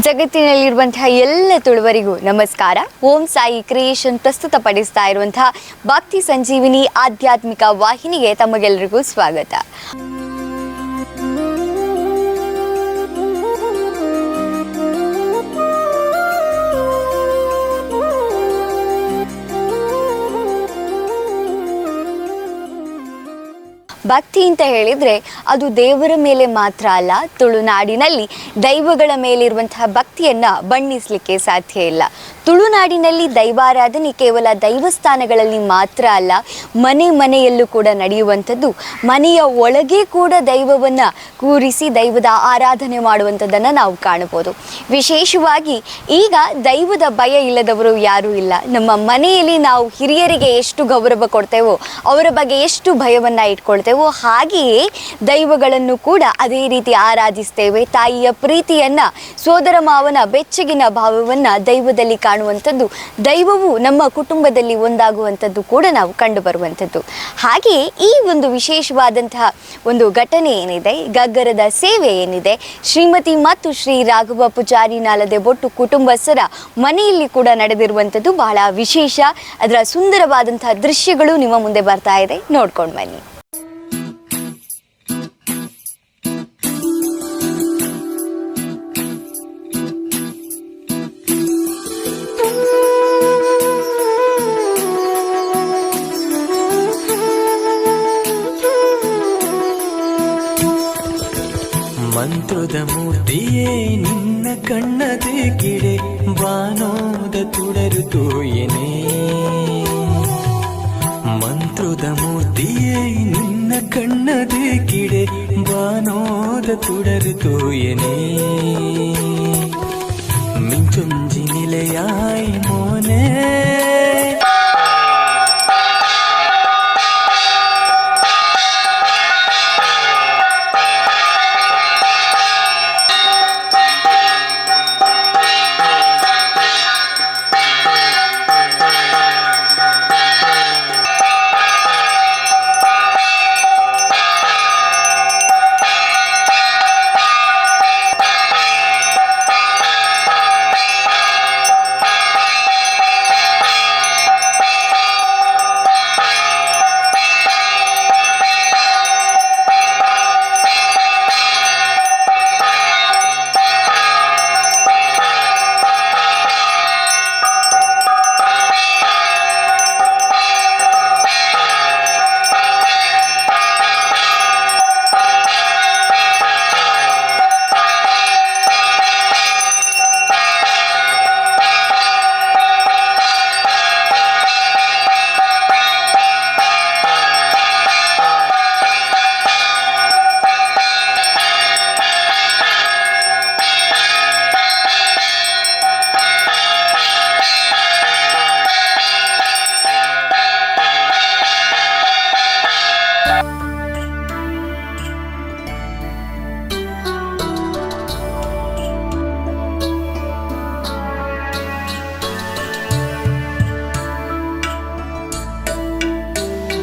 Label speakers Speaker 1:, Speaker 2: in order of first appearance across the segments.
Speaker 1: ಜಗತ್ತಿನಲ್ಲಿರುವಂತಹ ಎಲ್ಲ ತುಳುವರಿಗೂ ನಮಸ್ಕಾರ. ಓಂ ಸಾಯಿ ಕ್ರಿಯೇಷನ್ ಪ್ರಸ್ತುತಪಡಿಸ್ತಾ ಇರುವಂತಹ ಭಕ್ತಿ ಸಂಜೀವಿನಿ ಆಧ್ಯಾತ್ಮಿಕ ವಾಹಿನಿಗೆ ತಮಗೆಲ್ಲರಿಗೂ ಸ್ವಾಗತ. ಭಕ್ತಿ ಅಂತ ಹೇಳಿದರೆ ಅದು ದೇವರ ಮೇಲೆ ಮಾತ್ರ ಅಲ್ಲ, ತುಳುನಾಡಿನಲ್ಲಿ ದೈವಗಳ ಮೇಲಿರುವಂತಹ ಭಕ್ತಿಯನ್ನು ಬಣ್ಣಿಸಲಿಕ್ಕೆ ಸಾಧ್ಯ ಇಲ್ಲ. ತುಳುನಾಡಿನಲ್ಲಿ ದೈವಾರಾಧನೆ ಕೇವಲ ದೈವಸ್ಥಾನಗಳಲ್ಲಿ ಮಾತ್ರ ಅಲ್ಲ, ಮನೆ ಮನೆಯಲ್ಲೂ ಕೂಡ ನಡೆಯುವಂಥದ್ದು. ಮನೆಯ ಒಳಗೆ ಕೂಡ ದೈವವನ್ನು ಕೂರಿಸಿ ದೈವದ ಆರಾಧನೆ ಮಾಡುವಂಥದ್ದನ್ನು ನಾವು ಕಾಣಬಹುದು. ವಿಶೇಷವಾಗಿ ಈಗ ದೈವದ ಭಯ ಇಲ್ಲದವರು ಯಾರೂ ಇಲ್ಲ. ನಮ್ಮ ಮನೆಯಲ್ಲಿ ನಾವು ಹಿರಿಯರಿಗೆ ಎಷ್ಟು ಗೌರವ ಕೊಡ್ತೇವೋ, ಅವರ ಬಗ್ಗೆ ಎಷ್ಟು ಭಯವನ್ನು ಇಟ್ಕೊಳ್ತೇವೋ, ಹಾಗೆಯೇ ದೈವಗಳನ್ನು ಕೂಡ ಅದೇ ರೀತಿ ಆರಾಧಿಸ್ತೇವೆ. ತಾಯಿಯ ಪ್ರೀತಿಯನ್ನು, ಸೋದರ ಮಾವನ ಬೆಚ್ಚಗಿನ ಭಾವವನ್ನು ದೈವದಲ್ಲಿ ಕಾಣುವಂಥದ್ದು, ದೈವವು ನಮ್ಮ ಕುಟುಂಬದಲ್ಲಿ ಒಂದಾಗುವಂಥದ್ದು ಕೂಡ ನಾವು ಕಂಡು ಬರುವಂಥದ್ದು. ಹಾಗೆಯೇ ಈ ಒಂದು ವಿಶೇಷವಾದಂತಹ ಒಂದು ಘಟನೆ ಏನಿದೆ, ಗಗ್ಗರದ ಸೇವೆ ಏನಿದೆ, ಶ್ರೀಮತಿ ಮತ್ತು ಶ್ರೀ ರಾಘವ ಪೂಜಾರಿ ನಾಲದೆ ಬೊಟ್ಟು ಕುಟುಂಬಸ್ಥರ ಮನೆಯಲ್ಲಿ ಕೂಡ ನಡೆದಿರುವಂಥದ್ದು ಬಹಳ ವಿಶೇಷ. ಅದರ ಸುಂದರವಾದಂತಹ ದೃಶ್ಯಗಳು ನಿಮ್ಮ ಮುಂದೆ ಬರ್ತಾ ಇದೆ, ನೋಡ್ಕೊಂಡು ಬನ್ನಿ.
Speaker 2: ಮಂತ್ರದ ಮೂರ್ತಿಯೇ ನಿನ್ನ ಕಣ್ಣದೆ ಕಿಡೆ ಬಾನೋದ ತುಡರು ತೋಯನೆ. ಮಂತ್ರದ ಮೂರ್ತಿಯೇ ನಿನ್ನ ಕಣ್ಣದೆ ಕಿಡೆ ಬಾನೋದ ತುಡರು ತೋಯನೆ. ಮಿಂಚೊಂಜಿ ನಿಲೆಯಾಯ್ ಮೋನೆ.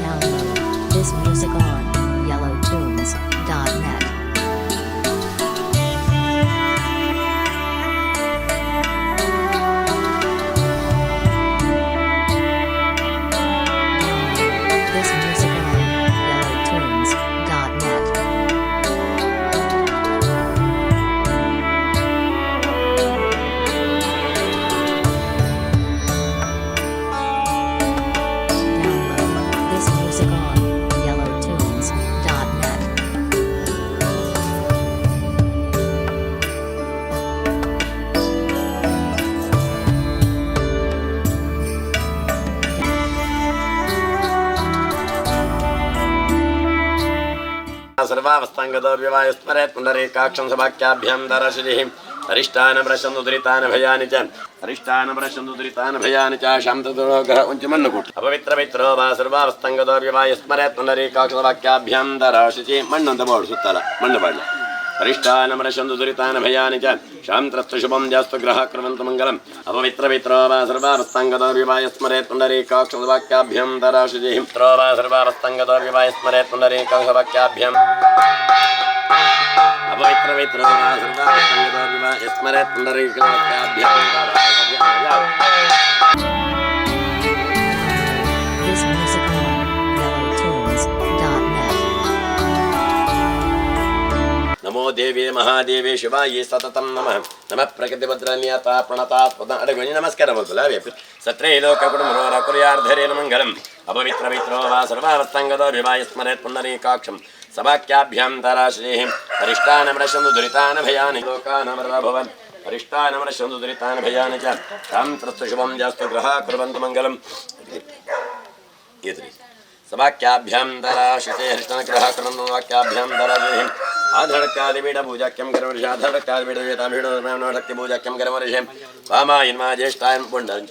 Speaker 3: Download this music on yellowtunes.net. Download this music on yellowtunes.net. Download this music on yellowtunes.net.
Speaker 4: ಸರ್ವಾವಸ್ಥಾಂಗದೋ ವ್ಯವಾಯ ಸ್ಮರೇತ್ ಪುಂಡರೀಕಾಕ್ಷಂ ಸಭಾಖ್ಯಾಭ್ಯಾಂ ದರಶಿಃ ಅರಿಷ್ಟಾನ ಪ್ರಶಂದು ದುರಿತಾನ ಭಯಾನಿ ಚ ಅರಿಷ್ಟಾನ ಪ್ರಶಂದು ದುರಿತಾನ ಭಯಾನಿ ಚ ಶಾಂತದೋಗಃ ಉಂಚು ಮಣ್ಣು ಕೂಟ ಅಪವಿತ್ರ ಪಿತ್ರೋ ವಾ ಸರ್ವಾವಸ್ಥಾಂಗದೋ ವ್ಯವಾಯ ಸ್ಮರೇತ್ ಪುಂಡರೀಕಾಕ್ಷ ಸಭಾಖ್ಯಾಭ್ಯಾಂ ದರಶಿಃ. ಮಣ್ಣು ಅಂತ ಬೋರ್ಡ್ ಸುತ್ತಲ ಮಣ್ಣು ಬಾಡ್ಲ. ಅರಿಷ್ಟಾನ ಪ್ರಶಂದು ದುರಿತಾನ ಭಯಾನಿ ಚ ಶಾಂತ್ರಸ್ತು ಶುಭಂ ಜಾಸ್ತು ಗ್ರಹ ಕ್ರಮಂತು ಮಂಗಲಂ. ಅಪವಿತ್ರ ಪಿತ್ರೋ ವಾ ಸರ್ವಾವಸ್ಥಾಂಗದೋ ವ್ಯವಾಯ ಸ್ಮರೇತ್ ಪುಂಡರೀಕಾಕ್ಷ ಸಭಾಖ್ಯಾಭ್ಯಾಂ ದರಶಿಃ ತ್ರೋ ವಾ ಸರ್ವಾವಸ್ಥಾಂಗದೋ ವ್ಯವಾಯ ಸ್ಮರೇತ್ ಪುಂಡರೀಕಾಕ್ಷ ಸಭಾಖ್ಯಾಭ್ಯಾಂ. ಅಪವಿತ್ರ ಪವಿತ್ರೋ ವಾ ಸರ್ವಾವಸ್ಥಂಗತೋ ವಾ ಯಸ್ಮರೇತ್ ಪುಂಡರೀಕವಾಕ್ಯಾಭ್ಯಾಂ.
Speaker 3: This music on yellowtunes.net.
Speaker 4: ನಮೋ ದೇವಿ ಮಹಾದೇವಿ ಶಿವಾಯಿ ಸತತಂ ನಮಃ ನಮಃ ಪ್ರಕೃತಿಭದ್ರನ್ಯತ ಪ್ರಣತಾಸ್ಪದ ಅಡಗುಣಿ ನಮಸ್ಕಾರ ಮೊದಲ ಸತ್ರೇ ಲೋಕ ಕುಟುಂಬರೋರ ಕುರ್ಯಾರ್ಧರೇನ ಮಂಗಲಂ ಅಪವಿತ್ರ ಪವಿತ್ರೋ ವಾ ಸರ್ವಾವಸ್ಥಂಗತೋ ವಿವಾಯ ಸ್ಮರೇತ್ ಪುಂಡರೀಕಾಕ್ಷಂ ಸವಾಕ್ಯಾಭ್ಯಂತರಾಶ್ರೀಃ ಅರಿಷ್ಟಾನ ಮರಶಂದು ದುರಿತಾನ ಭಯಾನಿ ಲೋಕಾನ ಭವನ್ ಅರಿಷ್ಟಾನ ಮರಶಂದು ದುರಿತಾನ ಭಯಾನಿ ಚ ತಾಂ ಶುಭಂ ಜಾಸ್ತು ಗ್ರಹ ಕುರ್ವಂತು ಮಂಗಲಂ. ಎದುರಿ ಸವಾಕ್ಯಾಭ್ಯಂತರಾಶಿತೆ ಹರಿಷ್ಠನಗ್ರಹ ಕೃತಂ ವಾಕ್ಯಾಭ್ಯಂತರಾಶಿಃ ಆಧರಕ್ಕಾದಿಬೀಡ ಪೂಜಾಕ್ಯಂ ಕರವರ್ಷ ಆಧರಕ್ಕಾದಿಬೀಡ ವೇತಾಭೀಡ ಪೂಜಾಕ್ಯಂ ಕರವರ್ಷೆ ವಾಮಾಯನ್ಮಾ ಜ್ಯೇಷ್ಠಾಯನ್ ಪುಂಡಂಚ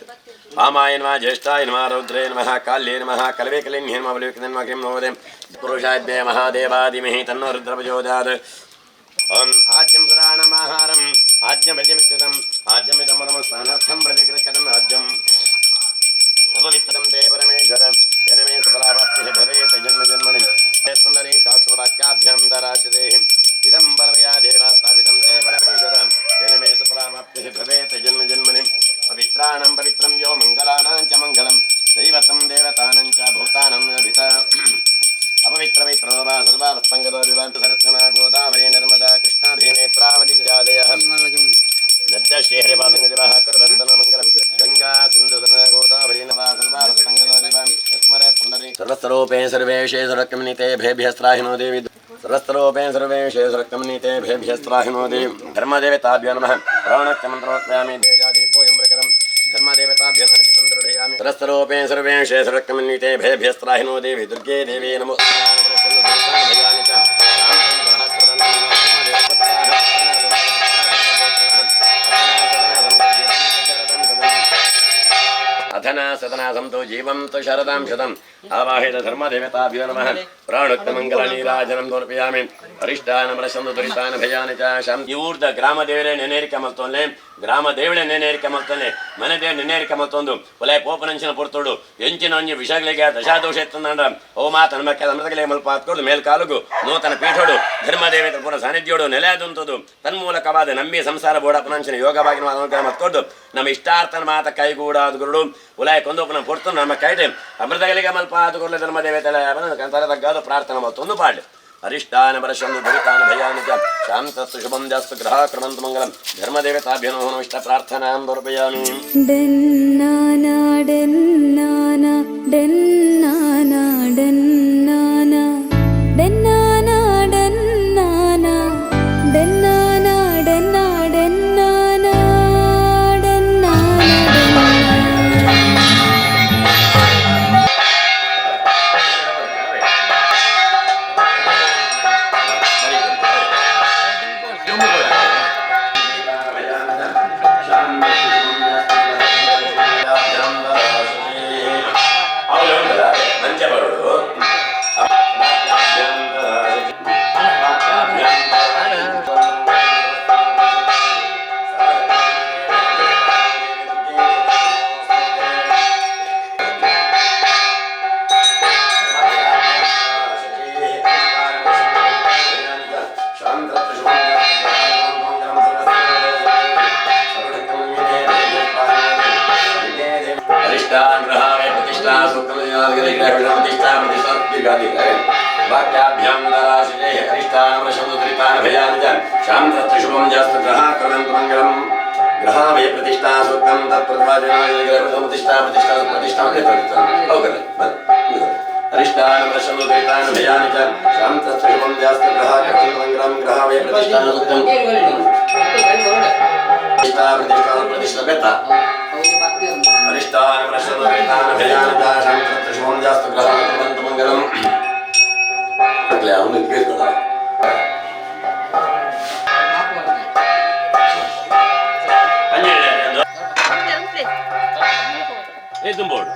Speaker 4: ವಾಮಾಯನ್ಮಾ ಜ್ಯೇಷ್ಠಾಯ ನಮಃ ರೌದ್ರೇ ನಮಃ ಕಾಲ್ಯೇ ನಮಃ ಕಲವೇ ಕಲಿನ್ಯೇ ನಮಃ ಬಲಿವಿಕೃತೇ ನಮಃ ಕ್ರೀಂ ನಮೋದೇ ಪುರುಷಾದ್ಯ ಮಹಾದೇವಾದಿಮಹಿ ತನ್ನೋ ರುದ್ರ ಪ್ರಚೋದಯಾತ್. ಓಂ ಆದ್ಯಂ ಸುರಾಣಮಾಹಾರಂ ಆದ್ಯಮದ್ಯಮಿತ್ಯುತಂ ಆದ್ಯಮಿದಂ ನಮಸ್ತಾನಾರ್ಥಂ ಪ್ರತಿಕೃತಂ ಆದ್ಯಂ ಅಪವಿತ್ರಂ ತೇ ಪರಮೇಶ್ವರ ತೇನ ಮೇ ಸಫಲಾಪ್ತಿಃ ಭವೇತ್ ಜನ್ಮ ಜನ್ಮನಿ. ಸುಂದರೀಕಾಕ್ಷವಾಕ್ಯಾಭ್ಯಂತರಾಶಿದೇಹಿ ಇದಂ ಬಲಮಯಾ ದೇವ ಸ್ಥಾಪಿತಂ ತೇ ಪರಮೇಶ್ವರ ತೇನ ಮೇ ಸಫಲಾಪ್ತಿಃ ಭವೇತ್ ಜನ್ಮ ಜನ್ಮನಿ. ಪವಿತ್ರಾಣಂ ಪವಿತ್ರಂ ಯೋ ಮಂಗಲಾನಾಂ ಚ ಮಂಗಲಂ ದೈವತಂ ದೇವತಾನಂ ಚ ಭೂತಾನಂ ಅಭಿತ ಅಪವಿತ್ರ ಪವಿತ್ರೋ ವಾ ಸರ್ವಾವಸ್ಥಂಗತೋ ವಿವಾಂತ ಸರತ್ನಮಾ ಗೋದಾವರಿ ನರ್ಮದಾ ಕೃಷ್ಣಾ ಭೀಮೇತ್ರಾವತಿತ್ಯಾದಯಃ ನದ್ಯ ಶ್ರೀಹರಿಪಾದಂಗದಿವಃ ಕುರ್ವಂತನ ಮಂಗಲಂ ಗಂಗಾ ಸಿಂಧು ಸನ ಗೋದಾವರಿ ನವಾ ಸರ್ವಾವಸ್ಥಂಗತೋ ವಿವಾಂ ಸ್ಮರೇತ್ ಪುಂಡರೀ ಸರ್ವಸ್ವರೂಪೇ ಸರ್ವೇಶೇ ಸುರಕ್ರಮಣಿತೆ ಭೇಭ್ಯಸ್ತ್ರಾಹಿನೋ ದೇವಿ ಸರ್ವಸ್ವರೂಪೇ ಸರ್ವೇಶೇ ಸುರಕ್ರಮಣಿತೆ ಭೇಭ್ಯಸ್ತ್ರಾಹಿನೋ ದೇವಿ. ಧರ್ಮದೇವತಾಭ್ಯೋ ನಮಃ ಪ್ರಾಣಕ್ರಮಂತ್ರೋತ್ಪ್ಯಾಮಿ ತೇಜಾದೀಪೋಯಂ ಪ್ರಕಟಂ ಧರ್ಮದೇವತಾಭ್ಯೋ ನಮಃ ದೀಪಂ ಸರ್ವಸ್ವರೂಪೇ ಸರ್ವೇಶೇ ಸುರಕ್ರಮಣಿತೆ ಭೇಭ್ಯಸ್ತ್ರಾಹಿನೋ ದೇವಿ ದುರ್ಗೇ ದೇವಿ ನಮೋ. अधना सदना सन्तो जीवं तु शरदां शतम् आवाहित धर्मदेवताभ्यो नमः ಪ್ರಾಣುಕ್ತಮಂಗಲನೀರಾಜನಂ ಸಮರ್ಪಯಾಮಿ. ಅರಿಷ್ಟಾನ ಮರಸಂದು ದುರಿತಾನ ಭಯಾನಿ ಚ ಶಾಂ. ಈ ಊರ್ದ ಗ್ರಾಮ ದೇವರೇ ನೆನೇರಿಕೆ ಮಲ್ತೊನ್ಲೆ, ಗ್ರಾಮ ದೇವಳೆ ನೆನೇರಿಕೆ ಮಲ್ತೊನ್ಲೆ, ಮನೆ ದೇವ ನೆನೇರಿಕೆ ಮಲ್ತೊಂದು ಒಲೆ ಪೋಪನಂಚಿನ ಪೊರ್ತೋಡು ಎಂಚಿನ ಒಂಜಿ ವಿಷಗಳಿಗೆ ದಶಾದೋಷ ಎತ್ತಂದ್ರ ಓ ಮಾತ ನಮಕ್ಕೆ ಅಮೃತಗಲೆ ಮಲ್ಪ ಹಾತ್ಕೊಡು ಮೇಲ್ಕಾಲುಗು ನೂತನ ಪೀಠೋಡು ಧರ್ಮದೇವತೆ ಪುರ ಸಾನ್ನಿಧ್ಯೋಡು ನೆಲೆಯಾದಂಥದ್ದು ತನ್ಮೂಲಕವಾದ ನಂಬಿ ಸಂಸಾರ ಬೋಡಪ್ಪನಂಚಿನ ಯೋಗವಾಗಿ ಅನುಗ್ರಹ ಮತ್ಕೊಡು ನಮ್ಮ ಇಷ್ಟಾರ್ಥನ ಮಾತ ಕೈಗೂಡಾದ ಗುರುಡು ಉಲಾಯ ಕೊಂದೋಪನ ಪೊರ್ತು ನಮ್ಮ ಕೈಟೆ ಅಮೃತಗಳಿಗೆ ಮಲ್ಪ ಆದುಕೊಡ್ಲೆ ಧರ್ಮದೇವತೆ ತಲೆ ತಗ್ಗಾದ ಪ್ರಾರ್ಥನೆ ಮತ್ತೊಂದು ಪಾಡ್ಲೆ. ಅರಿಷ್ಟಾನ ಪರಶಂದು ದುರಿತಾನ ಭಯಾನಿ ಚ ಶಾಂತಸ್ತು ಶುಭಂ ಜಾಸ್ತು ಗ್ರಹ ಕ್ರಮಂತು ಮಂಗಲಂ ಧರ್ಮದೇವತಾಭ್ಯೋ ನಮಃ ಇಷ್ಟ ಪ್ರಾರ್ಥನಾಂ ಸಮರ್ಪಯಾಮಿ.
Speaker 5: ഡന്നാന ഡന്നാന ഡന്നാന ഡന്നാന ഡന്നാന ഡന്നാന ഡന്നാന ഡന്നാ ഡന്നാന ഡന്നാന ഡന്നാന.
Speaker 4: ಮಂಚ ಬರೋಡು ಅರಿಷ್ಟಾಗ್ರಹಾವೇ ಪ್ರತಿಷ್ಠಾ ಸೂಕ್ತಮದಿನಾದಿಗಲಿಗ್ರಹವಿಷಮತಿಷ್ಠಾ ಪ್ರತಿಷ್ಠಾ ವಾಕ್ಯಾಭ್ಯಾಂ ದರಾಶಿಜೇ ಅರಿಷ್ಟಾನವಶಂದು ದುರಿತಾನ ಭಯಾನಿ ಚ ಶಾಂತಸ್ತು ಶುಭಂ ಜಾಸ್ತು ಗ್ರಹ ಕೃವಂತು ಮಂಗಲಂ ಗ್ರಹಾವೇ ಪ್ರತಿಷ್ಠಾ ಸೂಕ್ತಂ ತತ್ಪ್ರತಿಪಾದಿನಾದಿಗಲಿಗ್ರಹವಿಷಮತಿಷ್ಠಾ ಪ್ರತಿಷ್ಠಾ ಪ್ರತಿಷ್ಠಾ ಹೌದಲ್ಲ ಬನ್ನಿ. ಅರಿಷ್ಟಾನವಶಂದು ದುರಿತಾನ ಭಯಾನಿ ಚ ಶಾಂತಸ್ತು ಶುಭಂ ಜಾಸ್ತು ಗ್ರಹ ಕೃವಂತು ಮಂಗಲಂ ಗ್ರಹಾವೇ ಪ್ರತಿಷ್ಠಾ ಸೂಕ್ತಂ ಪ್ರತಿಷ್ಠಾ ಪ್ರತಿಷ್ಠಾ ಪ್ರತಿಷ್ಠಾ ಬೆತ್ತ ಅರಿಷ್ಟಾನ ಪ್ರಶ್ನ ಭಯಾನಿ ಚ ಶಾಂತಸ್ತು ಶುಭಂ ಜಾಸ್ತು ಗ್ರಹ ಕೃವಂತು ಮಂಗಲಂ. ಆಗ್ಲೇ ಅವನು ಕೇಳ್ಕೊಳ ತುಂಬೋಡು.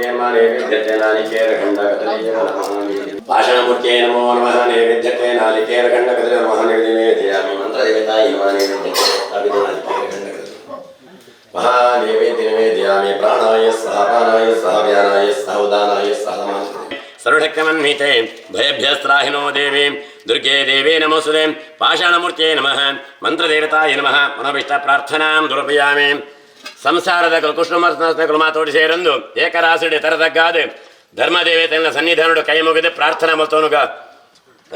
Speaker 4: ಪಾಷಾಣಮೂರ್ತಿಯೇ ನಮಃ ನೈವೇದ್ಯತೆ ನಾರಿಕೇರಖಂಡಕದಲೀಯ ಪಾಷಾಣಮೂರ್ತಿಯೇ ನಮೋ ನಮಃ ನೈವೇದ್ಯತೆ ನಾರಿಕೇರಖಂಡಕದಲೀಯ ನಮಃ ನೈವೇದ್ಯಾಮಿ ಮಂತ್ರದೇವತಾಯ ನಮಃ ನೈವೇದ್ಯತೆ ನಾರಿಕೇರಖಂಡಕದಲೀಯ ಮಹಾನೈವೇದ್ಯ ನಿವೇದಯಾಮಿ ಪ್ರಾಣಾಯ ಸಹ ಪಾನಾಯ ಸಹ ವ್ಯಾನಾಯ ಸಹ ಉದಾನಾಯ ಸಹ ಸರ್ವಶಕ್ತಿಮನ್ವಿತೆ ಭಯಭ್ಯಸ್ತ್ರಾಹಿನೋ ದೇವಿ ದುರ್ಗೆ ದೇವಿ ನಮೋಸ್ತುತೆ. ಪಾಷಾಣಮೂರ್ತಿಯೇ ನಮಃ, ಮಂತ್ರದೇವತಾಯ ನಮಃ. ಮನೋಭಿಷ್ಟ ಪ್ರಾರ್ಥನಾಂ ದುರ್ಪಯಾಮಿ. ಸಂಸಾರದ ಕೃಷ್ಣ ಕುಲಮಾತೋಡಿ ಸೇರಂದು ಏಕರಾಸುಡೆ ತರತಗ್ಗಾದ ಧರ್ಮದೇವತೆಯ ಸನ್ನಿಧಾನಡು ಕೈ ಮುಗಿದು ಪ್ರಾರ್ಥನಾ ಮಲ್ತೋನುಗ.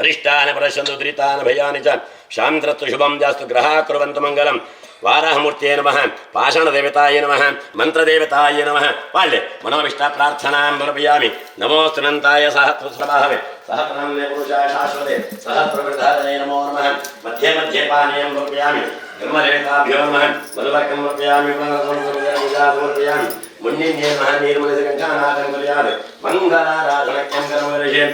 Speaker 4: ಅರಿಷ್ಟಾನ ಪರಶಂದು ದುರಿತಾನ ಭಯಾನಿ ಚ ಶಾಂತ್ರಸ್ತು ಶುಭಂ ಜಾಸ್ತು ಗ್ರಹ ಕುರುವಂತು ಮಂಗಲಂ. ವಾರಾಹಮೂರ್ತಿಯೇ ನಮಃ, ಪಾಷಾಣದೇವತಾಯ ನಮಃ, ಮಂತ್ರದೇವತಾಯ ನಮಃ. ಪಾಳ್ಯ ಮನೋವಿಷ್ಟ ಪ್ರಾರ್ಥನಾಂ ಸಮರ್ಪಯಾಮಿ. ನಮೋಸ್ತು ನಂತಾಯ ಸಹಸ್ರಬಾಹವೆ ಸಹಸ್ರನಾಮ್ನೇ ಪುರುಷಾಯ ಶಾಶ್ವತೆ ಸಹಸ್ರವೃದ್ಧಾಯ ನಮೋ ನಮಃ. ಮಧ್ಯೆ ಮಧ್ಯೆ ಪಾನೀಯಂ ಸಮರ್ಪಯಾಮಿ. ಬ್ರಹ್ಮದೇವತಾಭ್ಯೋ ನಮಃ. ಮಧುವರ್ಕಂ ಸಮರ್ಪಯಾಮಿ. ಸಮರ್ಪಯಾಮಿ. ಮುನ್ನಿನ್ಯೇ ನಮಃ. ನೀರ್ಮಲಿಸ ಕಂಠಾನಾಥಂ ಕುರ್ಯಾತ್ ಮಂಗಲಾರಾಧನಕ್ಯಂ ಕರ್ಮರಿಷೆ.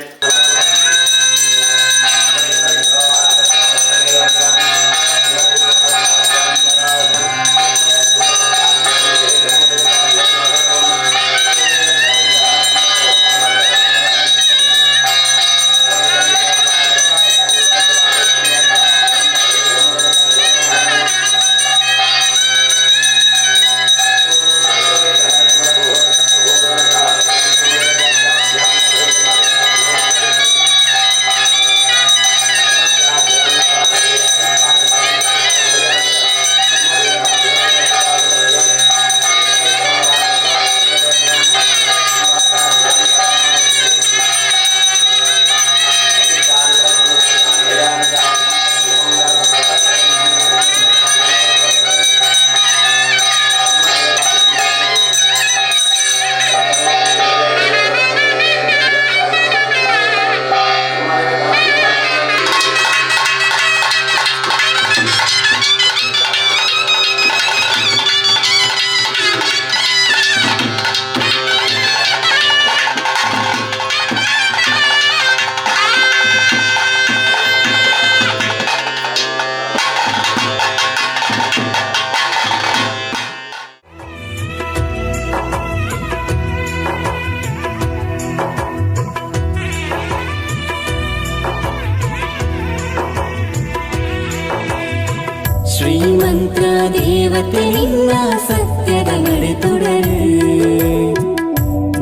Speaker 5: ಶ್ರೀಮಂತ್ರ ದೇವತೆ ನಿನ್ನ ಸತ್ಯದ ನಡೆತೊಡರು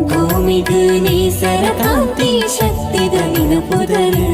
Speaker 5: ಭೂಮಿಗು ನೇಸರ ಕಾಂತಿ ಶಕ್ತಿದ ನಿನಪುದರು.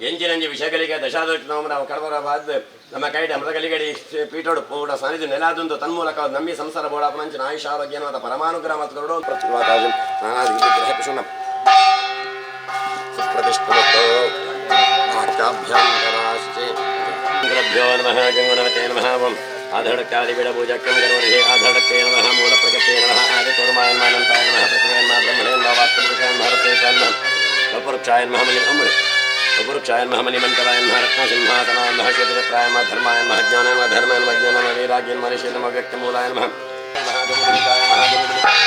Speaker 4: ಎಂಜಿನಂಜಿ ವಿಷಗಳಿಗೆ ದಶಾದೋಷ ನಾವು ಕಡಬರ ಬಾದ್ ನಮ್ಮ ಕೈಡೆ ಅಮೃತಗಲಿಗಡಿ ಪೀಠೋಡು ಪೋಡ ಸಾನ್ನಿಧ್ಯ ನೆಲಾದುಂದು ತನ್ಮೂಲಕ ನಂಬಿ ಸಂಸಾರ ಬೋಡಾಪನಂಚಿನ ಆಯುಷ ಆರೋಗ್ಯ ಮತ್ತು ಪರಮಾನುಗ್ರಹ ಮತ್ತು ಗರುಡೋ ಪ್ರತಿವಾತಾಜಂ ನಾನಾದಿ ಗ್ರಹ ಪಿಶುಣ ಸುಪ್ರತಿಷ್ಠಮತ್ತೋ ಆಕ್ತಾಭ್ಯಂತರಾಶ್ಚೆ ಗುರಭ್ಯೋ ನಮಃ. ಗಂಗುಣವತೆ ನಮಃ. ಓಂ ಆಧರಣಕ್ಕಾದಿಬಿಡ ಪೂಜಾಕ್ಯಂ ಕರೋರಿಹೆ. ಆಧರಣಕ್ಕೆ ನಮಃ. ಮೂಲ ಪ್ರಕೃತೆ ನಮಃ. ಆದಿಕುರ್ಮಾಯ ನಮಃ. ನಮಃ ಪ್ರತಿಮೆ ನಮಃ. ಬ್ರಹ್ಮಣೇ ನಮಃ. ವಾಸ್ತುಪುರುಷಾಯ ನಮಃ. ರತ್ನೇಶಾಯ ನಮಃ. ಕಲ್ಪವೃಕ್ಷಾಯ ನಮಃ. ಮಣಿ ಅಮ್ಮಣಿ ಕಲ್ಪವೃಕ್ಷಾಯ ನಮಃ. ಮಣಿಮಂಟಲಾಯ ನಮಃ. ರತ್ನಸಿಂಹಾಸನಾಯ ನಮಃ. ಕ್ಷೇತ್ರಪ್ರಾಯ ನಮಃ. ಧರ್ಮಾಯ ನಮಃ. ಜ್ಞಾನಾಯ ನಮಃ. ಧರ್ಮಾಯ ನಮಃ. ಜ್ಞಾನಾಯ ನಮಃ. ವೈರಾಗ್ಯ ನಮಃ. ಋಷಿ ನಮಃ. ವ್ಯಕ್ತಮೂಲಾಯ ನಮಃ. ಮಹಾಗುರುಕಾಯ ಮಹಾಗುರುಕಾಯ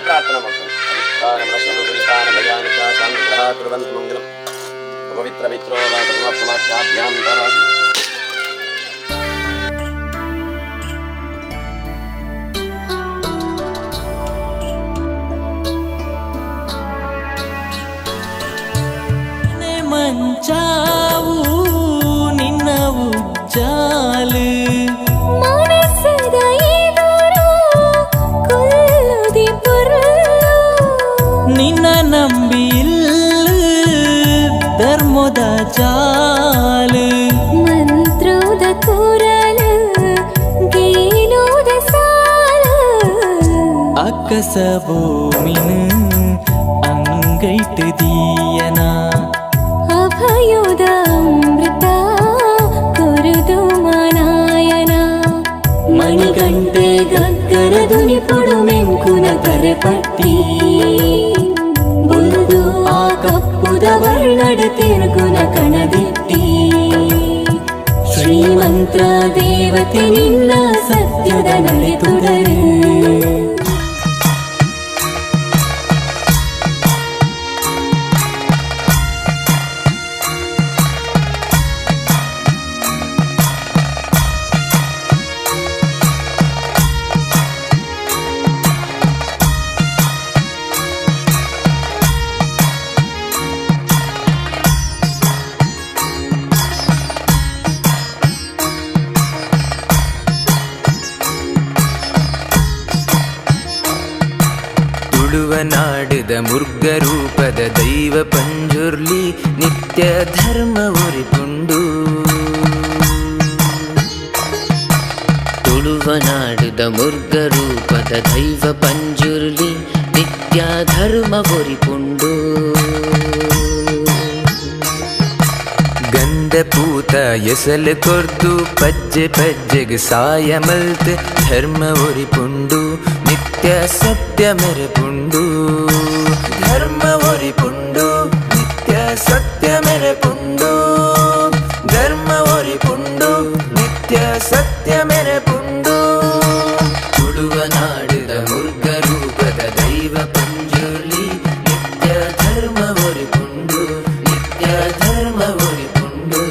Speaker 4: ಪ್ರಾರ್ಥನಾ ಮಾಡ್ತಾರೆ. ಮಂಗಲಂ ಪವಿತ್ರ ಮಿತ್ರೋ ವಾ
Speaker 2: ಮಂಚಾವು ನಿನ್ನ ಉಜ್ಜಾಲು
Speaker 5: ಮನಸ್ಸದ ಎದುರು ಕೊಲ್ಲುದಿ ಪೊರ್ಲು
Speaker 2: ನಿನ್ನ ನಂಬಿ ಧರ್ಮದ ಜಾಲು
Speaker 5: ಮಂತ್ರೋದ ಕೂರಲು ಗೇನೋದ ಸಾಲು
Speaker 2: ಅಕ್ಕಸ ಭೂಮಿನು ಅಂಗೈಟ್ ದೀಯನ
Speaker 5: ಅಭಯೋದ ಅಮೃತ ಕೊರುದು ಮಾನಾಯನ ಮಣಿಗಂಟೆ ಗಗ್ಗರ ದುನಿ ಪೊಡು ಮೆಂಕುನ ಕರಪಟ್ಟಿ ಬುಲ್ದು ಆ ಕಪ್ಪುದ ವರ್ಣಡ ತಿರುಗುನ ಕಣದಿಟ್ಟಿ ಶ್ರೀಮಂತ್ರ ದೇವತೆ ನಿನ್ನ ಸತ್ಯದ ನಡೆ ತೊಡರು.
Speaker 2: ತುಳುವ ನಾಡದ ಮುರ್ಗ ರೂಪದ ದೈವ ಪಂಜುರ್ಲಿ ನಿತ್ಯ ಧರ್ಮ ಉರಿಪುಂಡು.
Speaker 6: ತುಳುವ ನಾಡದ ಮುರ್ಗ ರೂಪದ ದೈವ ಪಂಜುರ್ಲಿ ನಿತ್ಯ ಧರ್ಮ ಒರಿಪುಂಡು.
Speaker 2: ಗಂಧ ಪೂತ ಎಸಲು ಕೊರ್ದು ಪಜ್ಜೆ ಪಜ್ಜೆಗೆ ಸಾಯ ಮಲ್ತ್ ಧರ್ಮ ಒರಿಪುಂಡು ನಿತ್ಯ ಸತ್ಯ ಮೆರೆಪುಂಡು. ಧರ್ಮ ಒರಿಪುಂಡು ನಿತ್ಯ ಸತ್ಯ ಮೆರೆಪುಂಡು. ಧರ್ಮ ಒರಿಪುಂಡು ನಿತ್ಯ ಸತ್ಯ ಮೆರೆಪುಂಡು.
Speaker 6: ತುಳುವ ನಾಡದ ಮುರ್ಗ ರೂಪದ ದೈವ ಪಂಜುರ್ಲಿ ನಿತ್ಯ ಧರ್ಮ ಒರಿಪುಂಡು ನಿತ್ಯ ಧರ್ಮ ಒರಿಪುಂಡು.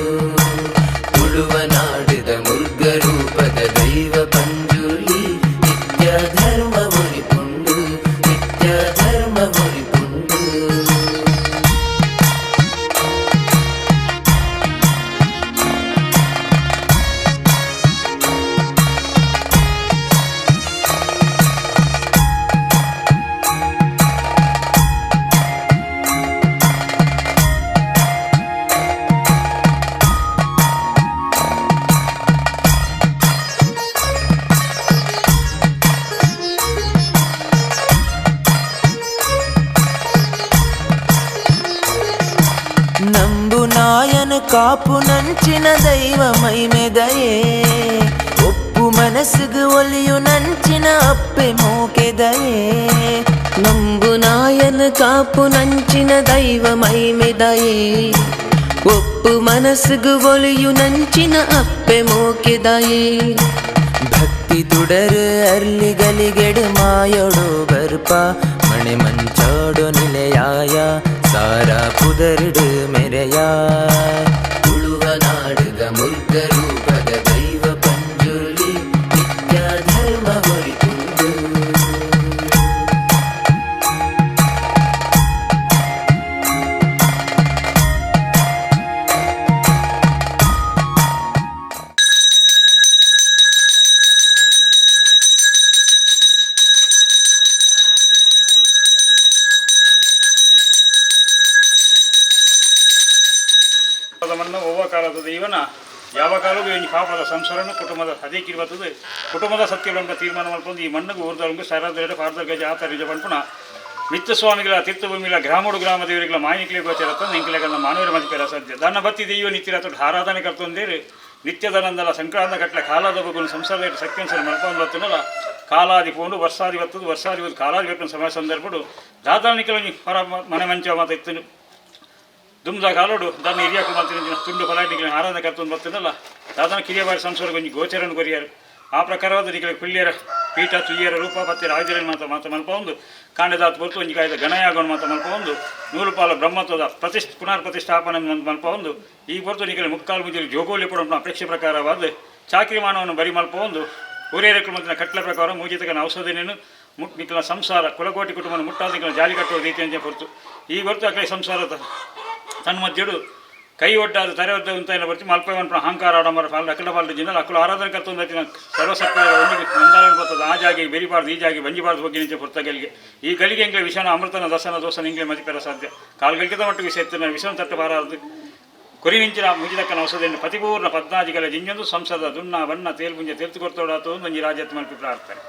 Speaker 6: ತುಳುವ ನಾಡದ ಮುರ್ಗ ರೂಪದ ದೈವ ಪಂಜುರ್ಲಿ ನಿತ್ಯ ಧರ್ಮ ಒರಿಪುಂಡು ನಿತ್ಯ ಧರ್ಮ ಒರಿಪುಂಡು.
Speaker 2: ನಂಬು ನಾಯನ ಕಾಪು ನಂಚಿನ ದೈವ ಮೈಮೆದಯೇ ಒಪ್ಪು ಮನಸ್ಸಿಗೆ ಒಲಿಯು ನಂಚಿನ ಅಪ್ಪೆ ಮೋಕೆದಯೇ.
Speaker 6: ನಂಬು ನಾಯನ ಕಾಪು ನಂಚಿನ ದೈವ ಮೈಮೆದಯೇ ಒಪ್ಪು ಮನಸ್ಸಿಗೆ ಒಲಿಯು ನಂಚಿನ ಅಪ್ಪೆ ಮೋಕೆದಯೇ.
Speaker 2: ಭಕ್ತಿ ತುಡರು ಅರ್ಲಿ ಗಲಿಗೆಡು ಮಾಯೊಡು ಬರ್ಪ ಮಣೆ ಮಂಚಾಡು ನಿಲೆಯಾಯ ಸಾರ ಪುದರ್ಡು ಮೆರೆಯ.
Speaker 6: ತುಳುವ ನಾಡದ ಮುರ್ಗ ರೂಪದ ದೈವ ಪಂಜುರ್ಲಿ ನಿತ್ಯ ಧರ್ಮ ಒರಿಪುಂಡು.
Speaker 7: ಮಣ್ಣ ಒವ್ವ ಕಾಲದ ದೈವನ ಯಾವ ಕಾಲಕ್ಕೂ ಈ ಪಾಪದ ಸಂಸಾರನು ಕುಟುಂಬದ ಅದೇ ಕುಟುಂಬದ ಸತ್ಯಗಳನ್ನು ತೀರ್ಮಾನ ಮಾಡ್ಕೊಂಡು ಈ ಮಣ್ಣಿಗೆ ಊರ್ದವ್ರಿಗೆ ಸರದ ಪಾರ್ದ ಗಜ ಆತ ನಿಜ ಪನ್ಪುನ ಮಿತ್ತ ಸ್ವಾಮಿಗಳ ತೀರ್ಥಭೂಮಿಗಳ ಗ್ರಾಮಡು ಗ್ರಾಮ ದೇವರಿಗಳ ಮಾಯಿನಿಕ್ಲೆ ಗೋಚರತ್ತ ನಿಂಕಲೆಗನ್ನ ಮಾನವರ ಮಧ್ಯೆ ಸಾಧ್ಯ ದಾನ ಬತ್ತಿ ದೈವ ನಿತ್ಯರ ಆರಾಧನೆ ಕರ್ತೊಂದೇರು ನಿತ್ಯದನಂದಲ ಸಂಕ್ರಾಂತ ಕಟ್ಲೆ ಕಾಲಾದ ಬಗ್ಗುನ ಸಂಸಾರದ ಸತ್ಯಂಸರ ಮಲ್ಪೊಂದು ಬತ್ತನಲ್ಲ ಕಾಲಾದಿ ಪೋಂಡು ವರ್ಷಾದಿ ಬತ್ತದು ವರ್ಷಾದಿ ಬತ್ತು ಕಾಲಾದಿ ಬೇಕು ಸಮಯ ಸಂದರ್ಭಡು ದಾದಾನಿಕಲ ಹೊರ ಮನೆ ಮಂಚ ಮಾತ ಇತ್ತು ದುಮ್ದ ಕಾಲೋಡು ದಾನ ಹಿರಿಯಾಕು ಮಂತಿನ ತುಂಡು ಫಲಾಟಿಗಳ ಆರಾಧನೆ ಕರ್ತೊಂದು ಬರ್ತದಲ್ಲ ದಾದನ ಕಿರಿಯಬಾರಿ ಸಂಸಾರ ಕೊಂಚ ಗೋಚರನ್ನು ಕೊರಿಯಾರು ಆ ಪ್ರಕಾರವಾದ ನಿಕಲ ಕುಳ್ಳಿಯರ ಪೀಠ ತುಯ್ಯರ ರೂಪ ಪತ್ತೆ ರಾಜರ ಮಾತ ಮಾತ ಮಲ್ಪ ಒಂದು ಕಾಂಡದಾತ್ ಹೊರತು ಒಂಜಿ ಕಾಯ್ದ ಗಣಯಾಗವನ್ನು ಮಾತ ಮಲ್ಪ ಒಂದು ನೂರು ಪಾಲ ಬ್ರಹ್ಮತ್ವದ ಪುನರ್ ಪ್ರತಿಷ್ಠಾಪನೆ ಮಲ್ಪ ಒಂದು ಈ ಹೊರತು ನಿಕಲ ಮುಕ್ಕಾಲು ಮುಂಜಾನೆ ಜೋಗೋಲಿ ಕೂಡ ಅಪೇಕ್ಷೆ ಪ್ರಕಾರವಾದ ಚಾಕ್ರಿ ಮಾನವನ್ನು ಬರಿ ಮಲ್ಪ ಒಂದು ಊರೇರಕ್ಕೂ ಮಂತಿನ ಕಟ್ಟಲೆ ಪ್ರಕಾರ ಮೂಜಿತಕನ ಔಷಧಿಯನ್ನು ನಿಕಲ ಸಂಸಾರ ಕುಲಕೋಟಿ ಕುಟುಂಬನ ಮುಟ್ಟಾದ ನಿಕಲ ಜಾಲಿ ಕಟ್ಟುವ ರೀತಿಯಂತೆ ಹೊರತು ಈ ಹೊರತು ಅಕಡೆ ಸಂಸಾರದ ತನ್ಮಧ್ಯಡು ಕೈ ಒಡ್ಡಾದ ತರೆ ಒಡ್ಡ ಉಂತಾಯಿನ ಬರ್ತಿ ಮಲ್ಪೆ ಅಹಂಕಾರ ಆಡಂಬರ ಫಾಲ್ ಅಖಿಲ ಫಾಲ್ ಜಿನ್ನಲ್ ಅಕ್ಕಲು ಆರಾಧನೆ ಕರ್ತೊಂದು ಸರ್ವಸತ್ವ ಒಂದಿಗೆ ನಂದಾಲನ ಬರ್ತದೆ ಆ ಜಾಗೆ ಬೆರಿಬಾರ್ದು ಈ ಜಾಗೆ ಬಂಜಿಬಾರ್ದು ಹೋಗಿ ನಿಂಚೆ ಪುರ್ತ ಗಲಿಗೆ ಈ ಗಲಿಗೆ ಎಂಗ್ಲೆ ವಿಷನ ಅಮೃತನ ದಸನ ದೋಸನ ಇಂಗ್ಲೆ ಮತಿಪೆರ ಸಾಧ್ಯ ಕಾಲ್ಗಳಿಗೆದ ಮಟ್ಟಿಗೆ ವಿಷ ಎತ್ತಿನ ವಿಷನ ತಟ್ಟಬಾರದು ಕುರಿ ನಿಂಚಿನ ಮುಗಿದಕ್ಕನ ಔಷಧಿಯನ್ನು ಪತಿಪೂರ್ಣ ಪದ್ನಾಜಿಗಳ ಜಿಂಜೊಂದು ಸಂಸದ ದುನ್ನ ಬಣ್ಣ ತೇಲ್ಪುಂಜ ತೆಲ್ತು ಕೊರ್ತೋಡಾತು ಒಂಜಿ ರಾಜ್ಯತ್ ಮಲ್ಪಿ ಪ್ರಾರ್ಥನೆ.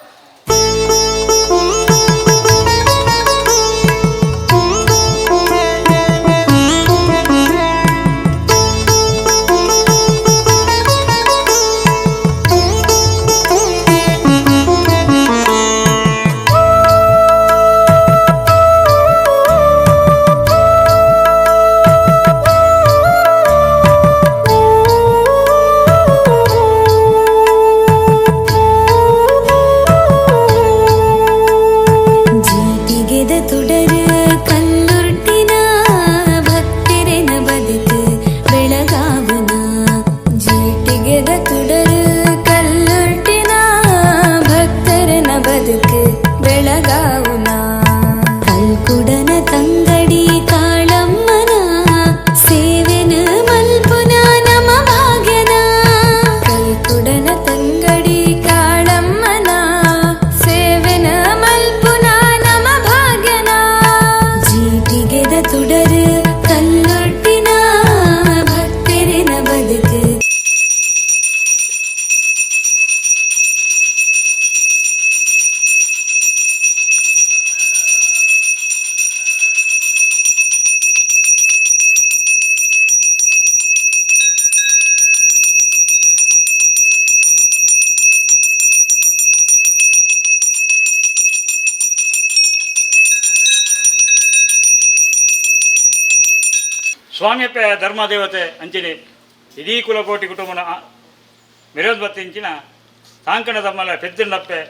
Speaker 7: ಸ್ವಾಮಿಯಪ್ಪ ಧರ್ಮದೇವತೆ ಅಂಚಿನಿ ಇಡೀ ಕುಲಕೋಟಿ ಕುಟುಂಬನ ವಿರೋಧ ಬತ್ತಿಂಚಿನ ತಾಂಕಣ ತಮ್ಮಲ ಪೆದ್ದಿನಪ್ಪೆ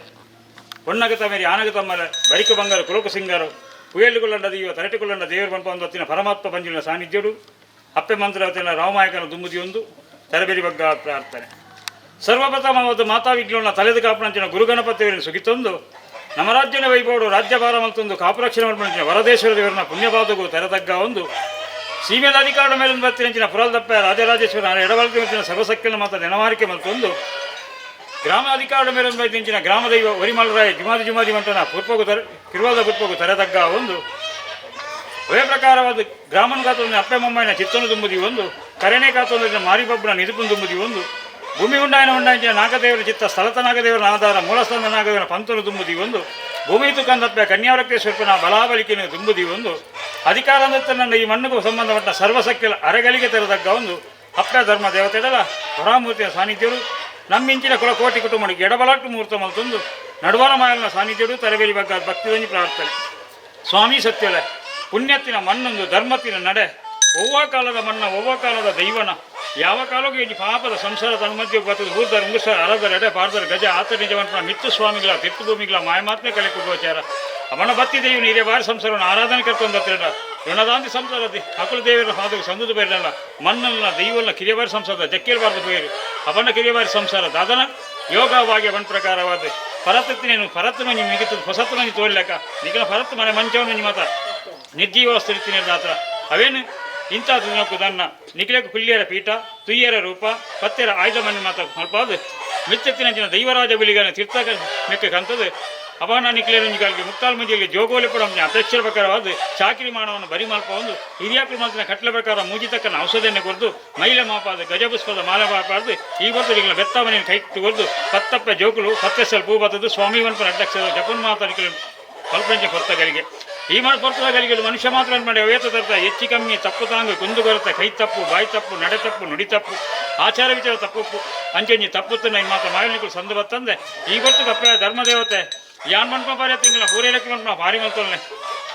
Speaker 7: ಹೊನ್ನಗ ತಮೇರಿ ಆನಗ ತಮ್ಮಲ ಬರಿಕ ಬಂಗಾರ ಕುಲಕು ಸಿಂಗಾರು ಪುಯಲ್ಗುಲ್ಲಂಡ ದೀವ ತರಟಿಕುಲ್ಲಂಡ ದೇವರು ಪಂಪ ಒಂದು ಪರಮಾತ್ಮ ಪಂಜಿನ ಸಾನ್ನಿಧ್ಯಡು ಅಪ್ಪೆ ಮಂತ್ರವತಿನ ರಾಮಾಯಕನ ದುಂಬುದಿಯೊಂದು ತರಬೇರಿ ಬಗ್ಗ ಪ್ರಾರ್ಥನೆ. ಸರ್ವಪ್ರಥಮವಾದ ಮಾತಾ ವಿಘ್ನವನ್ನು ತಲೆದ ಕಾಪುನಂಚಿನ ಗುರುಗಣಪತಿಯವರನ್ನು ಸುಗಿತೊಂದು ನಮರಾಜ್ಯನ ವೈಭವಡು ರಾಜ್ಯಭಾರ ಮಲ್ತೊಂದು ಕಾಪುರಕ್ಷಣೆ ಮಲ್ಪನಂಚಿನ ವರದೇಶ್ವರ ದೇವರನ್ನ ಪುಣ್ಯಪಾದಗೂ ತೆರೆದಗ್ಗ ಒಂದು ಸೀಮೆದ ಅಧಿಕಾರ ಮೇಲೆ ಬರ್ತಿನಂಚಿನ ಪುರಲ್ದಪ್ಪ ರಾಜರಾಜೇಶ್ವರ ಎಡಬಲಕ್ಕೆ ಸರ್ವಸಕ್ತಿನ ಮಾತ್ರ ನೆನವಾರಿಕೆ ಮಲ್ತೊಂದು ಗ್ರಾಮ ಅಧಿಕಾರ ಮೇಲೆ ಬಂದಿಂಚಿನ ಗ್ರಾಮದೈವ ಒರಿಮಲರಾಯ ಜುಮಾದಿ ಜುಮಾದಿ ಮಂಟನ ಪೂರ್ಪಗು ತರ ಕಿರುವಾದ ಪೂರ್ಪಗು ತೆರೆದಗ್ಗ ಒಂದು ಅವೇ ಪ್ರಕಾರವಾದ ಗ್ರಾಮನ ಕಾತೊಂದು ಅಪ್ಪೆ ಮೊಮ್ಮೈನ ಚಿತ್ತನು ತುಂಬುದಿ ಒಂದು ಕರೆಣೆ ಕಾತೊಂದಿನ ಮಾರಿಬಬ್ಬನ ನಿದುಪುನ್ ತುಂಬುದಿ ಒಂದು ಭೂಮಿ ಉಂಡಾಯನ ಉಂಡಾಯಂಚಿನ ನಾಗದೇವರ ಚಿತ್ತ ಸ್ಥಳತ ನಾಗದೇವರ ಆಧಾರ ಮೂಲಸ್ಥಾನ ನಾಗದೇವರ ಪಂತನು ತುಂಬುದಿ ಒಂದು ಭೂಮಿ ತುಕಂದಪ್ಪ ಕನ್ಯಾವರಕ್ತೇಶ್ವರನ ಬಲಾಬಲಿಕೆಯನ್ನು ತುಂಬುದಿ ಒಂದು ಅಧಿಕಾರ ನನ್ನ ಈ ಮಣ್ಣಿಗೂ ಸಂಬಂಧಪಟ್ಟ ಸರ್ವಸಕ್ತಿಯ ಅರೆಗಳಿಗೆ ತೆರೆದಗ್ಗ ಒಂದು ಅಪ್ಪ ಧರ್ಮ ದೇವತೆಡಲ ವರಾಮೂರ್ತಿಯ ಸಾನ್ನಿಧ್ಯರು ನಮ್ಮಿಂಚಿನ ಕುಲಕೋಟಿ ಕುಟುಂಬಕ್ಕೆ ಎಡಬಲಾಟು ಮುಹೂರ್ತ ಮಲ್ತೊಂದು ನಡುವರ ಮಾಯಲ್ನ ಸಾನ್ನಿಧ್ಯರು ತರಬೇರಿ ಬಗ್ಗೆ ಭಕ್ತಿದಂಜಿ ಪ್ರಾರ್ಥನೆ. ಸ್ವಾಮಿ ಸತ್ಯಲೆ ಪುಣ್ಯತ್ತಿನ ಮಣ್ಣೊಂದು ಧರ್ಮತ್ತಿನ ನಡೆ ಒವ್ವ ಕಾಲದ ಮಣ್ಣ ಒವ್ವ ಕಾಲದ ದೈವನ ಯಾವ ಕಾಲಕ್ಕೂ ಈ ಪಾಪದ ಸಂಸಾರ ತನ್ಮಧ್ಯೆ ಬರ್ತದೆ ಊರ್ದರ್ ಮುಗುಸರ ಅರದರ ಎಡೆ ಪಾರ್ದರ ಗಜ ಆತ ನಿಜವಂತ ಮಿತ್ತು ಸ್ವಾಮಿಗಳ ತೀರ್ಥಭೂಮಿಗಳ ಮಾಯಮಾತ್ಮೆ ಕಲೆ ಗೋಚಾರ ಅವನ ಬತ್ತಿ ದೈವ ನೀರೇ ಬಾರಿ ಸಂಸಾರವನ್ನು ಆರಾಧನೆ ಕರ್ತೊಂದು ಹತ್ತಿರ ಋಣದಾಂತಿ ಸಂಸಾರದಿ ಅಕುಲ ದೇವರ ಹಾದು ಸಂದದ ಬೇರಲ್ಲ ಮಣ್ಣಲ್ಲ ದೈವಲ್ಲ ಕಿರಿಯಬಾರಿ ಸಂಸಾರದ ಜಕ್ಕಿರಬಾರ್ದು ಬೇರು ಅವನ ಕಿರಿಯಬಾರಿ ಸಂಸಾರ ದಾದನ ಯೋಗವಾಗಿ ಅವನ ಪ್ರಕಾರವಾದ ಪರತತ್ತಿನೇನು ಪರತ್ತನು ನಿಮ್ಮ ಮಿಗಿತದ ಹೊಸತನು ನೀವು ತೋರ್ಲಕ್ಕ ನಿಗಲ ಪರತ್ತು ಮನೆ ಮಂಚವನ್ನು ನಿಮ್ಮ ಮಾತ ನಿರ್ಜೀವ ಸ್ಥಿತಿ ದಾತ್ರ ಅವೇನು ಇಂಥ ದಿನಕ್ಕೂ ದನ್ನ ನಿಖಿಲಕ್ಕೆ ಕುಳ್ಳಿಯರ ಪೀಠ ತುಯ್ಯರ ರೂಪ ಪತ್ತೆರ ಆಯುಧ ಮನೆ ಮಾತ ಮಲ್ಪಾದು ಮಿಚ್ಚತ್ತಿನ ಜನ ದೈವರಾಜ ಬಿಳಿಗನ ತೀರ್ಥ ಮೆಕ್ಕ ಕಂತದ್ದು ಅಪಾನ ನಿಕ್ಲೇನ ಒಂಜಿ ಮುಕ್ತಾಲ್ ಮಂಜಿಗೆ ಜೋಗೋಲಿ ಪಡ ಅಪೇಕ್ಷೆ ಪ್ರಕಾರವಾದ ಚಾಕಿರಿ ಮಾನವನ್ನು ಬರಿ ಮಲ್ಪ ಒಂದು ಹಿರಿಯಾಕುಲು ಮಲ್ತಿನ ಕಟ್ಲೆ ಪ್ರಕಾರ ಮೂಜಿ ತಕ್ಕನ ಔಷಧಿಯನ್ನು ಕೊರ್ದು ಮೈಲ ಮಾಪಾದ ಗಜಪುಷ್ಪದ ಮಾಲೆ ಮಾಪಾರ್ದು ಈ ಬರ್ತದೆ ಬೆತ್ತವನಿನ ಕೈ ಕೊರ್ದು ಪತ್ತಪ್ಪ ಜೋಕುಲು ಪತ್ತೆಸಲ್ ಪೂ ಬತ್ತದು ಸ್ವಾಮಿ ವನ್ಪನ ಅಧ್ಯಕ್ಷ ಜಪನ್ ಮಾತಾಡಿಕಲು ಕಲ್ಪಂಚ ಹೊರ್ತಗಳಿಗೆ ಈ ಮಾಡಿ ಹೊರ್ತಗಳಿಗೆ ಮನುಷ್ಯ ಮಾತ್ರ ಮಾಡಿ ಅವೇತ ತರ್ತ ಹೆಚ್ಚು ಕಮ್ಮಿ ತಪ್ಪು ತಾಂಗು ಕುಂದು ಕೊರತೆ ಕೈ ತಪ್ಪು ಬಾಯಿ ತಪ್ಪು ನಡೆ ತಪ್ಪು ನುಡಿ ತಪ್ಪು ಆಚಾರ ವಿಚಾರ ತಪ್ಪು ಅಂಚೆಂಜಿ ತಪ್ಪುತ್ತನ್ನ ಮಾತ್ರ ಮಾಯನಿಕರು ಸಂದು ಬತ್ತಂದೆ ಈ ಹೊರ್ತು ಕಪ್ಪ ಧರ್ಮದೇವತೆ ಯಾನ್ ಮನ್ಪ ಪಾರಿ ತಿಂಗಳ ಪೂರೈಲಕ್ಕೆ ಮನ್ಪ ಭಾರಿ ಮಲ್ತೊಲ್ನೆ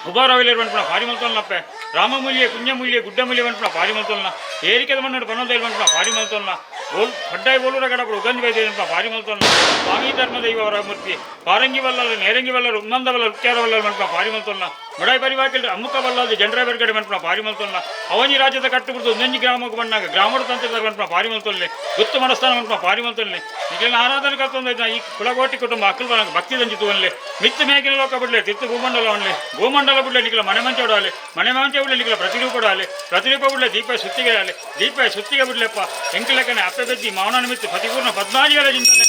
Speaker 7: ಉಬಾರವಿಲೇರು ಮನ್ಪಣ ಭಾರಿ ಮಲ್ತೊಲ್ನಪ್ಪೆ ರಾಮಮೂಲ್ಯ ಕುಂಜಮೂಲ್ಯ ಗುಡ್ಡಮೂಲ್ಯ ಮನ್ಪಣ ಭಾರಿ ಮಲ್ತೊಲ್ನ ಏರಿಕೆದ ಮಣ್ಣು ಪನ್ನೊಂದೇಳು ಮನ್ಪಣ ಭಾರಿ ಮಲ್ತೊಲ್ನ ಬೋಲ್ ಪಡ್ಡಾಯಿ ಬೋಲೂರ ಗಡಪಡು ಉಗಂಜಿ ವೈದ್ಯ ಮನ್ಪಣ ಭಾರಿ ಮಲ್ತೊಲ್ನ ಸ್ವಾಮಿ ಧರ್ಮ ದೈವರ ಮೂರ್ತಿ ಪಾರಂಗಿ ವಲ್ಲರು ನೇರಂಗಿ ವಲ್ಲರು ಉಮ್ಮಂದ ವಲ್ಲರು ಉಕ್ಕ್ಯಾರ ವಲ್ಲರು ಮನ್ಪಣ ಭಾರಿ ಮಲ್ತೊಲ್ನ ಮಡಾಯಿ ಪರಿವಾಕಿಲ್ ಅಮ್ಮುಕ ವಲ್ಲಾದ ಜನರ ಬೆರ್ಗಡೆ ಮನ್ಪಣ ಭಾರಿ ಮಲ್ತೊಲ್ನ ಅವನಿ ರಾಜ್ಯದ ಕಟ್ಟುಬಿಡ್ದು ಒಂದೊಂದು ಗ್ರಾಮಕ್ಕೆ ಬಣ್ಣಾಗ ಗ್ರಾಮದ ತಂತ್ರದ ಮನ್ಪಣ ಭಾರಿ ಮಲ್ತೊಲ್ನೆ ಗುತ್ತು ಮನಸ್ಥಾನ ಮನ್ಪಣ ಭಾರಿ ಮಲ್ತೊಲ್ನೆ ನಿಖಿಲ ಆರಾಧನೆ ಕರ್ತೊಂದು ಈ ಕುಲಗೋಟಿ ಕುಟುಂಬ ಅಕ್ಕಲು ಬನಾಗ ಭಕ್ತಿ ದಂಜಿತು ಒನ್ಲೆ ಮಿತ್ತು ಮೇಗಿನ ಲೋಕ ಬಿಡ್ಲೆ ತಿತ್ತು ಭೂಮಂಡಲ ಒನ್ಲೆ ಭೂಮಂಡಲ ಬಿಡ್ಲೆ ನಿಖಿಲ ಮನೆ ಮಂಚ ಬಿಡಾಲೆ ಮನೆ ಮಂಚ ಬಿಡ್ಲೆ ನಿಖಿಲ ಪ್ರತಿರೂಪ ಬಿಡಾಲೆ ಪ್ರತಿರೂಪ ಬಿಡ್ಲೆ ದೀಪ ಸುತ್ತಿಗೆ ಆಲೆ ದೀಪ ಸುತ್ತಿಗೆ ಬಿಡ್ಲೆಪ್ಪ ಎಂಕಲಕ್ಕನೆ ಅಪ್ಪೆ ಬೆದ್ದಿ ಮೌನ ನಿಮಿತ್ತ ಪತಿಪೂರ್ಣ ಪದ್ಮಾಜಿಗಳ ಜಿಂದಲೆ.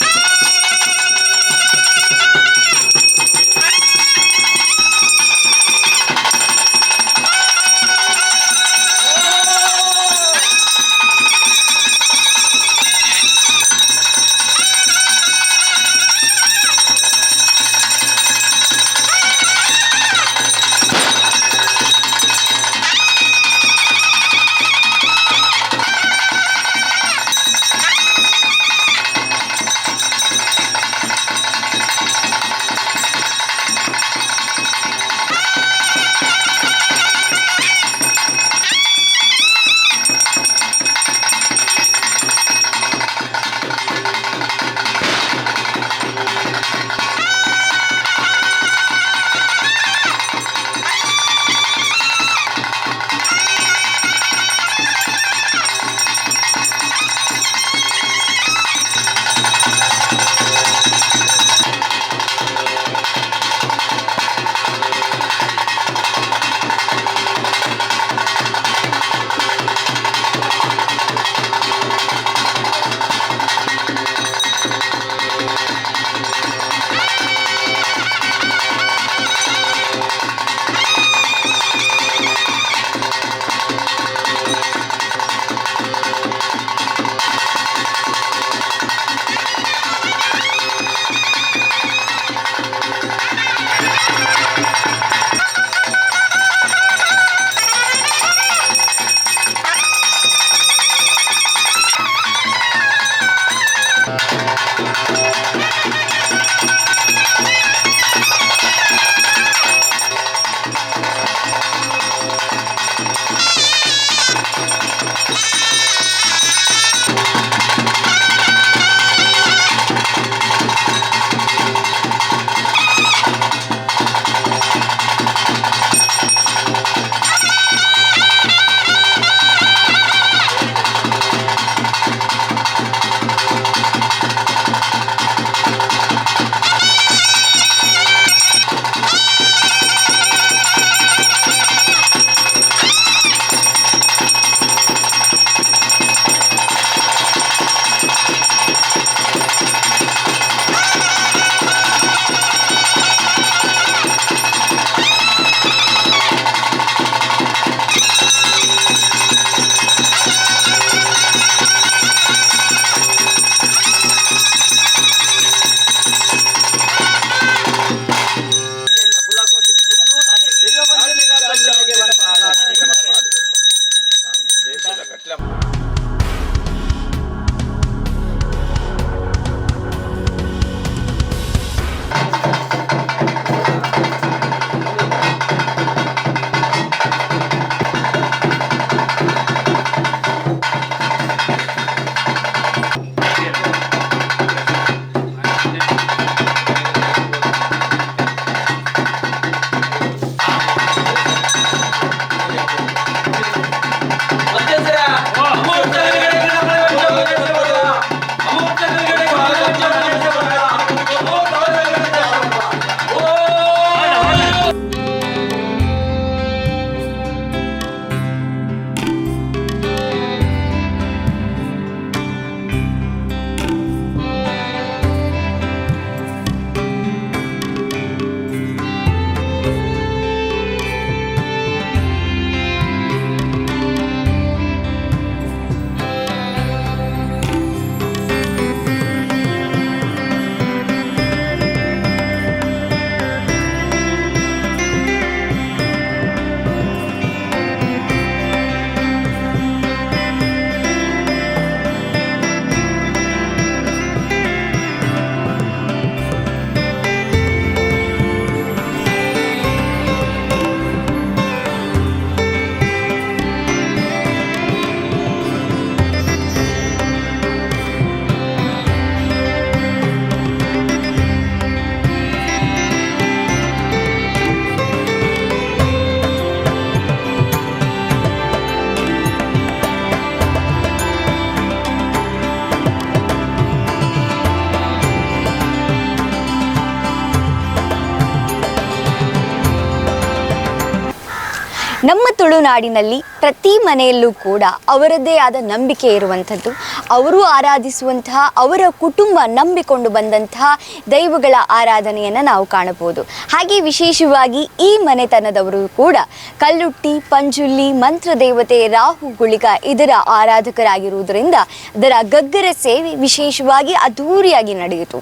Speaker 1: ನಮ್ಮ ತುಳುನಾಡಿನಲ್ಲಿ ಪ್ರತಿ ಮನೆಯಲ್ಲೂ ಕೂಡ ಅವರದ್ದೇ ಆದ ನಂಬಿಕೆ ಇರುವಂಥದ್ದು. ಅವರು ಆರಾಧಿಸುವಂತಹ, ಅವರ ಕುಟುಂಬ ನಂಬಿಕೊಂಡು ಬಂದಂತಹ ದೈವಗಳ ಆರಾಧನೆಯನ್ನು ನಾವು ಕಾಣಬಹುದು. ಹಾಗೆ ವಿಶೇಷವಾಗಿ ಈ ಮನೆತನದವರು ಕೂಡ ಕಲ್ಲುಟ್ಟಿ, ಪಂಜುರ್ಲಿ, ಮಂತ್ರದೇವತೆ, ರಾಹು ಗುಳಿಗ ಇದರ ಆರಾಧಕರಾಗಿರುವುದರಿಂದ ಅದರ ಗಗ್ಗರ ಸೇವೆ ವಿಶೇಷವಾಗಿ ಅದ್ಧೂರಿಯಾಗಿ ನಡೆಯಿತು.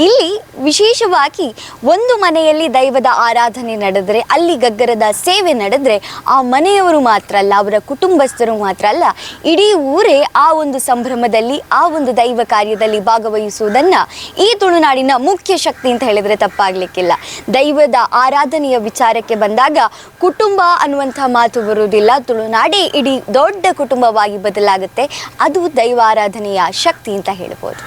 Speaker 1: ಇಲ್ಲಿ ವಿಶೇಷವಾಗಿ ಒಂದು ಮನೆಯಲ್ಲಿ ದೈವದ ಆರಾಧನೆ ನಡೆದರೆ, ಅಲ್ಲಿ ಗಗ್ಗರದ ಸೇವೆ ನಡೆದರೆ, ಆ ಮನೆಯವರು ಮಾತ್ರ ಅಲ್ಲ, ಅವರ ಕುಟುಂಬಸ್ಥರು ಮಾತ್ರ ಅಲ್ಲ, ಇಡೀ ಊರೇ ಆ ಒಂದು ಸಂಭ್ರಮದಲ್ಲಿ, ಆ ಒಂದು ದೈವ ಕಾರ್ಯದಲ್ಲಿ ಭಾಗವಹಿಸುವುದನ್ನು ಈ ತುಳುನಾಡಿನ ಮುಖ್ಯ ಶಕ್ತಿ ಅಂತ ಹೇಳಿದರೆ ತಪ್ಪಾಗಲಿಕ್ಕಿಲ್ಲ. ದೈವದ ಆರಾಧನೆಯ ವಿಚಾರಕ್ಕೆ ಬಂದಾಗ ಕುಟುಂಬ ಅನ್ನುವಂಥ ಮಾತು ಬರುವುದಿಲ್ಲ. ತುಳುನಾಡೇ ಇಡೀ ದೊಡ್ಡ ಕುಟುಂಬವಾಗಿ ಬದಲಾಗುತ್ತೆ. ಅದು ದೈವಾರಾಧನೆಯ ಶಕ್ತಿ ಅಂತ ಹೇಳ್ಬೋದು.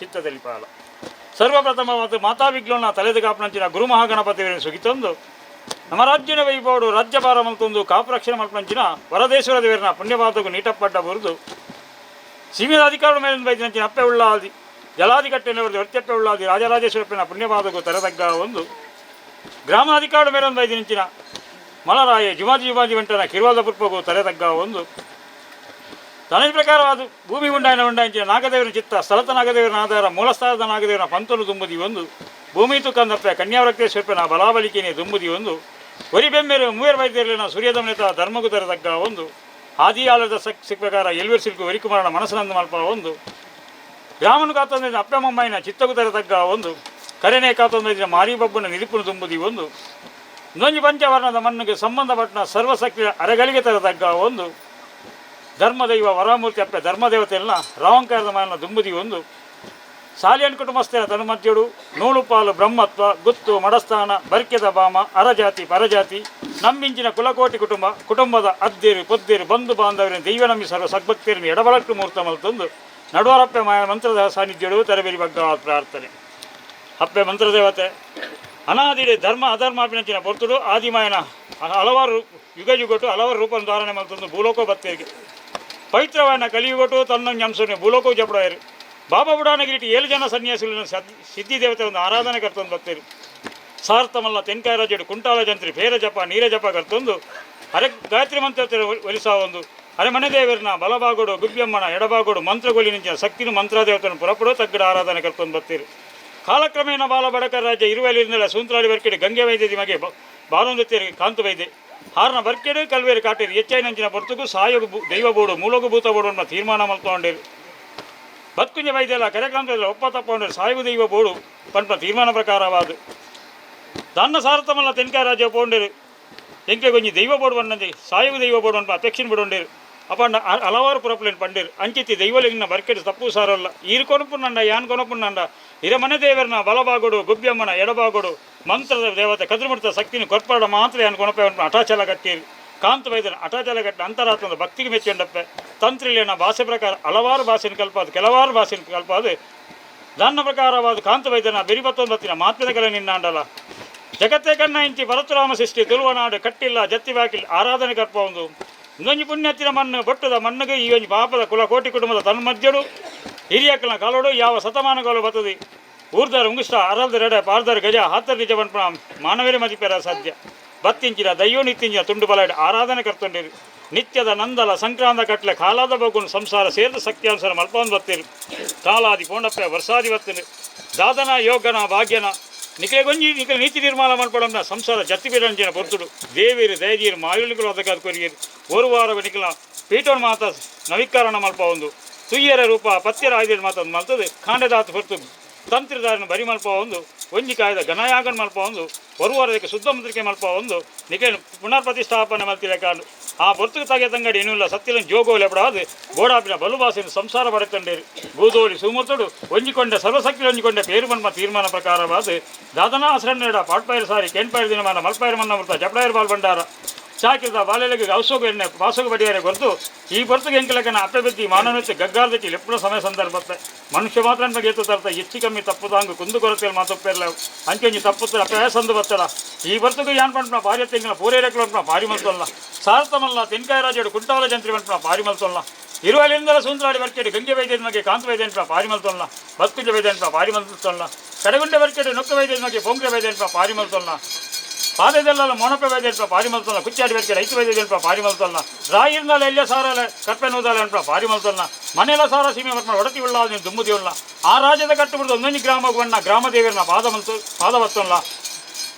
Speaker 7: ಚಿತ್ತದಲ್ಲಿ ಪಾಲ. ಸರ್ವಪ್ರಥಮವಾದ ಮಾತಾ ವಿಘ್ನನ ತಲೆದ ಕಾಪನಂಚಿನ ಗುರುಮಹಾಗಣಪತಿ ಸುಗಿತೊಂದು ನಮ್ಮ ರಾಜ್ಯನ ವೈಭವಡು ರಾಜ್ಯಭಾರ ಮಲ್ತೊಂದು ಕಾಪು ರಕ್ಷಣೆ ಮಲ್ಪನಂಚಿನ ವರದೇಶ್ವರ ದೇವರನ ಪುಣ್ಯವಾದಗೂ ನೀಟಪ್ಪಡ್ಡ ಬುರುದು ಸೀಮಿತ ಅಧಿಕಾರ ಮೇಲೆ ಬೈದಿನಂಚಿನ ಅಪ್ಪೆ ಉಳ್ಳಾದಿ ಜಲಾಧಿಕಟ್ಟೆನವರದು ಹೊರ್ತೆಪ್ಪೆ ಉಳ್ಳಾದಿ ರಾಜರಾಜೇಶ್ವರಪ್ಪನ ಪುಣ್ಯವಾದಗೂ ತರತಗ್ಗ ಒಂದು ಗ್ರಾಮಾಧಿಕಾರ ಮೇಲೆ ಬೈದಿನಂಚಿನ ಮಲರಾಯ ಜುಮಾಜಿ ಜುಮಾಜಿ ವೆಂಟನ ಕಿರುವಾದ ಪುರ್ಪಗೂ ತಲೆತಗ್ಗ ಒಂದು ತನಜ ಪ್ರಕಾರವಾದ ಭೂಮಿ ಉಂಡಾಯನ ಉಂಡಾಯಂಚಿನ ನಾಗದೇವರ ಚಿತ್ತ ಸ್ಥಳತ ನಾಗದೇವರ ಆಧಾರ ಮೂಲಸ್ಥಾನದ ನಾಗದೇವರ ಪಂತಲು ತುಂಬುದಿ ಒಂದು ಭೂಮಿ ತುಕ್ಕಂದಪ್ಪೆ ಕನ್ಯಾವ್ರಕ್ತೇಶ್ವರಪ್ಪನ ಬಲಾಬಲಿಕೆನೆ ತುಂಬುದಿ ಒಂದು ಒರಿ ಬೆಮ್ಮೆರು ಮೂವರ ವೈದ್ಯರಲ್ಲಿನ ಸೂರ್ಯದಮನಿತ ಧರ್ಮಗೂ ತರತಗ್ಗ ಒಂದು ಆದಿಯಾಲದ ಸಕ್ ಪ್ರಕಾರ ಎಲ್ವೇರ್ ಸಿಲ್ಕು ವರಿಕುಮಾರನ ಮನಸ್ಸಿನಂದು ಮಲ್ಪ ಒಂದು ಗ್ರಾಮನು ಕಾತಂದ್ರೆ ಅಪ್ಪೆ ಮಮ್ಮಾಯಿನ ಚಿತ್ತಗೂ ತರತಗ್ಗ ಒಂದು ಕರೆನೆ ಕಾತಂದ್ರೆ ಮಾರಿ ಬಬ್ಬನ ನಿರಿಪುನು ತುಂಬುದಿ ಒಂದು ನೊಂಜಿ ಪಂಚವರ್ಣದ ಮಣ್ಣಿಗೆ ಸಂಬಂಧಪಟ್ಟ ಸರ್ವಶಕ್ತಿಯ ಅರೆಗಳಿಗೆ ತರತಗ್ಗ ಒಂದು ಧರ್ಮದೈವ ವರಮೂರ್ತಿ ಅಪ್ಪೆ ಧರ್ಮದೇವತೆಯನ್ನ ರಾವಂಕಾರದ ಮಾನ ದುಂಬುದಿ ಒಂದು ಸಾಲಿಯನ್ ಕುಟುಂಬಸ್ಥರ ತನುಮಧ್ಯಡು ನೂಲುಪಾಲು ಬ್ರಹ್ಮತ್ವ ಗುತ್ತು ಮಡಸ್ಥಾನ ಬರ್ಕೆದ ಬಾಮ ಅರಜಾತಿ ಪರಜಾತಿ ನಮ್ಮಿಂಚಿನ ಕುಲಕೋಟಿ ಕುಟುಂಬ ಕುಟುಂಬದ ಅದ್ದೇರು ಪೊದ್ದೇರು ಬಂಧು ಬಾಂಧವರಿನ ದೈವ ನಂಬಿ ಸರ್ವ ಸದ್ಭಕ್ತಿಯರನ್ನು ಎಡಬಳಕು ಮೂರ್ತ ಮಲ್ತೊಂದು ನಡುವರಪ್ಪೆ ಮಾಯ ಮಂತ್ರದ ಸಾನ್ನಿಧ್ಯಡು ತರಬೇರಿ ಬಗ್ಗ ಪ್ರಾರ್ಥನೆ. ಅಪ್ಪೆ ಮಂತ್ರದೇವತೆ ಅನಾದಿಡೆ ಧರ್ಮ ಅಧರ್ಮಾಭಿನಂಚಿನ ಪೊರ್ತುಡು ಆದಿಮಾಯನ ಹಲವಾರು ಯುಗ ಯುಗಟು ಹಲವಾರು ರೂಪವನ್ನು ಧಾರಣೆ ಮಲ್ತೊಂದು ಭೂಲೋಕ ಬತ್ತೇರಿಗೆ ಪವಿತ್ರವಾದ ಕಲಿಯುಗಟು ತನ್ನ ಅಂಶನೆ ಭೂಲೋಕ ಜಪಡಾಯರು ಬಾಬಾ ಬುಡಾನಗಿರಿಟಿ 7 ಜನ ಸನ್ಯಾಸಿಗಳನ್ನು ಸಿದ್ಧಿ ದೇವತೆ ಒಂದು ಆರಾಧನೆ ಕರ್ತೊಂದು ಬರ್ತೀರಿ. ಸಾರ್ಥಮಲ್ಲ ತೆನ್ಕಾಯ ರಾಜಡು ಕುಂಟಾಲ ಜಂತ್ರಿ ಫೇರ ಜಪ ನೀರ ಜಪ ಕರ್ತೊಂದು ಅರೆ ಗಾಯತ್ರಿ ಮಂತ್ರ ಒಲಿಸಾ ಒಂದು ಅರೆ ಮನೆ ದೇವರನ್ನ ಬಲಬಾಗೋಡು ಗುಬ್ಬಿಯಮ್ಮನ ಎಡಬಾಗೋಡು ಮಂತ್ರಗೊಲಿನಿಂಚಿನ ಶಕ್ತಿನ ಮಂತ್ರದೇವತನ ಪುರಪುಡೋ ತಗ್ಗಡ ಆರಾಧನೆ ಕರ್ತೊಂದು ಬರ್ತೀರಿ. ಕಾಲಕ್ರಮೇಣ ಬಾಲ ಬಡಕರ ರಾಜ್ಯ ಇರುವಲ್ಲಿಂದಲೇ ಸೂಂತ್ರಾಡಿ ಬರ್ಕೆಡೆ ಗಂಗೆ ವೈದ್ಯದಿ ಮಗೆ ಬಾಲೊಂದು ಕಾಂತು ವೈದ್ಯ ಹಾರನ ಬರ್ಕೆಡು ಕಲ್ವೇರು ಕಾಟೇರಿ ಹೆಚ್ಚಾಯಿನಂಚಿನ ಪೊರ್ತುಗು ಸಾಯೋಗು ದೈವ ಬೋಡು ಮೂಲೋಗು ಭೂತ ಬೋಡು ಅನ್ನೋ ತೀರ್ಮಾನ ಮಲ್ತೊಂಡೇರು. ಬತ್ಕುಂಜ ವೈದ್ಯಲ ಕರೆಕ್ರಾಂತದ ಒಪ್ಪ ತಪ್ಪೊಂಡೇರು ಸಾಯೋಗು ದೈವ ಬೋಡು ಪಂಪ ತೀರ್ಮಾನ ಪ್ರಕಾರವಾದ ದನ್ನ ಸಾರಥಮಲ್ಲ ತೆನ್ಕಾಯ ರಾಜ್ಯ ಪೋಂಡೇರು ಎಂಕೆ ಗೊಂಜಿ ದೈವ ಬೋಡು ಬಣ್ಣಂಜಿ ಸಾಯೋಗು ದೈವ ಬೋಡು ಅನ್ಪ ಅಪೇಕ್ಷೆ ಬಿಡೊಂಡೇರು ಅಪ್ಪಂಡ ಹಲವಾರು ಪುರಪುಲೇನು ಪಂಡೇರು ಅಂಚಿತಿ ದೈವಲಿಂಗನ ಬರ್ಕೆಡು ತಪ್ಪು ಸಾರಲ್ಲ ಈರು ಕೊನಪುನ್ನಂಡ ಯಾನ್ ಕೊನಪುನ್ನಂಡ ಹಿರಮನೆ ದೇವರನ ಬಲಬಾಗೋಡು ಗುಬ್ಬಿಯಮ್ಮನ ಎಡಬಾಗೋಡು ಮಂತ್ರದ ದೇವತೆ ಕದ್ರಮುಡ್ತ ಶಕ್ತಿನ ಕೊರ್ಪಾಡ ಮಾತ್ರ ಯಾನ್ ಕೊನಪೆ ಅಟಾಚಲ ಕಟ್ಟೀರಿ ಕಾಂತ ವೈದ್ಯನ ಅಟಾಚಲ ಕಟ್ಟ ಅಂತರಾತ್ಮದ ಭಕ್ತಿಗೆ ಮೆಚ್ಚೊಂಡಪ್ಪೆ ತಂತ್ರಿಲೇನ ಭಾಷೆ ಪ್ರಕಾರ ಹಲವಾರು ಭಾಷೆನ ಕಲ್ಪಾದು ಕೆಲವಾರು ಭಾಷೆನ ಕಲ್ಪಾದು ದಾನ್ನ ಪ್ರಕಾರವಾದ ಕಾಂತ ವೈದ್ಯನ ಬೆರಿಬತ್ತೊಂಬತ್ತಿನ ಮಾತ್ರದ ಕಲೆ ನಿನ್ನಾಂಡಲ ಜಗತ್ತೇ ಕಣ್ಣ ಇಂಚಿ ಪರಶುರಾಮ ಸೃಷ್ಟಿ ತುಳುವನಾಡು ಕಟ್ಟಿಲ್ಲ ಜತ್ತಿ ಬಾಕಿಲ್ ಆರಾಧನೆ ಕರ್ಪ ಒಂದು ಇಂದೊಂಜಿ ಪುಣ್ಯತ್ತಿನ ಮಣ್ಣು ಬೊಟ್ಟದ ಮಣ್ಣಿಗೆ ಈ ಒಂಜಿ ಪಾಪದ ಕುಲ ಕೋಟಿ ಕುಟುಂಬದ ತನ್ಮಧ್ಯಡು ಹಿರಿಯಕ್ಕನ ಕಾಲೋಡು ಯಾವ ಶತಮಾನಗಳು ಬರ್ತದೆ ಊರ್ದಾರ ಉಂಗುಷ್ಟ ಅರಲ್ದ ರೆಡೆ ಪಾರ್ದರ ಗಜ ಹಾತರ ನಿಜ ಬನ್ಪಣ ಮಾನವರೇ ಮದಿಪೆರ ಸಾಧ್ಯ ಬತ್ತಿಂಚಿನ ದೈವ ನಿತ್ತಿಂಚಿನ ತುಂಡು ಬಲ ಆರಾಧನೆ ಕರ್ತೊಂಡಿರು ನಿತ್ಯದ ನಂದಲ ಸಂಕ್ರಾಂತ ಕಟ್ಲೆ ಕಾಲಾದ ಬಗ್ಗುನು ಸಂಸಾರ ಸೇರಿದ ಶಕ್ತಿಯಾನುಸಾರ ಮಲ್ಪವನ್ ಬತ್ತೀರು ಕಾಲಾದಿ ಪೋಂಡಪ್ಪೆ ವರ್ಷಾದಿ ಬತ್ತಿರು ದಾದನ ಯೋಗನ ಭಾಗ್ಯನ ನಿಖಲೆ ಗೊಂಜಿ ನಿಖಲೆ ನೀತಿ ನಿರ್ಮಾಣ ಮಲ್ಪಡಂನ ಸಂಸಾರ ಜತ್ತಿ ಬಿರಂಜಿನ ಪೊರ್ತುಡು ದೇವಿರು ದಯದೀರು ಮಾಯುಲಿಗಳು ಅದಕ್ಕಾದ ಕೊರಿಯರು ஒரு ವಾರ ನಿಖಲ ಪೀಠೋನ್ ಮಾತ ನವೀಕರಣ ಮಲ್ಪ ಒಂದು ತುಯ್ಯರ ರೂಪ ಪತ್ಯರ ಆಯ್ದೇರು ಮಾತ ಮಲ್ತದೆ ಕಾಂಡದಾತ ಹೊರತು ತಂತ್ರದಾರನ ಬರಿ ಮಲ್ಪ ಒಂದು ಒಂಜಿ ಕಾಯ್ದ ಗಣಯಾಗನ್ ಮಲ್ಪ ಒಂದು ಬರುವಾರದಕ್ಕೆ ಶುದ್ಧ ಮುದ್ರಿಕೆ ಮಲ್ಪ ಒಂದು ನಿಖಲೆ ಪುನರ್ ಪ್ರತಿಷ್ಠಾಪನೆ ಮಲ್ತಿಲ್ಲ ಕಾಂಡು ಆ ಬೊರ್ತುకు ತಗೆ ತಂಗಡಿ ಏನೂ ಇಲ್ಲ ಸತ್ತಿಲ ಜೋಗೋಲೆ ಬಡಾದು ಗೋಡಾಪಿನ ಬಲುಭಾಷೆಯನ್ನು ಸಂಸಾರ ಪಡೆತಂಡೇರಿ ಭೂದೋಲಿ ಸುಮೂರ್ತಡು ಒಂಜಿಕೊಂಡ ಸರ್ವಶಕ್ತಿ ಒಂಜಿಕೊಂಡ ಪೇರು ಮನ್ಮ ತೀರ್ಮಾನ ಪ್ರಕಾರವಾದ ದಾದನಾ ಆಶ್ರಣ್ಯಡ ಪಾಟ್ಪೈರು ಸಾರಿ ಕೆಂಪೈರು ದಿನಮಾನ ಮಲ್ಪೈರು ಮನ್ನಮೃತ ಜಪಡೈರು ಬಾಲ್ ಭಂಡಾರ ಚಾಕಿದ ಬಾಲೆಲೆಗೆ ಔಸೋಗು ಎಣ್ಣೆ ಪಾಸೋಗು ಬಡಿಯಾರೆ ಗೊತ್ತು ಈ ಬರ್ತುಗೆ ಎಂಕಲಕನ ಅಪ್ಪೆಬೆತ್ತಿ ಮಾನವನಕ್ಕೆ ಗಗ್ಗಾರದಕ್ಕೆ ಲೆಪ್ಪುನ ಸಮಯ ಸಂದರ್ಭತ್ತೆ ಮನುಷ್ಯ ಮಾತ್ರ ಬಗ್ಗೆ ಎತ್ತು ತರ್ತ ಹೆಚ್ಚು ಕಮ್ಮಿ ತಪ್ಪುದಾಂಗು ಕುಂದು ಕೊರತೆಯಲ್ಲಿ ಮಾತೊಪ್ಪೆಲ್ಲ ಅಂಚೆಂಜಿ ತಪ್ಪುತ್ತ ಅಪ್ಪೆ ಸಂದು ಬತ್ತಡ ಈ ಬರ್ತುಗೆ ಯಾನ್ ಪಂಪನ ಭಾರ್ಯ ತೆಂಗಿನ ಪೂರೇರಕ್ಲು ಪಂಪನ ಭಾರಿ ಮಲ್ತೊಲ್ಲ ಸಾರ್ತಮಲ್ಲ ತೆನ್ಕಾಯ ರಾಜಡು ಕುಂಟಾಲ ಜಂತ್ರಿ ಪಂಪನ ಭಾರಿ ಮಲ್ತೊಲ್ಲ ಇರುವಲ್ಲಿಂದಲ ಸುಂದರಾಡಿ ಬರ್ಕೆಡು ಗಂಗೆ ವೈದ್ಯನ ಬಗ್ಗೆ ಕಾಂತ ವೈದ್ಯನ ಭಾರಿ ಮಲ್ತೊಲ್ಲ ಬತ್ಕುಂಜ ವೈದ್ಯನ ಭಾರಿ ಮಲ್ತೊಲ್ಲ ಕಡಗುಂಡೆ ಬರ್ಕೆಡು ನೊಕ್ಕ ವೈದ್ಯನ ಬಗ್ಗೆ ಪೊಂಗ್ರೆ ವೈದ್ಯನ ಭಾರಿ ಮಲ್ತೊಲ್ಲ ಪಾದದಲ್ಲೆಲ್ಲ ಮೊಣಪೆ ವೈದ್ಯಲ್ಪ ಭಾರಿ ಮಲ್ತಲ್ಲ ಕುಚ್ಚಾಡಿ ಬೇಕೆ ರೈತ ವೈದ್ಯಲ್ಪ ಭಾರಿ ಮಲ್ತಲ್ಲ ರಾಯಿರ್ನಾಲ ಎಲ್ಲ ಸಾರಲ್ಲ ಕರ್ಪೆ ನೋದಾಲೆ ಅನ್ಪ ಭಾರಿ ಮಲ್ತಲ್ಲ ಮನೆಯಲ್ಲ ಸಾರ ಸೀಮೆ ಬರ್ಕೊಂಡು ಒಡತಿ ಉಳ್ಳ ನೀನು ದುಮ್ಮದಿ ಉಳ್ಳ ಆ ರಾಜ್ಯದ ಕಟ್ಟುಬಿಡ್ದು ಒಂದೊಂದು ಗ್ರಾಮವನ್ನ ಗ್ರಾಮ ದೇವರನ್ನ ಪಾದ ಮಲ್ತು ಪಾದ ಬತ್ತಲ್ಲ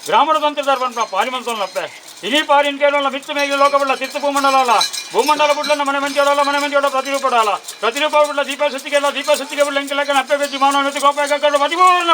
Speaker 7: ಗ್ರಾಮದ ತಂತ್ರದಾರ ಬಂದ್ಪ ಪಾರಿ ಮಲ್ತಲ್ಲಪ್ಪೆ ಇಡೀ ಪಾರಿನ ಕೇಳಲ್ಲ ಮಿತ್ತು ಮೇಗಿ ಲೋಕ ಬಿಡ್ಲ ತಿತ್ತು ಭೂಮಂಡಲ ಅಲ್ಲ ಭೂಮಂಡಲ ಬಿಡ್ಲನ್ನ ಮನೆ ಮಂಜೋಡಲ್ಲ ಮನೆ ಮಂಜೋಡ ಪ್ರತಿರೂಪಡಲ್ಲ ಪ್ರತಿರೂಪ ಬಿಡ್ಲ ದೀಪ ಸುತ್ತಿಗೆ ಅಲ್ಲ ದೀಪ ಸುತ್ತಿಗೆ ಬಿಡ್ಲ ಎಂಕಲಕ್ಕನ ಅಪ್ಪೆ ಬೆಚ್ಚಿ ಮಾನವ ಗೋಪಾಯ ಕಟ್ಟು ಮದಿಪೂರ್ಣ.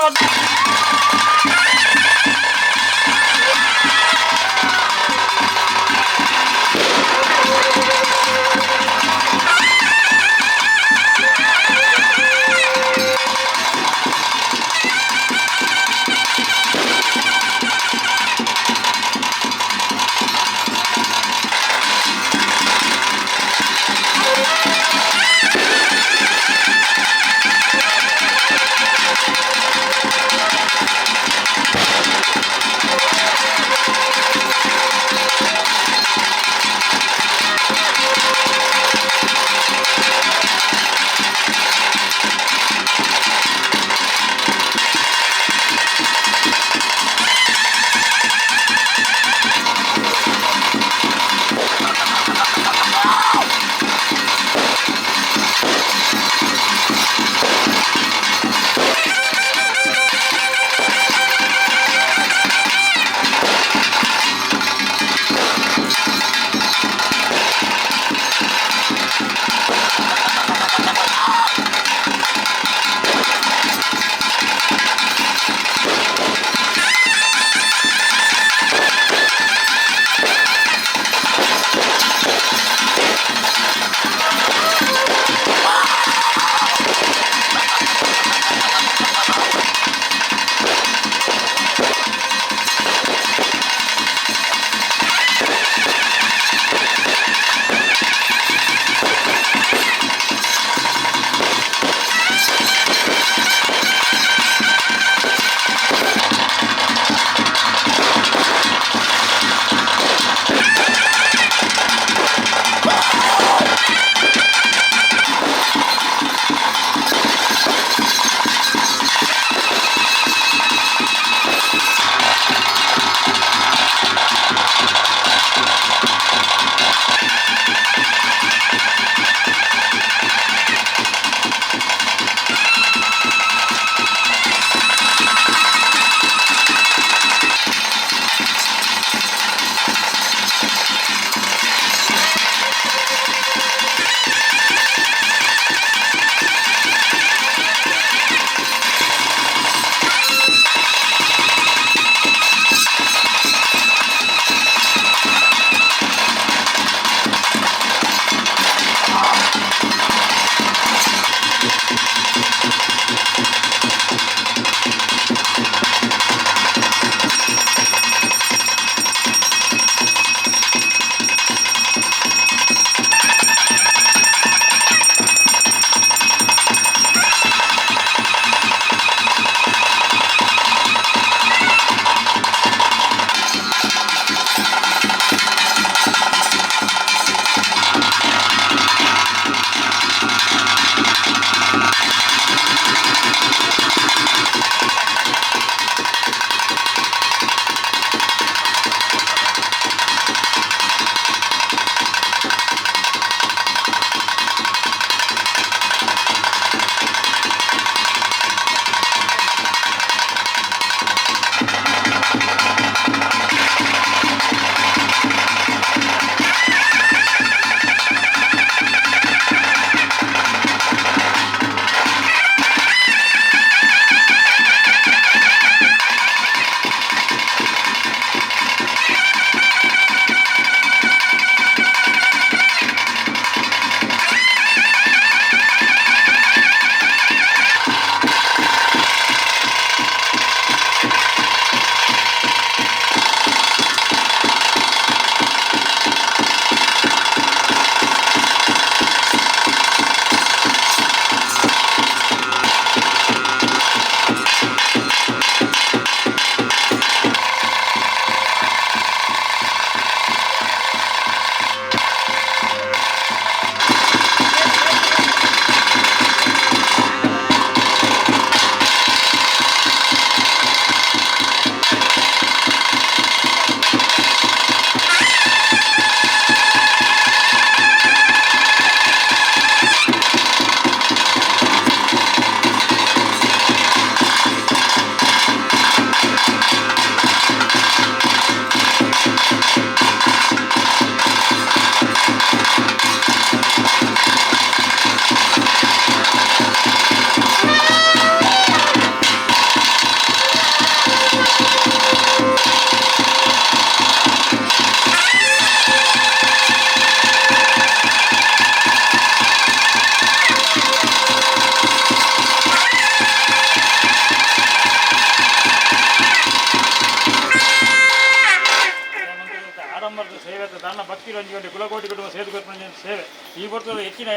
Speaker 7: ಭಕ್ತಿ ರಂಜಿಕೊಂಡು ಕುಲಕೋಟಿ ಕುಟುಂಬ ಸೇದು ಕೊರ್ಪುನ ಸೇವೆ ಈ ಬರ್ತದ ಹೆಚ್ಚಿನ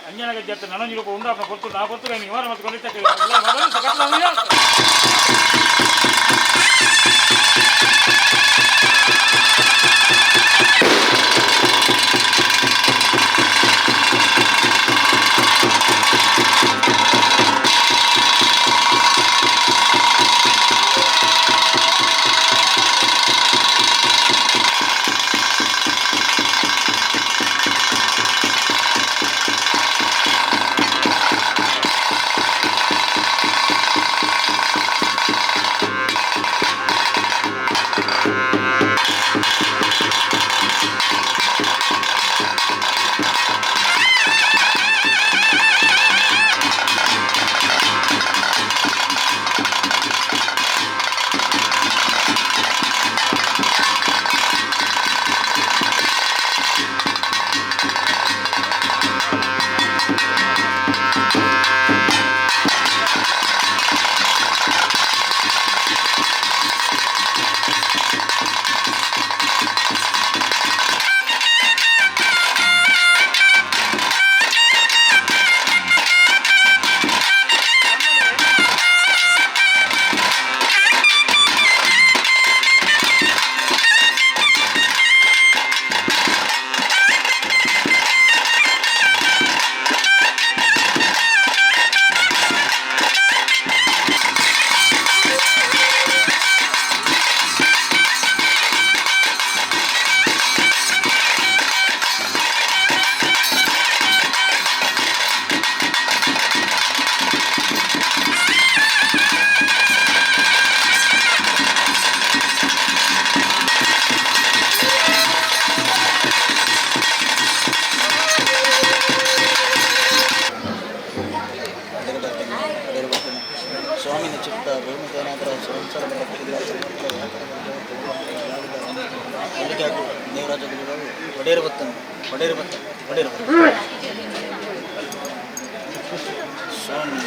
Speaker 7: ಅಂಜನ ಗಜ್ಜೆ ನನೊಂಜಿ ರೂಪ ಉಂಡಾಪನ ಕೊರ್ತು ಆ ಪೊರ್ತುಡು ನಿವಾರ ಮತ್ತು ಕೊಲಿತಕ್ಕೆ
Speaker 8: ಸ್ವಾಮಿನ ಚಿತ್ತ ಭೂಮಿತೇನಾದರೂ ಸಂಸಾರ ದೇವರಾಜ ಗುರುಗಳು ಒಡೆಯರು ಬತ್ತನು ಒಡೆಯರು ಬತ್ತ ಒಡೆಯರು ಸ್ವಾಮಿ.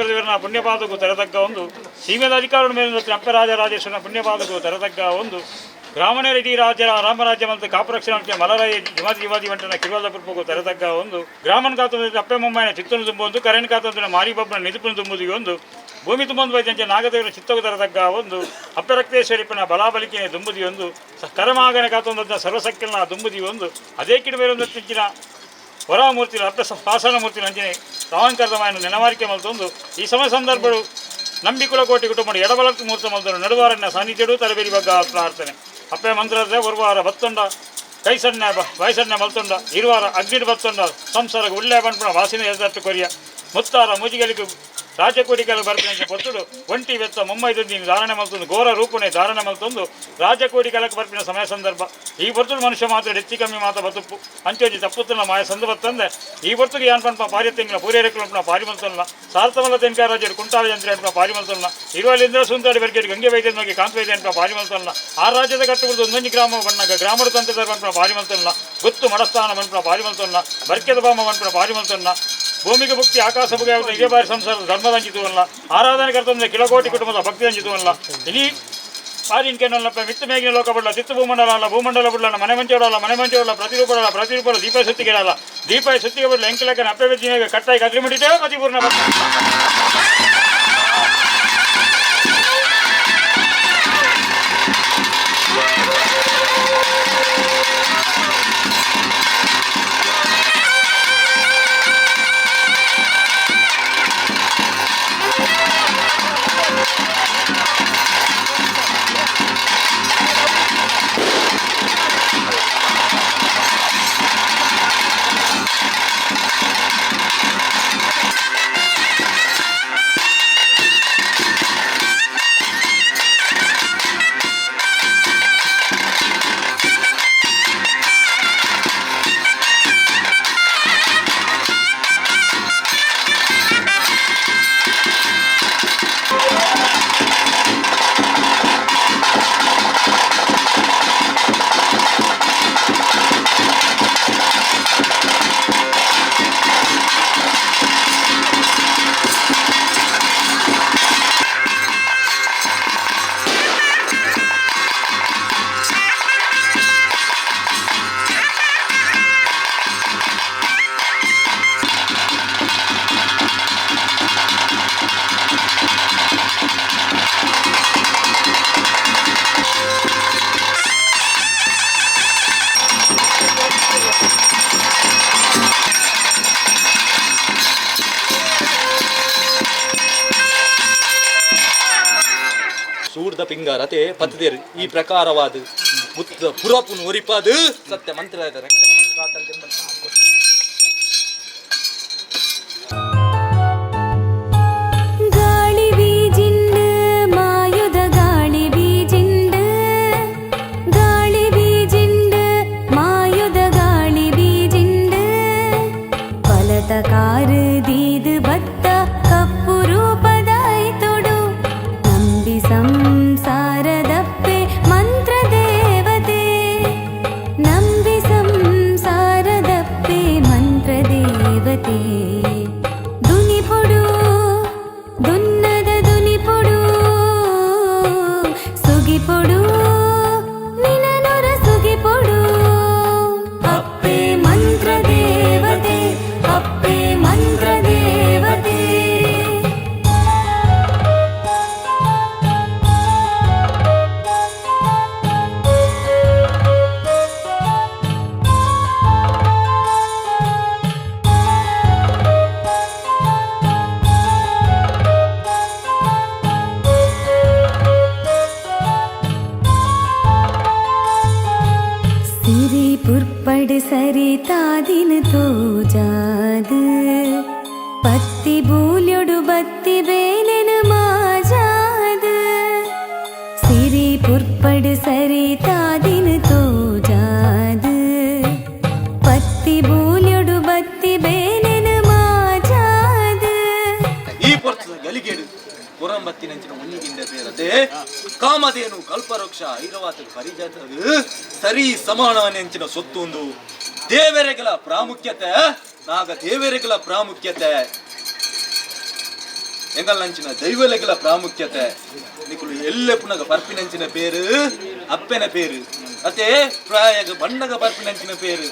Speaker 7: ಇವರನ್ನ ಪುಣ್ಯಪಾದಕ್ಕೂ ತೆರೆತಕ್ಕ ಒಂದು ಸೀಮೆದ ಅಧಿಕಾರದ ಮೇಲೆ ಅಪ್ಪರಾಜರಾಜೇಶ್ವರನ ಪುಣ್ಯಪಾದಕ್ಕೂ ತೆರೆತಕ್ಕ ಒಂದು ಬ್ರಾಹ್ಮಣರ ಇಡೀ ರಾಜ್ಯ ರಾಮರಾಜ್ಯ ಮತ್ತು ಕಾಪುರಕ್ಷಣ ಮಲರಾಯ ಜಿಮಾದಿ ಜಿಮಾದಿ ವಂಟನ ಕಿರುವಲ ಕೃಪಗೂ ತೆರೆತಕ್ಕ ಒಂದು ಗ್ರಾಮನ್ ಕಾತಂದ್ರೆ ಅಪ್ಪೆ ಮೊಮ್ಮಾಯನ ಚಿತ್ತನು ತುಂಬೊಂದು ಕರೆನ್ ಕಾತಂದ್ರೆ ಮಾರಿಬೊಬ್ಬನ ನಿದುಪನು ತುಂಬುದು ಒಂದು ಭೂಮಿ ತುಂಬೊಂದು ವೈದ್ಯಂಚೆ ನಾಗದೇವರ ಚಿತ್ತಗೂ ತೆರೆತಕ್ಕ ಒಂದು ಅಪ್ಪರಕ್ತೇಶ್ವರಿಪ್ಪನ ಬಲಾಬಲಿಕೆಯ ದುಂಬುದಿ ಒಂದು ಕರಮಾಗನ ಕಾತೊಂದ ಸರ್ವಸಕ್ತಿನ ದುಂಬುದಿ ಒಂದು ಅದೇ ಕಿಡಿಬೇರೊಂದು ತಿಂಚಿನ ವರಾಮೂರ್ತಿ ಅರ್ಧ ಪಾಷಾಣ ಮೂರ್ತಿ ನಂಜನೆ ತಾವಂಕರ್ದಮಾಯನ ನೆನವಾರಿಕೆ ಮಲ್ತೊಂದು ಈ ಸಮಯ ಸಂದರ್ಭಗಳು ನಂಬಿಕುಲಕೋಟಿ ಕುಟುಂಬ ಎಡಬಲಕ್ಕೆ ಮೂರ್ತ ಮಲ್ತನು ನಡುವಾರನ್ನ ಸಾನ್ನಿಧ್ಯಡು ತರಬೇರಿ ಬಗ್ಗ ಪ್ರಾರ್ಥನೆ ಅಪ್ಪೆ ಮಂತ್ರದ ಒರುವಾರ ಬತ್ತೊಂಡ ಕೈಸಣ್ಣ ಬಾಯ್ಸಣ್ಣ ಮಲ್ತೊಂಡ ಇರುವಾರ ಅಗ್ನಿಡ್ ಬತ್ತೊಂಡ ಸಂಸಾರ ಉಳ್ಳೆ ಬಣ್ಪುಣ ವಾಸಿನ ಎದ್ದಟ್ಟು ಕೊರಿಯ ಮುತ್ತಾರ ಮುಜಿಗಲಿಗೆ ರಾಜಕೋಟಿಕಲು ಬರ್ಪಿನ ಪೊತ್ತುಡು ಒಂಟಿ ಬೆತ್ತ ಮುಂಬೈದೊಂದಿನ ಧಾರಣೆ ಮಲ್ತೊಂದು ಘೋರ ರೂಪುಣೆ ಧಾರಣೆ ಮಲ್ತೊಂದು ರಾಜಕೋಟಿಕಲಕ್ಕೆ ಬರ್ಪಿನ ಸಮಯ ಸಂದರ್ಭ ಈ ಬರ್ತುಡು ಮನುಷ್ಯ ಮಾತ್ರ ಹೆಚ್ಚು ಕಮ್ಮಿ ಮಾತ ಬತುಪ್ಪು ಅಂಚೋಜಿ ತಪ್ಪುತ್ತನ ಮಾಯ ಸಂದ ಬತ್ತಂದೆ ಈ ಬರ್ತುಗೆ ಯಾನ್ ಪನ್ಪ ಪಾರ್ಯತೆಂಗಿನ ಪೂರೇರಕ್ಕಲಂಪನ ಪಾರಿಮಲ್ತೊಲ್ಲ ಸಾರ್ತಮಲ್ಲ ತೆನ್ಕಾಯ ರಾಜರು ಕುಂಟಾಲ ಯಂತ್ರ ಅನ್ಪ ಪಾರಿಮಲ್ತೊಲ್ಲ ಇರುವಲ್ಲಿಂದ್ರ ಸುಂದರಿ ಬರ್ಗೇಟ್ ಗಂಗೆ ವೈದ್ಯನ ಬಗ್ಗೆ ಕಾಂತ ವೈದ್ಯ ಅನ್ಪ ಪಾರಿಮಲ್ತೊಲ್ಲ ಆ ರಾಜ್ಯದ ಕಟ್ಟುವುದು ಒಂದೊಂದು ಗ್ರಾಮ ಬಣ್ಣಗ ಗ್ರಾಮದ ತಂತ್ರದ ಪನ್ಪ ಪಾರಿಮಲ್ತೊಲ್ಲ ಗೊತ್ತು ಮಡಸ್ಥಾನ ಬನ್ಪ ಪಾರಿಮಲ್ತೊಲ್ಲ ಬರ್ಕೆದ ಬಾಮ ಬನ್ಪ ಪಾರಿಮಲ್ತೊಲ್ಲ ಭೂಮಿಗೆ ಭುಕ್ತಿ ಆಕಾಶ ಬುಗೆ ಇದೇ ಬಾರಿ ಸಂಸಾರದ ಧರ್ಮದಂಜಿತುವಲ್ಲ ಆರಾಧನೆ ಕರ್ತಂದ್ರೆ ಕಿಲೋಕೋಟಿ ಕುಟುಂಬದ ಭಕ್ತಿ ಅಂಜಿತುವಲ್ಲ ಇಡೀ ಪಾರಿನ್ಕೆನಲ್ಲಪ್ಪ ಮಿತ್ತು ಮೇಗಿನ ಲೋಕ ಬಡ್ಲ ತಿತ್ತು ಭೂಮಂಡಲ ಅಲ್ಲ ಭೂಮಂಡಲ ಬುಡ್ಲನ ಮನೆ ಮಂಚೋಡಲ್ಲ ಮನೆ ಮಂಚೋಡಲ್ಲ ಪ್ರತಿರೂಪಡಲ್ಲ ಪ್ರತಿರೂಪಡ ದೀಪ ಸುತ್ತಿಗೆಡಲ್ಲ ದೀಪ ಸುತ್ತಿಗೆ ಬಡ್ಲ ಎಂಕಲಕ್ಕನ ಅಪ್ಪೆ ಬೆಜ್ಜಿನಾಗ ಕಟ್ಟಾಯಿ ಕದ್ರಿ ಮುಡಿತೇವೆ ಪತಿಪೂರ್ಣ
Speaker 9: ಪಿಂಗಾರ ಅತೆ ಪತ್ತದೇರು ಈ ಪ್ರಕಾರವಾದ ಮುತ್ತ ಪುರಪುನು ಒರಿಪಾದು ಸತ್ಯ ಮಂತ್ರದ ರಕ್ಷಣೆ ಮತ್ತು ಕಾತಲ್ದೆಂಬ
Speaker 5: ಗಾಳಿ ಬೀಜಿಂಡ್ ಮಾಯುದ ಗಾಳಿ ಬೀಜಿಂಡ್ ಗಾಳಿ ಬೀಜಿಂಡ್ ಮಾಯುದ ಗಾಳಿ ಬೀಜಿಂಡ್ ಫಲತ ಕಾರು ದೀದು ಬತ್ತ ಕಪ್ಪು ರೂಪದಾಯಿತೊಡು ನಂಬಿ ಸಂಸಾರದಪ್ಪೆ ಮಂತ್ರ ದೇವತೆ ನಂಬಿ ಸಂಸಾರದಪ್ಪೆ ಮಂತ್ರ ದೇವತೆ ದುನಿಪೊಡು ದುನ್ನದ ದುನಿಪೊಡು ಸುಗಿಪೊಡು ನಿನನೊರ ಸುಗಿಪೊಡು ಅಪ್ಪೆ ಮಂತ್ರ ದೇವತೆ ಅಪ್ಪೆ ಮಂತ್ರ ದೇವತೆ. ಸಿರಿ ಪುರ್ಪಡ್ ಸರಿತಾದಿನ ತೋಜಾದ ಪತ್ತಿ ಬೂಲ್ಯೊಡು ಬತ್ತಿ ಬೇಲೆನ ಮಾಜಾದ ಸಿರಿ ಪುರ್ಪಡ್ ಸರಿತಾದಿನ ತೋಜಾದ ಪತ್ತಿ ಬೂಲ್ಯೊಡು ಬತ್ತಿ ಬೇಲೆನ ಮಾಜಾದ.
Speaker 9: ಈ ಪೊರ್ತದ ಗಲಿಗೇಡು ಪುರಂಬತ್ತಿನಂಚಿನ ಒಂಜಿಗಿಂಡ ಬೇರತೆ ಕಾಮಧೇನು ಕಲ್ಪವೃಕ್ಷ ಐರವಾತ ಪರಿಜಾತದ ಸರಿ ಸಮಾನವನೆಂಚಿನ ಸೊತ್ತು ಒಂದು ದೇವರೆಗಳ ಪ್ರಾಮುಖ್ಯತೆ ನಾಗ ದೇವರೆಗಳ ಪ್ರಾಮುಖ್ಯತೆ ಎಂಗಲ್ನಂಚಿನ ದೈವಲೆಗಳ ಪ್ರಾಮುಖ್ಯತೆ ನಿಕುಲು ಎಲ್ಲೆ ಪುನಗ ಪರ್ಪಿನಂಚಿನ ಪೇರು ಅಪ್ಪೆನ ಪೇರು ಅತೆ ಪ್ರಾಯಗ ಬಣ್ಣಗ ಪರ್ಪಿನಂಚಿನ ಪೇರು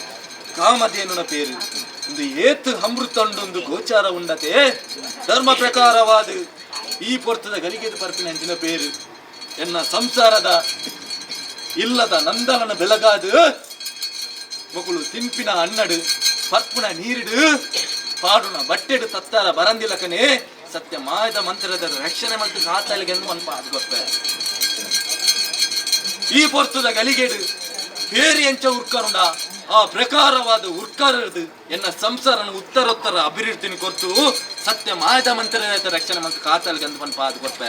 Speaker 9: ಕಾಮಧೇನುನ ಪೇರು ಒಂದು ಏತು ಅಮೃತಂಡೊಂದು ಗೋಚಾರ ಉಂಡತೆ ಧರ್ಮ ಪ್ರಕಾರವಾದ ಈ ಪೊರ್ತದ ಗಲಿಗೆದು ಪರ್ಪಿನಂಚಿನ ಪೇರು ಎನ್ನ ಸಂಸಾರದ ಇಲ್ಲದ ನಂದನನ ಬೆಳಗಾದು ಮೊಕುಲು ತಿನ್ಪಿನ ಅನ್ನಡು ಪರ್ಪುನ ನೀರಿಡು ಪಾಡುನ ಬಟ್ಟೆಡು ತತ್ತಾರ ಬರಂದಿಲಕನೆ ಸತ್ಯ ಮಾಯದ ಮಂತ್ರದ ರಕ್ಷಣೆ ಮತ್ತು ಕಾತಲಿಗೆಂದು ಮನ್ಪ ಅದು ಗೊತ್ತ ಈ ಪೊರ್ತದ ಗಲಿಗೆಡು ಬೇರೆ ಎಂಚ ಉರ್ಕರುಂಡ ಆ ಪ್ರಕಾರವಾದ ಉರ್ಕರದು ಎನ್ನ ಸಂಸಾರನ ಉತ್ತರೋತ್ತರ ಅಭಿವೃದ್ಧಿನ ಕೊರ್ತು ಸತ್ಯ ಮಾಯದ ಮಂತ್ರದ ರಕ್ಷಣೆ ಮತ್ತು ಕಾತಲಿಗೆಂದು ಮನ್ಪ ಅದು ಗೊತ್ತ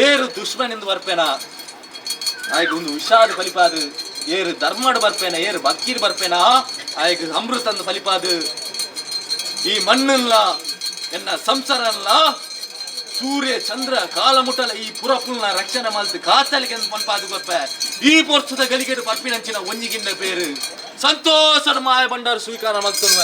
Speaker 9: ಏರು ದುಶ್ಮನಿಂದ ಬರ್ಪೇನ ಆಯ್ಗ ಒಂದು ಹುಷಾರು ಫಲಿಪಾದು ಏರು ಧರ್ಮಡ್ ಬರ್ಪೇನ ಏರು ಬಕ್ಕೀರ್ ಬರ್ಪೇನ ಆಯ್ಗ ಅಮೃತಂದು ಫಲಿಪಾದು ಈ ಮಣ್ಣಲ್ಲ ಎನ್ನ ಸಂಸಾರಲ್ಲ ಸೂರ್ಯ ಚಂದ್ರ ಕಾಲಮುಟಲ ಈ ಪುರಪುಲ್ನ ರಕ್ಷಣೆ ಮಲ್ತು ಕಾತಲಿಗೆ ಪನ್ಪಾದು ಗೊಪ್ಪ ಈ ಪೊರ್ಸದ ಗಲಿಗೆಡು ಪರ್ಪಿನಂಚಿನ ಒಂಜಿಗಿಂಡ ಪೇರು ಸಂತೋಷದ ಮಾಯ ಭಂಡಾರ ಸ್ವೀಕಾರ ಮಲ್ತುವ.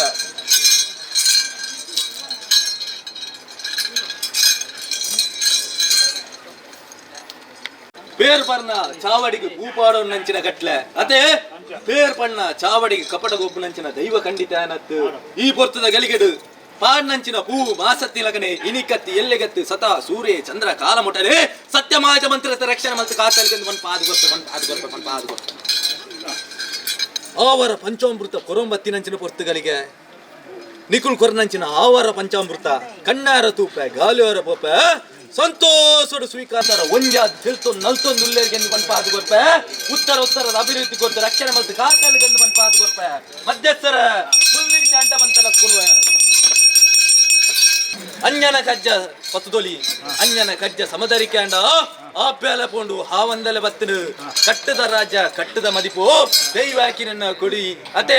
Speaker 9: ಪೇರ್ ಪರ್ನ ಚಾವಡಿಗೆ ಪೂಪಾಡೋ ನಂಚಿನ ಕಟ್ಲೆ ಅದೇ ಪೇರ್ ಪಣ್ಣ ಚಾವಡಿಗೆ ಕಪಟ ಗೊಬ್ಬು ನಂಚಿನ ದೈವ ಖಂಡಿತ ಏನತ್ತು ಈ ಪೊರ್ತದ ಗಲಿಗೆಡು ಪಾಡ್ನಂಚಿನ ಪೂ ಮಾಸತ್ತಿಲಕನೆ ಇನಿಕತ್ತಿ ಎಲ್ಲೆಗತ್ತು ಸತಾ ಸೂರ್ಯ ಚಂದ್ರ ಕಾಲ ಮುಟಲೆ ಸತ್ಯಮಾಜ ಮಂತ್ರದ ರಕ್ಷಣೆ ಮತ್ತು ಕಾತಲಿಗೆಂದು ಒಂದು ಪಾದು ಗೊತ್ತ ಒಂದು ಪಾದು ಗೊತ್ತ ಒಂದು ಪಾದು ಗೊತ್ತ ಆವರ ಪಂಚಾಮೃತ ಕೊರಂಬತ್ತಿನಂಚಿನ ಪೊರ್ತುಗಳಿಗೆ ನಿಕುಲ್ ಕೊರ್ನಂಚಿನ ಆವರ ಪಂಚಾಮೃತ ಕಣ್ಣಾರ ತೂಪೆ ಗಾಲಿಯವರ ಪೋಪೆ ಸಂತೋಷಡು ಸ್ವೀಕಾರ ಒಂಜಾದ್ ತಿಳ್ತೊಂದು ನಲ್ತೊಂದು ಉಲ್ಲೇರ್ಗೆಂದು ಪನ್ಪಾದು ಕೊರ್ಪೆ ಉತ್ತರ ಉತ್ತರದ ಅಭಿವೃದ್ಧಿ ಕೊರ್ತು ರಕ್ಷಣೆ ಮತ್ತು ಕಾತಲಿಗೆಂದು ಪನ್ಪಾದು ಕೊರ್ಪೆ ಮಧ್ಯಸ್ಥರ ಹುಲ್ಲಿಂಚ ಅಂಟ ಬಂತಲ ಕೊರುವೆ ಅಂಜನ ಕಜ್ಜ ಪತ್ತುದೊಲಿ ಅಂಜನ ಕಜ್ಜ ಸಮದರಿಕೆ ಅಂಡ ಆಪ್ಯಾಲ ಪೋಂಡು ಹಾವಂದಲೆ ಬತ್ತನು ಕಟ್ಟದ ರಾಜ್ಯ ಕಟ್ಟದ ಮದಿಪು ದೈವಾಕಿನನ್ನ ಕೊಡಿ ಅತೆ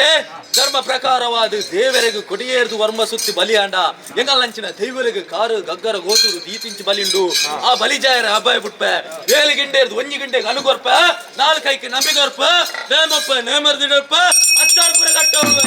Speaker 9: ಧರ್ಮ ಪ್ರಕಾರವಾದ ದೇವರೆಗು ಕೊಡಿಯೇರ್ದು ವರ್ಮ ಸುತ್ತಿ ಬಲಿಯಾಂಡ ಎಂಗಲ್ಲಂಚಿನ ದೈವರೆಗು ಕಾರು ಗಗ್ಗರ ಗೋತುರು ದೀತಿಂಚಿ ಬಲಿಂಡು ಆ ಬಲಿಜಾಯರ ಅಬ್ಬಾಯ ಪುಟ್ಪೆ ಏಳು ಗಿಂಡೇರ್ದು ಒಂಜಿ ಗಿಂಡೆಗೆ ಅನುಗೊರ್ಪ ನಾಲ್ಕೈக்கு ನಂಬಿಗೊರ್ಪ ನೇಮಪ್ಪ ನೇಮರ್ದಿಡಪ್ಪ ಅಟ್ಟಾರ್ಪುರ ಕಟ್ಟೋರ್ಪ.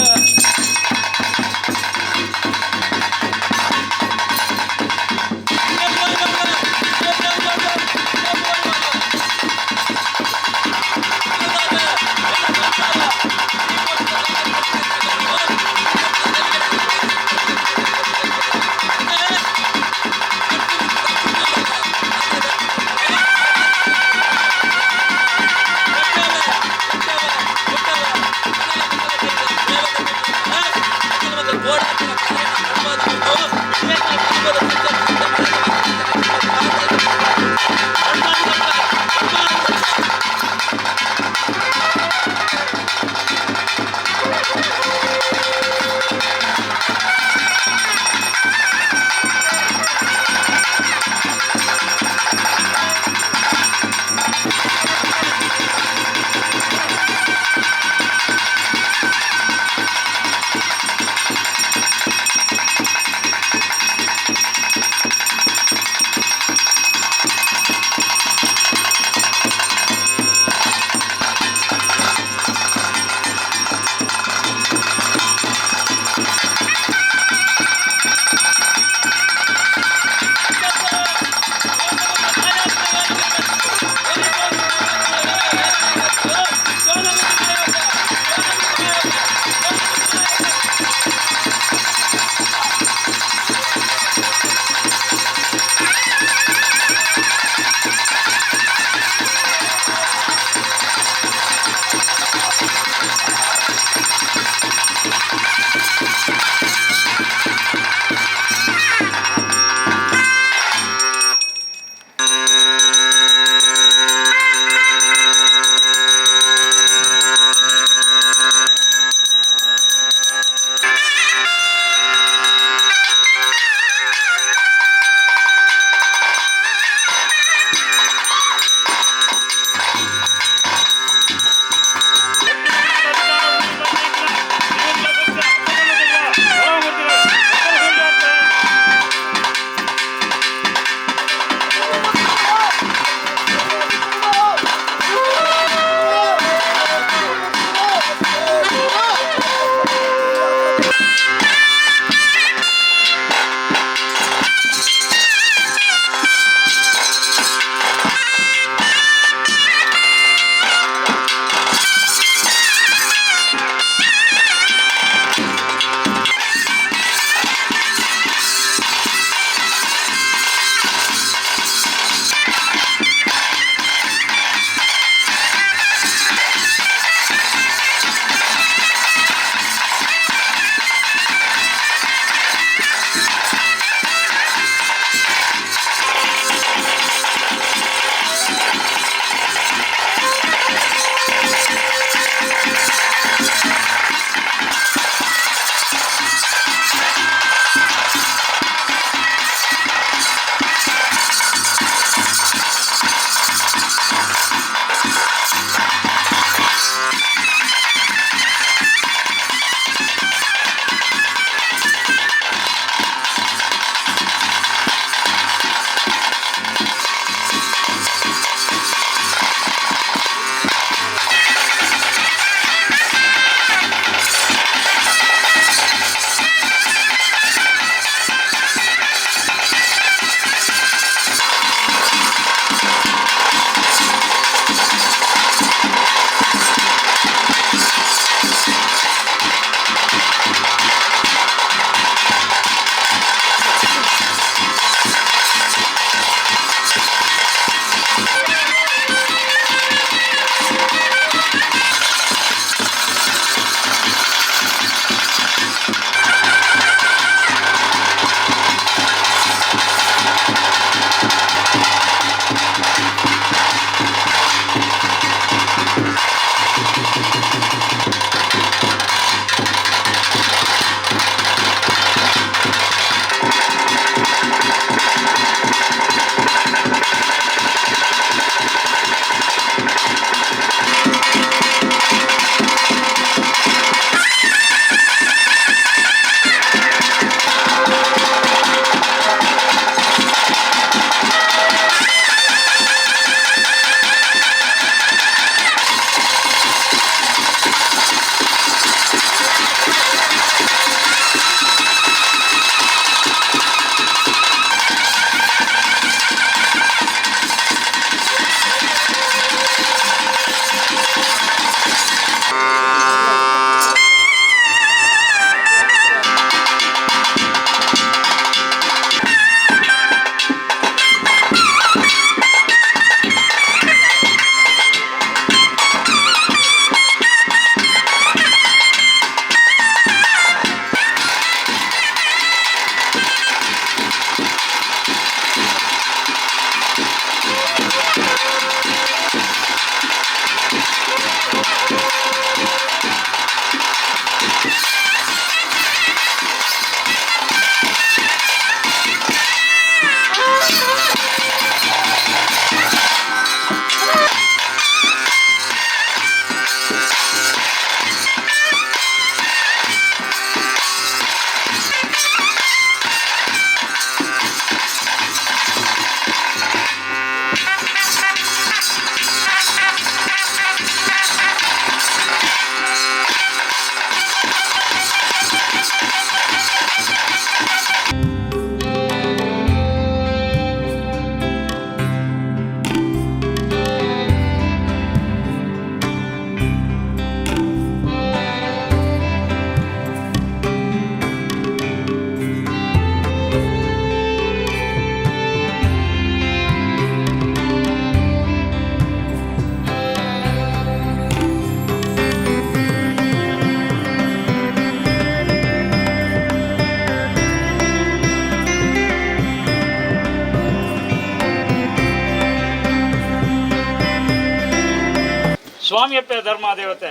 Speaker 7: ಸ್ವಾಮಿಯಪ್ಪೆ ಧರ್ಮದೇವತೆ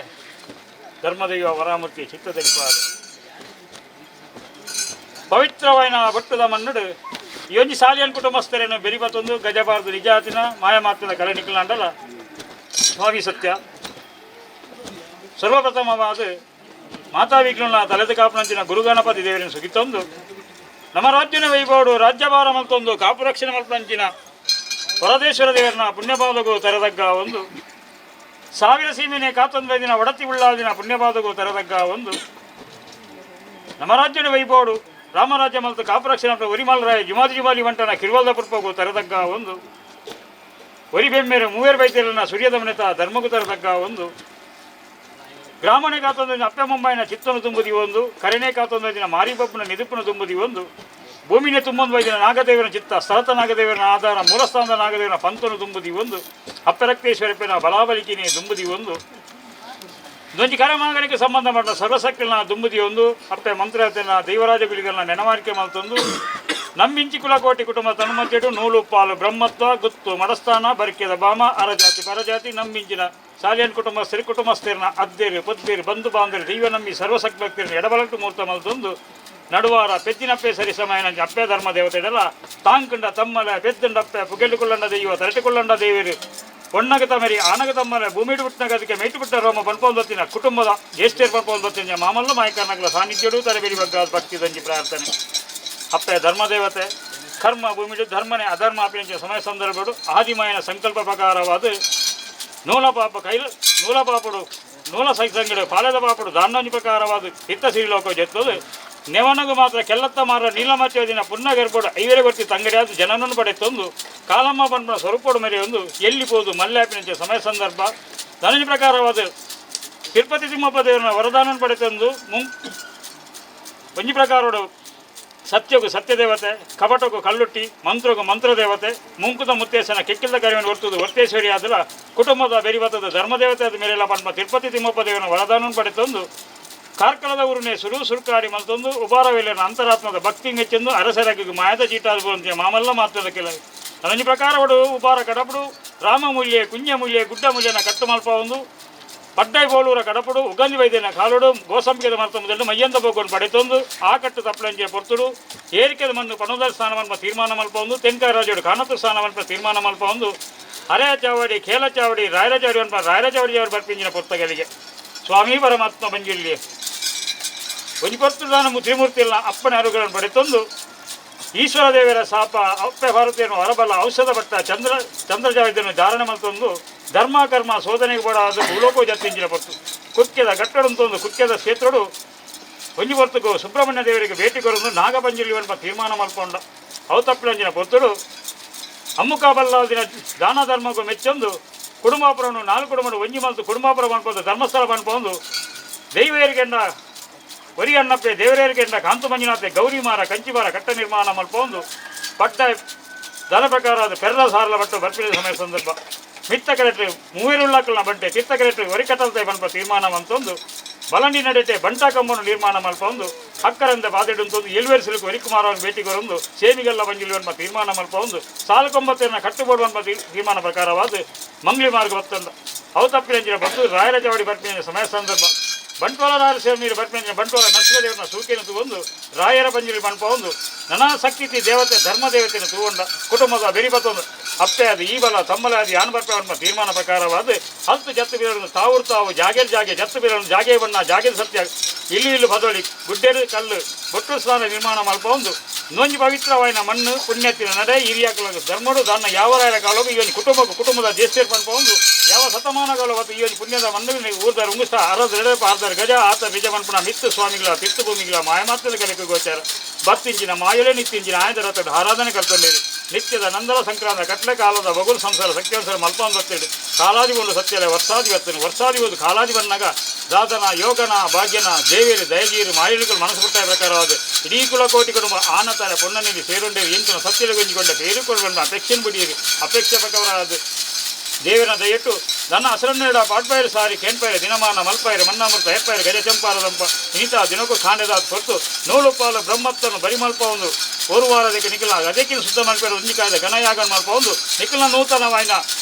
Speaker 7: ಧರ್ಮದೈವ ವರಾಮೂರ್ತಿ ಚಿತ್ತದರಿಪಾದ ಪವಿತ್ರವಾಯಿನ ಬಟ್ಟದ ಮನ್ನುಡು ಈ ಒಂಜಿ ಸಾಲಿಯನ್ ಕುಟುಂಬಸ್ಥರೇನು ಬೆರಿಬತ್ತೊಂದು ಗಜಬಾರದು ನಿಜಾತಿನ ಮಾಯಮಾತಿನ ಕಲೆ ನಿಕ್ಕಲಾಂಡಲ ಸ್ವಾಮಿ ಸತ್ಯ ಸರ್ವಪ್ರಥಮವಾದ ಮಾತಾ ವಿಘ್ನ ತಲೆದ ಕಾಪುನಂಚಿನ ಗುರುಗಣಪತಿ ದೇವರನ್ನು ಸುಗಿತೊಂದು ನಮ್ಮ ರಾಜ್ಯನ ವೈಭವಡು ರಾಜ್ಯಭಾರ ಮಲ್ತೊಂದು ಕಾಪು ರಕ್ಷಣೆ ಮಲ್ಪಂಚಿನ ಪರದೇಶ್ವರ ದೇವರನ್ನ ಪುಣ್ಯಪಾದಗೂ ತೆರೆದಗ್ಗ ಒಂದು ಸಾವಿರ ಸೀಮೆನೆ ಕಾತೊಂದು ದಿನ ಒಡತಿ ಉಳ್ಳಾದಿನ ಪುಣ್ಯಪಾದಗೂ ತೆರೆದಗ್ಗ ಒಂದು ನಮ್ಮ ರಾಜ್ಯನ ವೈಭವಡು ರಾಮರಾಜ್ಯ ಮಲ್ತು ಕಾಪು ರಕ್ಷಣೆ ಒರಿಮಲ್ರಾಯ ಜುಮಾದಿ ಜುಮಾಲಿ ವಂಟನ ಕಿರುವಲ್ದ ಪುರ್ಪಗೂ ತೆರೆದಗ್ಗ ಒಂದು ಒರಿ ಬೆಮ್ಮೇರು ಮೂವೇರು ಬೈತೇರನ್ನ ಸೂರ್ಯದಮನೆತ ಧರ್ಮಗೂ ತೆರೆದಗ್ಗ ಒಂದು ಗ್ರಾಮಣೆ ಕಾತೊಂದು ಅಪ್ಪೆ ಮುಂಬೈನ ಚಿತ್ತನು ತುಂಬುದಿ ಒಂದು ಕರೆನೆ ಕಾತೊಂದು ದಿನ ಮಾರಿಬಬ್ಬನ ನಿದುಪುನ ತುಂಬುದಿ ಒಂದು ಭೂಮಿನೇ ತುಂಬೊಂದು ವೈದಿನ ನಾಗದೇವನ ಚಿತ್ತ ಸ್ಥಳತ ನಾಗದೇವನ ಆಧಾರ ಮೂಲಸ್ಥಾನದ ನಾಗದೇವನ ಪಂತನು ತುಂಬುದಿ ಒಂದು ಅಪ್ಪರಕ್ತೇಶ್ವರಪ್ಪನ ಬಲಾಬಲಿಕಿನೇ ತುಂಬುದಿ ಒಂದು ದೊಂಜಿ ಕರಮಾಂಗನಿಗೆ ಸಂಬಂಧ ಪಟ್ಟ ಸರ್ವಸಕ್ತಿನ ದುಂಬುದಿ ಒಂದು ಅಪ್ಪೆ ಮಂತ್ರತನ ದೈವರಾಜ ಗುಳಿಗಳನ್ನ ನೆನವಾರಿಕೆ ಮಲ್ತೊಂದು ನಮ್ಮಿಂಚಿ ಕುಲಕೋಟಿ ಕುಟುಂಬ ತನುಮಂಚೆಡು ನೂಲು ಪಾಲು ಬ್ರಹ್ಮತ್ವ ಗುತ್ತು ಮಡಸ್ಥಾನ ಬರಿಕೆದ ಬಾಮ ಅರಜಾತಿ ಪರಜಾತಿ ನಮ್ಮಿಂಚಿನ ಸಾಲಿಯನ್ ಕುಟುಂಬ ಸ್ತ್ರೀ ಕುಟುಂಬಸ್ಥರನ್ನ ಅದ್ದೇರು ಪದ್ದೇರು ಬಂಧು ಬಾಂಧರು ದೈವ ನಂಬಿ ಸರ್ವಸಕ್ತಿ ಭಕ್ತರನ್ನ ಎಡಬಲಟ್ಟು ಮೂರ್ತ ಮಲ್ತೊಂದು ನಡುವಾರ ಪೆದ್ದಿನಪ್ಪೆ ಸರಿ ಸಮಯನಂಚ ಅಪ್ಪೆ ಧರ್ಮ ದೇವತೆಡಲ ತಾಂಕುಂಡ ತಮ್ಮಲ ಪೆದ್ದುಂಡಪ್ಪೆ ಪುಗೆಲುಕೊಳ್ಳಂಡ ದೈವ ತರಟಿಕೊಳ್ಳಂಡ ದೇವರು ಒಣ್ಣಗ ತಮರಿ ಆನಗ ತಮ್ಮಲೆ ಭೂಮಿಡು ಬಿಟ್ಟನಗದಕ್ಕೆ ಮೇಟು ಬಿಟ್ಟ ರೋಮ ಬನ್ಪೊಂದೊತ್ತಿನ ಕುಟುಂಬದ ಜ್ಯೇಷ್ಠರು ಬನ್ಪೊಂದೊತ್ತಿನ ಮಾಮಲ್ಲ ಮಾಯಕರ್ನಗಳ ಸಾನ್ನಿಧ್ಯಡು ತರಬೇರಿ ಬಗ್ಗಾದ ಭಕ್ತಿ ದಂಜಿ ಪ್ರಾರ್ಥನೆ. ಅಪ್ಪೆ ಧರ್ಮದೇವತೆ ಕರ್ಮ ಭೂಮಿಡು ಧರ್ಮನೇ ಅಧರ್ಮ ಅಪಿಂಚ ಸಮಯ ಸಂದರ್ಭಡು ಆದಿಮಯನ ಸಂಕಲ್ಪ ಪ್ರಕಾರವಾದ ನೂಲ ಪಾಪ ಕೈಲ ನೂಲ ಪಾಪಡು ನೂಲ ಸೈಸಂಗಡು ಪಾಲದ ಪಾಪಡು ದಾನೋಂಜಿ ಪ್ರಕಾರವಾದ ಹಿತ್ತ ಸಿರಿಲೋಕ ಜೆತ್ತದು ನೆವನಗು ಮಾತ್ರ ಕೆಲ್ಲತ್ತ ಮಾರ ನೀಲಮತ್ಯೋದಿನ ಪುಣ್ಯ ಗರ್ಭಡು ಐವರೆ ಗೊತ್ತಿ ತಂಗಡಿಯಾದ ಜನನನ್ನು ಪಡೆತೊಂದು ಕಾಲಮ್ಮ ಬಣ್ಣ ಸ್ವರೂಪಡು ಮೇರೆ ಒಂದು ಎಲ್ಲಿ ಪೋದು ಮಲ್ಯಾಪಿನಂಚೆ ಸಮಯ ಸಂದರ್ಭ ಧನಂಜಿ ಪ್ರಕಾರವಾದ ತಿರುಪತಿ ತಿಮ್ಮಪ್ಪ ದೇವರನ್ನ ವರದಾನನ್ನು ಪಡೆತಂದು ಒಂಜಿ ಪ್ರಕಾರೋಡು ಸತ್ಯಗು ಸತ್ಯದೇವತೆ ಕಪಟಗು ಕಲ್ಲುಟ್ಟಿ ಮಂತ್ರಗು ಮಂತ್ರದೇವತೆ ಮುಂಕುದ ಮುತ್ತೇಶನ ಕೆಕ್ಕಿಲ್ದ ಕರಿವನ್ನು ಹೊರ್ತುದು ವರ್ತೇಶ್ವರಿ ಆದಲ ಕುಟುಂಬದ ಬೆರಿಬತ್ತದ ಧರ್ಮದೇವತೆ ಆದ ಮೇಲೆಲ್ಲ ಪಂಪ ತಿರುಪತಿ ತಿಮ್ಮಪ್ಪ ದೇವನ ವರದಾನವನ್ನು ಪಡೆತಂದು ಕಾರ್ಕಳದ ಊರಿನೇ ಸುರು ಸುರುಕಾಡಿ ಮಲ್ತೊಂದು ಉಬಾರವೇಲನ ಅಂತರಾತ್ಮದ ಭಕ್ತಿ ಮೆಚ್ಚೆಂದು ಅರಸರಾಗಿ ಮಾಯದ ಚೀಟಾದ ಮಾಮಲ್ಲ ಮಾತ್ರದ ಕೆಲ ಅದೊಂದು ಪ್ರಕಾರವಡು ಉಬಾರ ಕಡಪಡು ರಾಮಮೂಲ್ಯ ಕುಂಜಮೂಲ್ಯ ಗುಡ್ಡ ಮೂಲ್ಯನ ಕಟ್ಟು ಮಲ್ಪ ಒಂದು ಪಡ್ಡೈ ಬೋಳೂರ ಕಡಪಡು ಉಗಂದಿ ವೈದ್ಯನ ಕಾಲುಡು ಗೋಸಂಬಿಕೆದ ಮರ್ತಮದಲ್ಲಿ ಮಯ್ಯಂದ ಬೋಗೊಂಡು ಪಡೆತೊಂದು ಆ ಕಟ್ಟು ತಪ್ಪಲಂಜೆ ಪೊರ್ತುಡು ಏರಿಕೆದ ಮಣ್ಣು ಪಣೋದರ ಸ್ಥಾನವನ್ಪ ತೀರ್ಮಾನ ಮಲ್ಪ ಒಂದು ತೆಂಕಾಯ ರಾಜೋಡು ಕಾನತು ಸ್ಥಾನವನ್ಪ ತೀರ್ಮಾನ ಮಲ್ಪ ಒಂದು ಅರೆಯ ಚಾವಡಿ ಖೇಲ ಚಾವಡಿ ರಾಯರ ಚಾವಡಿ ಅನ್ಪ ರಾಯರ ಚಾವಡಿ ಅವರು ಬರ್ಪಿಂಜಿನ ಪೊರ್ತಗಳಿಗೆ ಸ್ವಾಮಿ ಪರಮಾತ್ಮ ಬಂಜಿಲ್ಲಿ ಒಂಜಿ ಪೊರ್ತುದಾನ ತ್ರಿಮೂರ್ತಿ ಇಲ್ಲ ಅಪ್ಪನ ಅರುಗಳನ್ನು ಪಡೆತೊಂದು ಈಶ್ವರ ದೇವರ ಶಾಪ ಅಪ್ಪೆ ಭಾರತೀಯನು ಹೊರಬಲ್ಲ ಔಷಧ ಭಟ್ಟ ಚಂದ್ರ ಚಂದ್ರಜಾವಿದನ್ನು ಧಾರಣೆ ಮಲ್ತೊಂದು ಧರ್ಮ ಕರ್ಮ ಶೋಧನೆಗೆ ಬಡ ಅದು ಭೂಲೋಕೋ ಜತ್ತಿಂಜಿನ ಪೊರ್ತು ಕುಕ್ಕೆದ ಗಟ್ಟಡಂತೊಂದು ಕುಕ್ಕೆದ ಕ್ಷೇತ್ರಡು ಒಂಜಿ ಪೊರ್ತುಗು ಸುಬ್ರಹ್ಮಣ್ಯ ದೇವರಿಗೆ ಭೇಟಿ ಕೊರೊಂದು ನಾಗಪಂಜುಲಿ ತೀರ್ಮಾನ ಮಲ್ಪೊಂಡ ಅವತಪ್ಪಲಂಜಿನ ಪೊರ್ತುಡು ಅಮ್ಮುಕ ಬಲ್ಲಾದಿನ ದಾನ ಧರ್ಮಕ್ಕೂ ಮೆಚ್ಚೊಂದು ಕುಟುಂಬಾಪುರವನ್ನು ನಾಲ್ಕು ಕುಟುಂಬ ಒಂಜಿ ಮಲ್ತು ಕುಟುಂಬಾಪುರ ಪನ್ಪೊಂದು ಧರ್ಮಸ್ಥಳ ಪನ್ಪೊಂದು ದೈವೇರಿಗೆಂಡ ಒರಿ ಅಣ್ಣಪ್ಪೆ ದೇವರೇರಿಗೆಂಡ ಕಾಂತು ಮಂಜುನಾಥೆ ಗೌರಿ ಮಾರ ಕಂಚಿಮಾರ ಕಟ್ಟ ನಿರ್ಮಾಣ ಮಲ್ಪೊಂದು ಪಟ್ಟ ದನ ಪ್ರಕಾರ ಅದು ಪೆರ್ರ ಸಾರಲ ಬಟ್ಟು ಬರ್ಪಿನ ಸಮಯ ಸಂದರ್ಭ ಮಿತ್ತ ಕರೆಟ್ರಿ ಮೂವೇರುಳ್ಳಾಕಲ್ನ ಬಂಟೆ ತಿತ್ತ ಕರೆಟ್ರಿ ಒರಿಕಟ್ಟಲ್ತೆ ಬನ್ಪ ತೀರ್ಮಾನ ಮಂತೊಂದು ಬಲಂಡಿ ನಡೆತೆ ಬಂಟ ಕಂಬನ್ನು ನಿರ್ಮಾಣ ಮಲ್ಪೊಂದು ಹಕ್ಕರಂದ ಬಾದಿಡುಂತೊಂದು ಎಲ್ವೇರು ಸಿಲುಕು ವರಿಕುಮಾರವನ್ನು ಭೇಟಿ ಕೊರೊಂದು ಸೇಮಿಗೆಲ್ಲ ಬಂಜಿಲ್ವನ್ಪ ತೀರ್ಮಾನ ಮಲ್ಪೊಂದು ಸಾಲುಕೊಂಬತ್ತೇನ ಕಟ್ಟುಬೋಡುವನ್ಪ ತೀರ್ಮಾನ ಪ್ರಕಾರವಾದ ಮಂಗ್ಲಿ ಮಾರ್ಗ ಬತ್ತೊಂದು ಅವತಪ್ಪಿನಂಚಿನ ಬತ್ತು ರಾಯರ ಚಾವಡಿ ಬರ್ಪಿನ ಸಮಯ ಸಂದರ್ಭ ಬಂಟ್ವಾಳ ರಾಯರ ಸೇವೆ ನೀರು ಬರ್ಪಿನ ಬಂಟ್ವಾಳ ನರಸಿಂಹದೇವನ ಸೂಕಿನ ತಗೊಂಡು ರಾಯರ ಪಂಜುಲಿ ಪನ್ಪ ಒಂದು ನನಾ ಶಕ್ತಿ ದೇವತೆ ಧರ್ಮ ದೇವತೆನ ತೂಗೊಂಡ ಕುಟುಂಬದ ಬೆರಿಬತ್ತೊಂದು ಅಪ್ಪೆ ಅದು ಈ ಬಲ ತಮ್ಮಲ ಅದು ಯಾನ್ ಬರ್ಪೆ ಅನ್ನೋ ತೀರ್ಮಾನ ಪ್ರಕಾರವಾದ ಹಲ್ತು ಜತ್ತು ಬೀರನ್ನು ತಾವು ತಾವು ಜಾಗೇರ್ ಜಾಗೆ ಜತ್ತು ಬೀರನ್ನು ಜಾಗೆ ಬಣ್ಣ ಜಾಗೆ ಸತ್ಯ ಇಲ್ಲು ಇಲ್ಲು ಬದೋಳಿ ಗುಡ್ಡೇರು ಕಲ್ಲು ಬೊಟ್ಟು ಸ್ನಾನ ನಿರ್ಮಾಣ ಮಲ್ಪ ಒಂದು ನೊಂಜಿ ಪವಿತ್ರವಾಯಿನ ಮಣ್ಣು ಪುಣ್ಯತ್ತಿನ ನಡೆ ಹಿರಿಯಾಕಲ ಧರ್ಮಡು ದಾನ ಯಾವ ರಾಯರ ಕಾಲೋಗು ಈ ಒಂದು ಕುಟುಂಬಕ್ಕೂ ಕುಟುಂಬದ ದೇಶೇರ್ ಪನ್ಪ ಒಂದು ಯಾವ ಶತಮಾನಗಳು ಮತ್ತು ಈ ಒಂದು ಪುಣ್ಯದ ಮಣ್ಣು ಊರ್ದಾರ ಉಂಗುಸ್ತ ಅರದ ಎಡಪ ಅರ್ಧರ ಗಜ ಆತ ಬೀಜ ಮನ್ಪುಣ ಮಿತ್ತು ಸ್ವಾಮಿಗಳ ತೀರ್ಥಭೂಮಿಗಳ ಮಾಯಮಾತ್ರದ ಕಲಿಕೆ ಗೋಚಾರ ಬತ್ತಿಂಚಿನ ಮಾಯಲೆ ನಿತ್ತಿಂಚಿನ ಆಯದ ರಥದ ಆರಾಧನೆ ಕಲ್ಕೊಂಡಿರಿ ನಿತ್ಯದ ನಂದಲ ಸಂಕ್ರಾಂತ ಕಟ್ಲೆ ಕಾಲದ ಬಗುಲ್ ಸಂಸಾರ ಸತ್ಯಾಂಸರ ಮಲ್ಪಾನ್ ಬತ್ತೇಡು ಕಾಲಾದಿ ಒಂದು ಸತ್ಯಲೆ ವರ್ಷಾದಿ ಬತ್ತನು ವರ್ಷಾದಿ ಒಂದು ಕಾಲಾದಿ ಬನ್ನಾಗ ದಾದನ ಯೋಗನ ಭಾಗ್ಯನ ದೇವಿಯರು ದಯಗೀರು ಮಾಯಲಿಗಳು ಮನಸ್ಸು ಪುಟ್ಟ ಪ್ರಕಾರವಾದ ಇಡೀ ಕುಲಕೋಟಿ ಕುಟುಂಬ ಆನತಾರೆ ಪೊನ್ನನಿಗೆ ಸೇರುಂಡೇರಿ ಎಂಟು ಸತ್ಯಲೆ ಗೊಂಜಿಕೊಂಡ ಪೇರುಕೊಂಡು ಅಪೇಕ್ಷೆನ್ ಬಿಡಿಯಿರಿ ಅಪೇಕ್ಷೆ ಪ್ರಕಾರವಾದ ದೇವರ ದಯಟ್ಟು ನನ್ನ ಹಸರನ್ನೆರಡ ಪಾಟ್ಪೈರು ಸಾರಿ ಕೆಂಪೈರು ದಿನಮಾನ ಮಲ್ಪೈರು ಮನ್ನಾಮೃತ ಹೆಪ್ಪೈರು ಗಜ ಚಂಪಾರದಂಪ ಇನಿತ ದಿನಕ್ಕೂ ಖಾಂಡದ ಹೊರತು ನೂಲು ಪಾಲು ಬ್ರಹ್ಮತ್ತನ್ನು ಬರಿ ಮಲ್ಪ ಒಂದು ಒಂದು ವಾರದಕ್ಕೆ ನಿಖಿಲ ಅದಕ್ಕಿಂತ ಶುದ್ಧ ಮಲ್ಪೇರು ಒಂಜಿಕಾಯದ ಗಣಯಾಗನ್ ಮಲ್ಪ ಒಂದು ನಿಖಿಲ ನೂತನವಾಯಿನ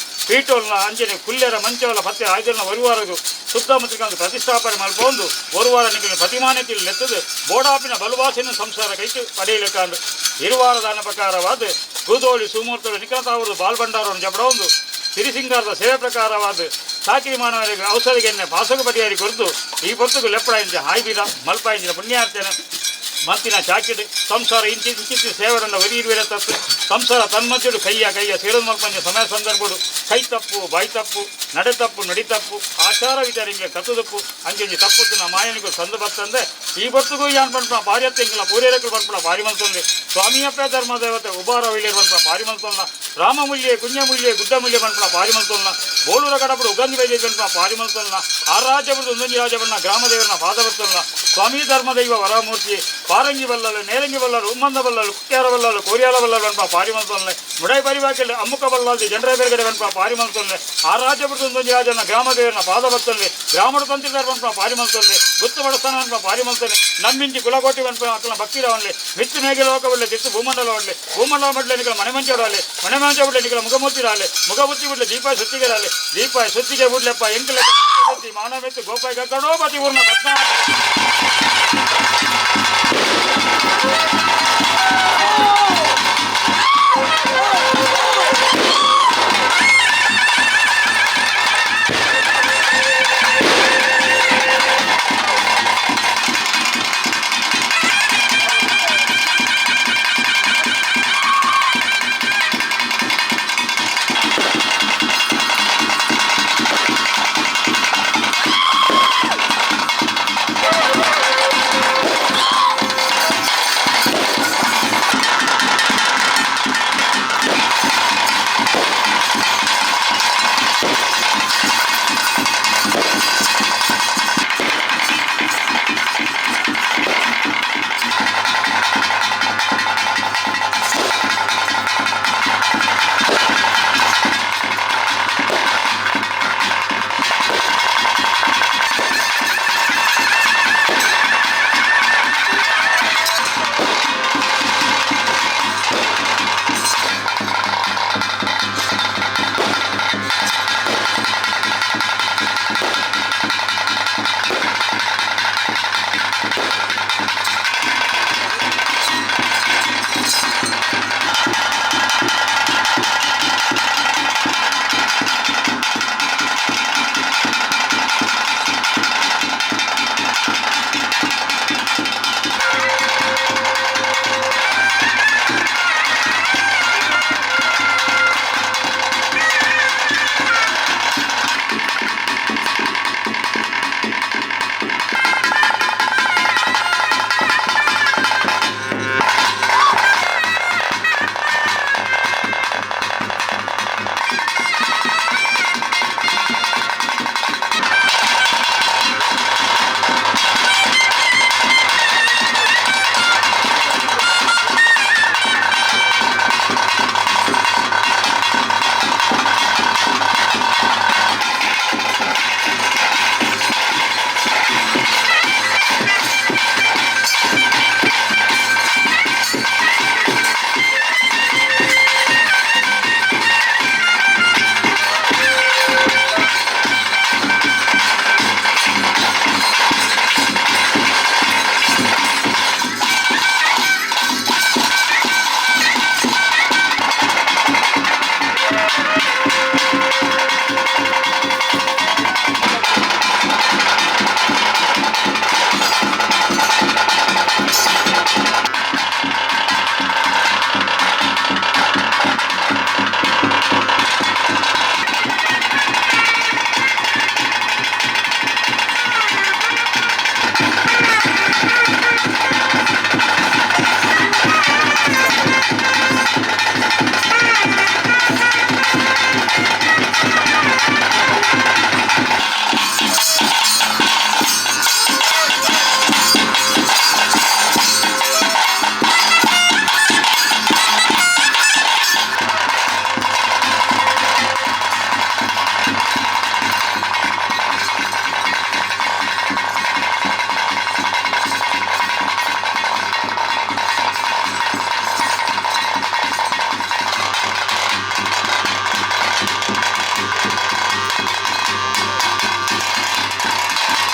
Speaker 7: ಪೀಠೋಲ್ನ ಅಂಚನೆ ಕುಲ್ಲೆರ ಮಂಚವಲ ಪತ್ತೆ ಆಯ್ದಲ್ನ ಒರುವಾರಗು ಸುತ್ತಮುತ್ತ ಪ್ರತಿಷ್ಠಾಪನೆ ಮಲ್ಪೊಂದು ಒರುವಾರ ನಿಕಲಿನ ಪ್ರತಿಮಾನ್ಯತೆಯಲ್ಲಿ ಲೆತ್ತದು ಬೋಡಾಪಿನ ಬಲುವಾಸೆಯನ್ನು ಸಂಸಾರ ಕೈತು ಪಡೆಯಲಿಕ್ಕಾಂಡು ಇರುವಾರದಾನ ಪ್ರಕಾರವಾದ ಗುದೋಳಿ ಸುಮೂರ್ತರು ನಿಕಲತಾವರು ಬಾಲ್ಭಂಡಾರವನ್ನು ಜಬಡೊಂದು ಸಿರಿಸಿಂಗಾರದ ಸೇವೆ ಪ್ರಕಾರವಾದ ಸಾಕಿರಿ ಮಾನವರಿಗೆ ಔಷಧಿಗೆನ್ನೆ ಪಾಸಗ ಪಟಿಯಾರಿ ಕೊರತು ಈ ಪೊರ್ತುಗು ಲೆಪ್ಪಡ ಹಾಯ್ಬೀರ ಮಲ್ಪಾಯಿಂಚಿನ ಪುಣ್ಯಾರ್ಥನ ಮಂತಿನ ಚಾಕಿಡ್ ಸಂಸಾರ ಇಂಚಿ ಇಂಚಿತ್ತಿ ಸೇವರನ್ನ ಒರಿಯಿರುವಿರ ತಪ್ಪು ಸಂಸಾರ ತನ್ಮಧ್ಯಡು ಕೈಯ ಕೈಯ ಸೇರದು ಮಲ್ಪಂಜ ಸಮಯ ಸಂದರ್ಭಡು ಕೈ ತಪ್ಪು ಬಾಯಿ ತಪ್ಪು ನಡೆ ತಪ್ಪು ನಡಿ ತಪ್ಪು ಆಚಾರ ವಿಚಾರ ಹಿಂಗೆ ಕತ್ತುದಪ್ಪು ಅಂಚೊಂಜಿ ತಪ್ಪುತ್ತಿನ ಮಾಯನಿಗೂ ಸಂದು ಬತ್ತಂದೆ ಈ ಬರ್ತುಗೂ ಯಾನ್ ಪನ್ಪುನ ಪಾರ್ಯತ್ತೆಂಗಿಲ ಪೂರೇರಕ್ಕಲು ಪನ್ಪುನ ಪಾರಿ ಮಲ್ತೊಂದೆ ಸ್ವಾಮಿಯಪ್ಪ ಧರ್ಮದೇವತೆ ಉಬಾರ ವೈಲೇರು ಪನ್ಪುನ ಪಾರಿ ಮಲ್ತೊಲ್ಲ ರಾಮಮೂಲ್ಯೆ ಕುಂಜಮೂಲ್ಯೆ ಗುಡ್ಡಮೂಲ್ಯೆ ಪನ್ಪುನ ಪಾರಿ ಮಲ್ತೊಲ್ಲ ಬೋಳೂರ ಕಡಪಡು ಉಗಂದಿ ವೈದ್ಯ ಪನ್ಪುನ ಪಾರಿ ಮಲ್ತೊಲ್ಲ ಆ ರಾಜ್ಯಬುಡು ಒಂದೊಂಜಿ ರಾಜಬಣ್ಣ ಗ್ರಾಮದೇವರನ ಪಾದ ಬರ್ತೊಲ್ಲ ಸ್ವಾಮಿ ಧರ್ಮದೈವ ವರಮೂರ್ತಿ ಪಾರಂಗಿ ಬಲ್ಲಲು ನೇರಂಗಿ ಬಲ್ಲಲು ಉಮ್ಮಂದ ಬಲ್ಲಲು ಕುಟ್ಯಾರ ಬಲ್ಲಲು ಕೋರಿಯಾಲ ಬಲ್ಲಲು ಪನ್ಪ ಪಾರಿ ಮಲ್ತೊಲ್ಲೆ ಮುಡೈ ಪರಿವಾಕಿಲ್ಲ ಅಮ್ಮುಕ ಬಲ್ಲಾಲ್ದಿ ಜನರೇ ಬೇರ್ಗಡೆ ಪನ್ಪ ಪಾರಿ ಮಲ್ತೊಲ್ಲೆ ಆ ರಾಜ್ಯಬುಡು ಒಂದೊಂಜಿ ರಾಜನ ಗ್ರಾಮದೇವರನ ಪಾದ ಬರ್ತೊಲ್ಲೆ ಗ್ರಾಮಡು ತಂತ್ರಿದಾರ ಪನ್ಪ ಪಾರಿ ಮಲ್ತೊಲ್ಲೆ ಗುತ್ತು ಬಡಸ್ಥಾನ ಪನ್ಪ ಪಾರಿ ಮಲ್ತೊಲ್ಲೆ ನಮ್ಮಿಂಚಿ ಕುಲಕೋಟಿ ಪನ್ಪ ಅಕ್ಕನ ಭಕ್ತಿರವನ್ಲೆ ಮಿತ್ತು ಮೇಘಲೋಕವಲ್ಲೆ ತಿತ್ತು ಭೂಮಂಡಲ ಒಡ್ಲೆ ಭೂಮಂಡಲ ಮಡ್ಲೆ ನಿಕಲ ಮನೆ ಮಂಚೋಡಾಲೆ ಮನೆ ಮಂಚ ಬಿಡ್ಲೆ ನಿಕಲ ಮುಖಮೂರ್ತಿರಾಲೆ ಮುಖಮೂರ್ತಿ ಬಿಡ್ಲೆ ದೀಪ ಸುತ್ತಿಗೆರಾಲೆ ದೀಪ ಸುತ್ತಿಗೆ ಬಿಡ್ಲೆಪ್ಪ ಎಂಕಲೆ ಮಾನವೆತ್ತು ಗೋಪಾಯ ಗಣಪತಿ ಊರ್ನ ಪದ್ಮ.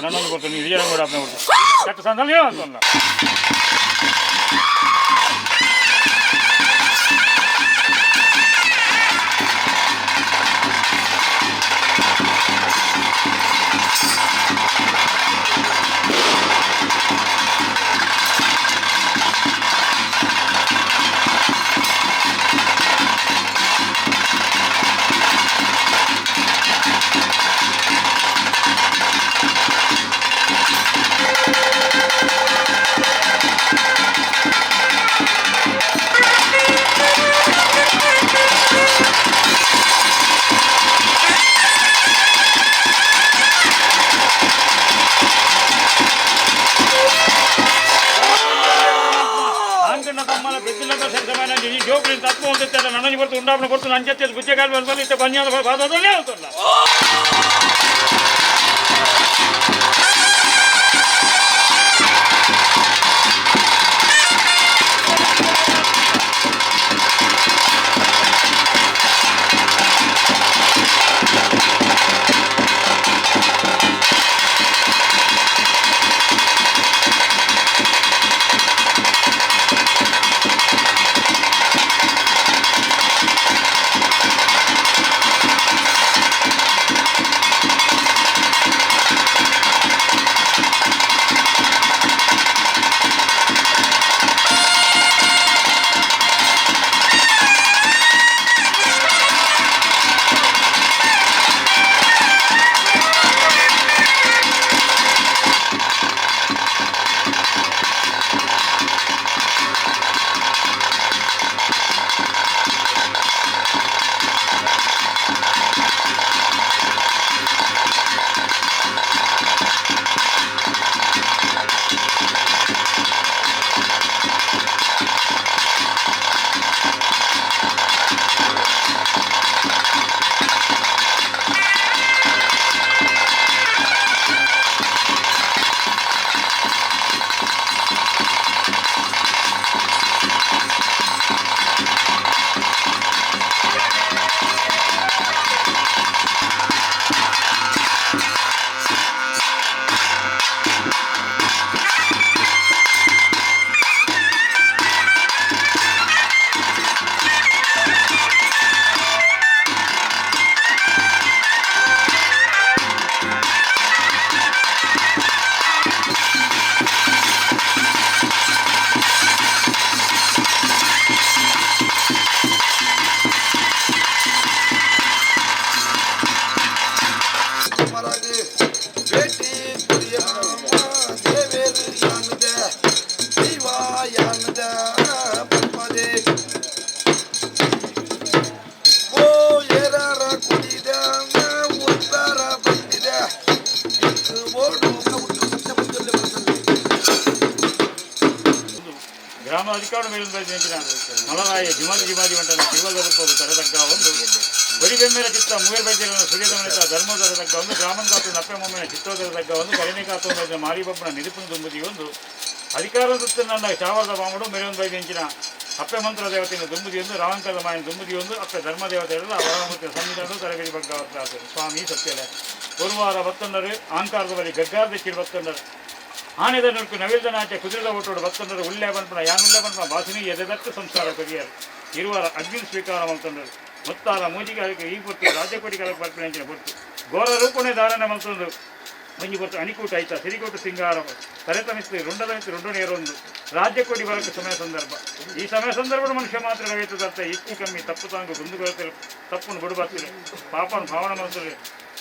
Speaker 7: ನನ್ನೊಂದು ಕೊಡ್ತು ನೀವು ವಿಜಯ ಕೂಡ ಅಪ್ಪ ಕೊಡ್ತು ಕಟ್ಟ ಸಂದರ್ಭ ಅಂತಲ್ಲ. ಆಂಕಣ್ಣ ತಮ್ಮನ ಬೆದ್ದಿಲ್ಲದ ಸಮಾನ ಈ ಜೋಕುಲಿನ ತತ್ವ ಹೊಂದುತ್ತಾರೆ ನನಗೆ ಬರ್ತು ಉಂಡಾಪನ ಕೊಡ್ತು ನನ್ನ ಜೊತೆ ಬುಜ್ಜೆಗಾಲು ಬಂದು ಇತ್ತ ಬನ್ಯಾದ ಬಾದದಲ್ಲೇ ಅಂತಲ್ಲ. ಗ್ರಾಮ ಅಧಿಕಾರ ಮೇಲೆ ಮಲರಾಯ ಜಿಮಾದಿ ಜಿಮಾದಿ వంట ತಿರುವಲ್ಲದಪ್ಪ ತರದಗ್ಗ ಒಂದು ಬರಿಬೆಮ್ಮೆಲ ಚಿತ್ತ ಮೂವರ್ ಬೈದ್ಯರನ್ನ ಸೂರ್ಯದಮನಿತ ಧರ್ಮದರ ತಗ್ಗ ಒಂದು ಗ್ರಾಮಂದಾತು ನಪ್ಪೆ ಮೊಮ್ಮೆನ ಚಿತ್ತೋದರ ತಗ್ಗ ಒಂದು ಕರಿಣಿಕಾತು ಮಾರಿಬೊಬ್ಬನ ನಿರುಪನ ದುಂಬುದಿ ಒಂದು ಅಧಿಕಾರ ನನ್ನ ಚಾವರದ ಬಾಮಡು ಮೇಲೊಂದು ಬೈದಿಂಚಿನ ಅಪ್ಪೆ ಮಂತ್ರ ದೇವತೆಯನ್ನು ದುಂಬುದಿ ಒಂದು ರಾವಂಕದ ಮಾಯನ ದುಂಬುದಿ ಒಂದು ಅಪ್ಪೆ ಧರ್ಮ ದೇವತೆಯಲ್ಲ ವರಮೂರ್ತಿಯ ಸಂವಿಧಾನ ತರಬೇತಿ ಬಗ್ಗ ಸ್ವಾಮಿ ಸತ್ಯಲೆ ಗುರುವಾರ ಬತ್ತಂಡರು ಆಂಕಾರದ ಬಳಿ ಗಗ್ಗಾರದ ಚಿರು ಬತ್ತಂಡರು ಆನೆದ ನುಡ್ಕು ನವಿಲ್ದ ನಾಚೆ ಕುದುರೆದ ಓಟೋಡು ಬತ್ತಂಡರು ಉಲ್ಲೆ ಬನ್ಪಣ ಯಾನುಲ್ಲೆ ಬನ್ಪಣ ಬಾಸಿನಿ ಎದೆದಟ್ಟು ಸಂಸಾರ ಕೊರಿಯರು ಇರುವರ ಅಗ್ನಿ ಸ್ವೀಕಾರ ಮಂತಂಡರು ಮುತ್ತಾರ ಮೂಜಿಗಾರಿಕೆ ಈ ಪೊತ್ತು ರಾಜ್ಯಕೋಟಿ ಕಾಲಕ್ಕೆ ಬರ್ಪಿನ ಪೊತ್ತು ಘೋರ ರೂಪಣೆ ಧಾರಣೆ ಮಂತಂದು ಮಂಜು ಪೊತ್ತು ಅಣಿಕೂಟ ಆಯ್ತ ಸಿರಿಕೋಟು ಸಿಂಗಾರ ತರೆತಮಿಸ್ತು ರುಂಡದ ಮಿಸ್ತು ರುಂಡು ನೇರೊಂದು ರಾಜ್ಯಕೋಟಿ ಬರಕ್ಕೆ ಸಮಯ ಸಂದರ್ಭ ಈ ಸಮಯ ಸಂದರ್ಭದ ಮನುಷ್ಯ ಮಾತ್ರ ರವೇತದರ್ಥ ಇಷ್ಟು ಕಮ್ಮಿ ತಪ್ಪು ತಾಂಗು ಗುಂದುಗೊಳ್ತಿರು ತಪ್ಪನ್ನು ಬುಡುಬತ್ತಿರು ಪಾಪನ್ನು ಭಾವನೆ ಮಂತಂದ್ರೆ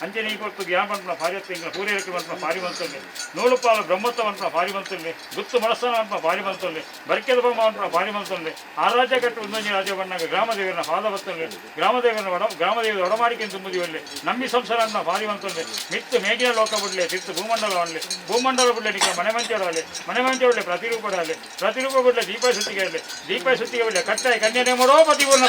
Speaker 7: ಅಂಚನೆ ಈ ಕೊಟ್ಟು ಜ್ಞಾನ ಪಂಪನ ಭಾರ್ಯತ್ವ ಪೂರೈಕೆ ಮಂತ್ರ ಭಾರಿ ಮಂತಲ್ಲಿ ನೂಲುಪಾಲು ಬ್ರಹ್ಮತ್ವ ಮಂತ್ರ ಭಾರಿ ಮಂತಲ್ಲಿ ಗುತ್ತು ಮನಸ್ಸನ ಮಂತ್ರ ಭಾರಿ ಮಂತಲ್ಲಿ ಬರ್ಕೆದ ಬೊಮ್ಮ ಮಂತ್ರ ಭಾರಿ ಮಂತಲ್ಲಿ ಆ ರಾಜ್ಯ ಕಟ್ಟು ಒಂದೊಂದು ರಾಜ್ಯ ಬಣ್ಣಾಗ ಗ್ರಾಮದೇವರನ್ನ ಪಾದ ಬತ್ತಲ್ಲಿ ಗ್ರಾಮದೇವರನ್ನ ಒಡ ಗ್ರಾಮದೇವರ ಒಡಮಾಡಿಕೆ ತುಂಬುದಿವಲ್ಲಿ ನಂಬಿ ಸಂಸಾರ ಅಂತ ಭಾರಿ ಮಂತಲ್ಲಿ ಮಿತ್ತು ಮೇಗಿನ ಲೋಕ ಬಿಡ್ಲೆ ತಿತ್ತು ಭೂಮಂಡಲ ಒಳ್ಳೆ ಭೂಮಂಡಲ ಬಿಡ್ಲೆ ನಿಕ್ಕ ಮನೆ ಮಂಚೋಡಲ್ಲಿ ಮನೆ ಮಂಚೋಡಲೆ ಪ್ರತಿರೂಪಡಲ್ಲಿ ಪ್ರತಿರೂಪ ಬಿಡ್ಲೆ ದೀಪ ಸುತ್ತಿಗೆ ಅಲ್ಲಿ ದೀಪ ಸುತ್ತಿಗೆ ಬಿಡ್ಲೆ ಕಟ್ಟಾಯ ಕನ್ಯನೆ ಮಾಡೋ ಪತಿಪೂರ್ಣ.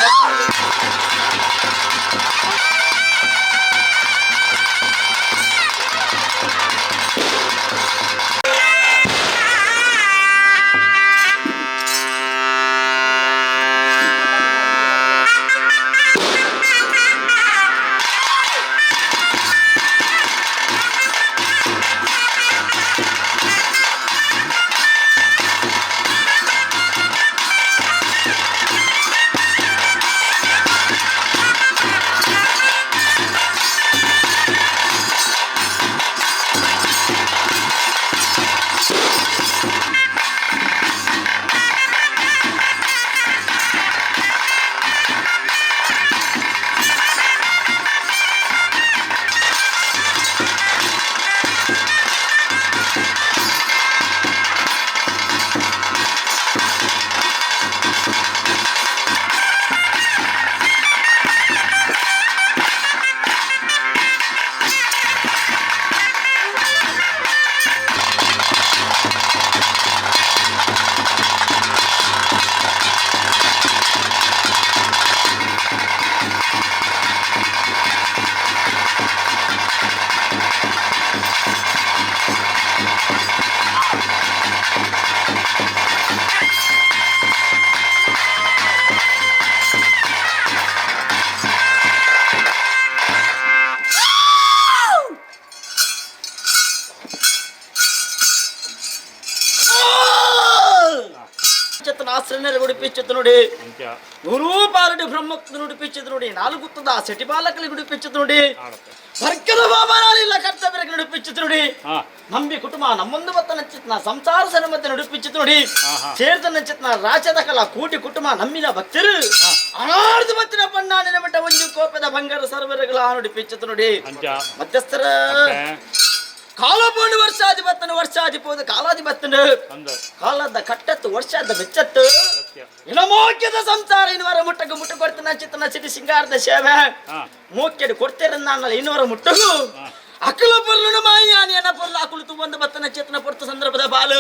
Speaker 10: Thank you.
Speaker 8: ಚಿತ್ತನ ಆಶ್ರಯ ಉಡುಪಿಚ್ಚು ನೋಡಿ ನೂರೂ ಪಾಲಡಿ ಬ್ರಹ್ಮಕ್ತ ನುಡಿಪಿಚ್ಚು ನೋಡಿ ನಾಲ್ಗುತ್ತದ ಸೆಟಿಬಾಲಕಲಿ ಗುಡಿಪಿಚ್ಚು ನೋಡಿ ಬರ್ಕದ ಬಾಬಾನಾಲಿಲ್ಲ ಕರ್ತವ್ಯ ನುಡಿಪಿಚ್ಚು ನೋಡಿ ನಂಬಿ ಕುಟುಂಬ ನಮ್ಮೊಂದು ಬತ್ತನ ಚಿತ್ನ ಸಂಸಾರ ಸನ್ಮತೆ ನುಡಿಪಿಚ್ಚು ನೋಡಿ ಸೇರ್ತನ ಚಿತ್ನ ರಾಜ್ಯದ ಕಲಾ ಕೂಟಿ ಕುಟುಂಬ ನಮ್ಮಿನ ಭಕ್ತರು ಅನಾರ್ದು ಬತ್ತಿನ ಪಣ್ಣಾನಿನ ಮಟ್ಟ ಒಂದು ಕೋಪದ ಬಂಗಾರ ಸರ್ವರಗಳ ನುಡಿಪಿಚ್ಚು ನೋಡಿ ಮಧ್ಯಸ್ಥರ ಕಾಲಪೂರ್ಣ ವರ್ಷಾಧಿಪತ್ತನ ವರ್ಷಾಧಿಪೋದ ಕಾಲಾಧಿಪತ್ತನ ಕಾಲದ ಕಟ್ಟತ್ತು ವರ್ಷದ ಬೆಚ್ಚತ್ತು ಇನಮೋಕ್ಯದ ಸಂಸಾರ ಇನ್ನುವರ ಮುಟ್ಟకు ಮುಟ್ಟು ಕೊಡ್ತನ ಚಿತ್ತನ ಸಿಟಿ ಸಿಂಗಾರದ ಸೇವೆ ಮೋಕ್ಯಡು ಕೊಡ್ತಿರನ್ನ ಇನ್ನುವರ ಮುಟ್ಟಗು ಅಕಲ ಪೊರ್ಲುನು ಮಾಯಾನಿ ಎನ್ನ ಪೊರ್ಲು ಅಕುಲು ಒಂದು ಬತ್ತನ ಚೇತನ ಪೊರ್ತು ಸಂದರ್ಭದ ಬಾಲು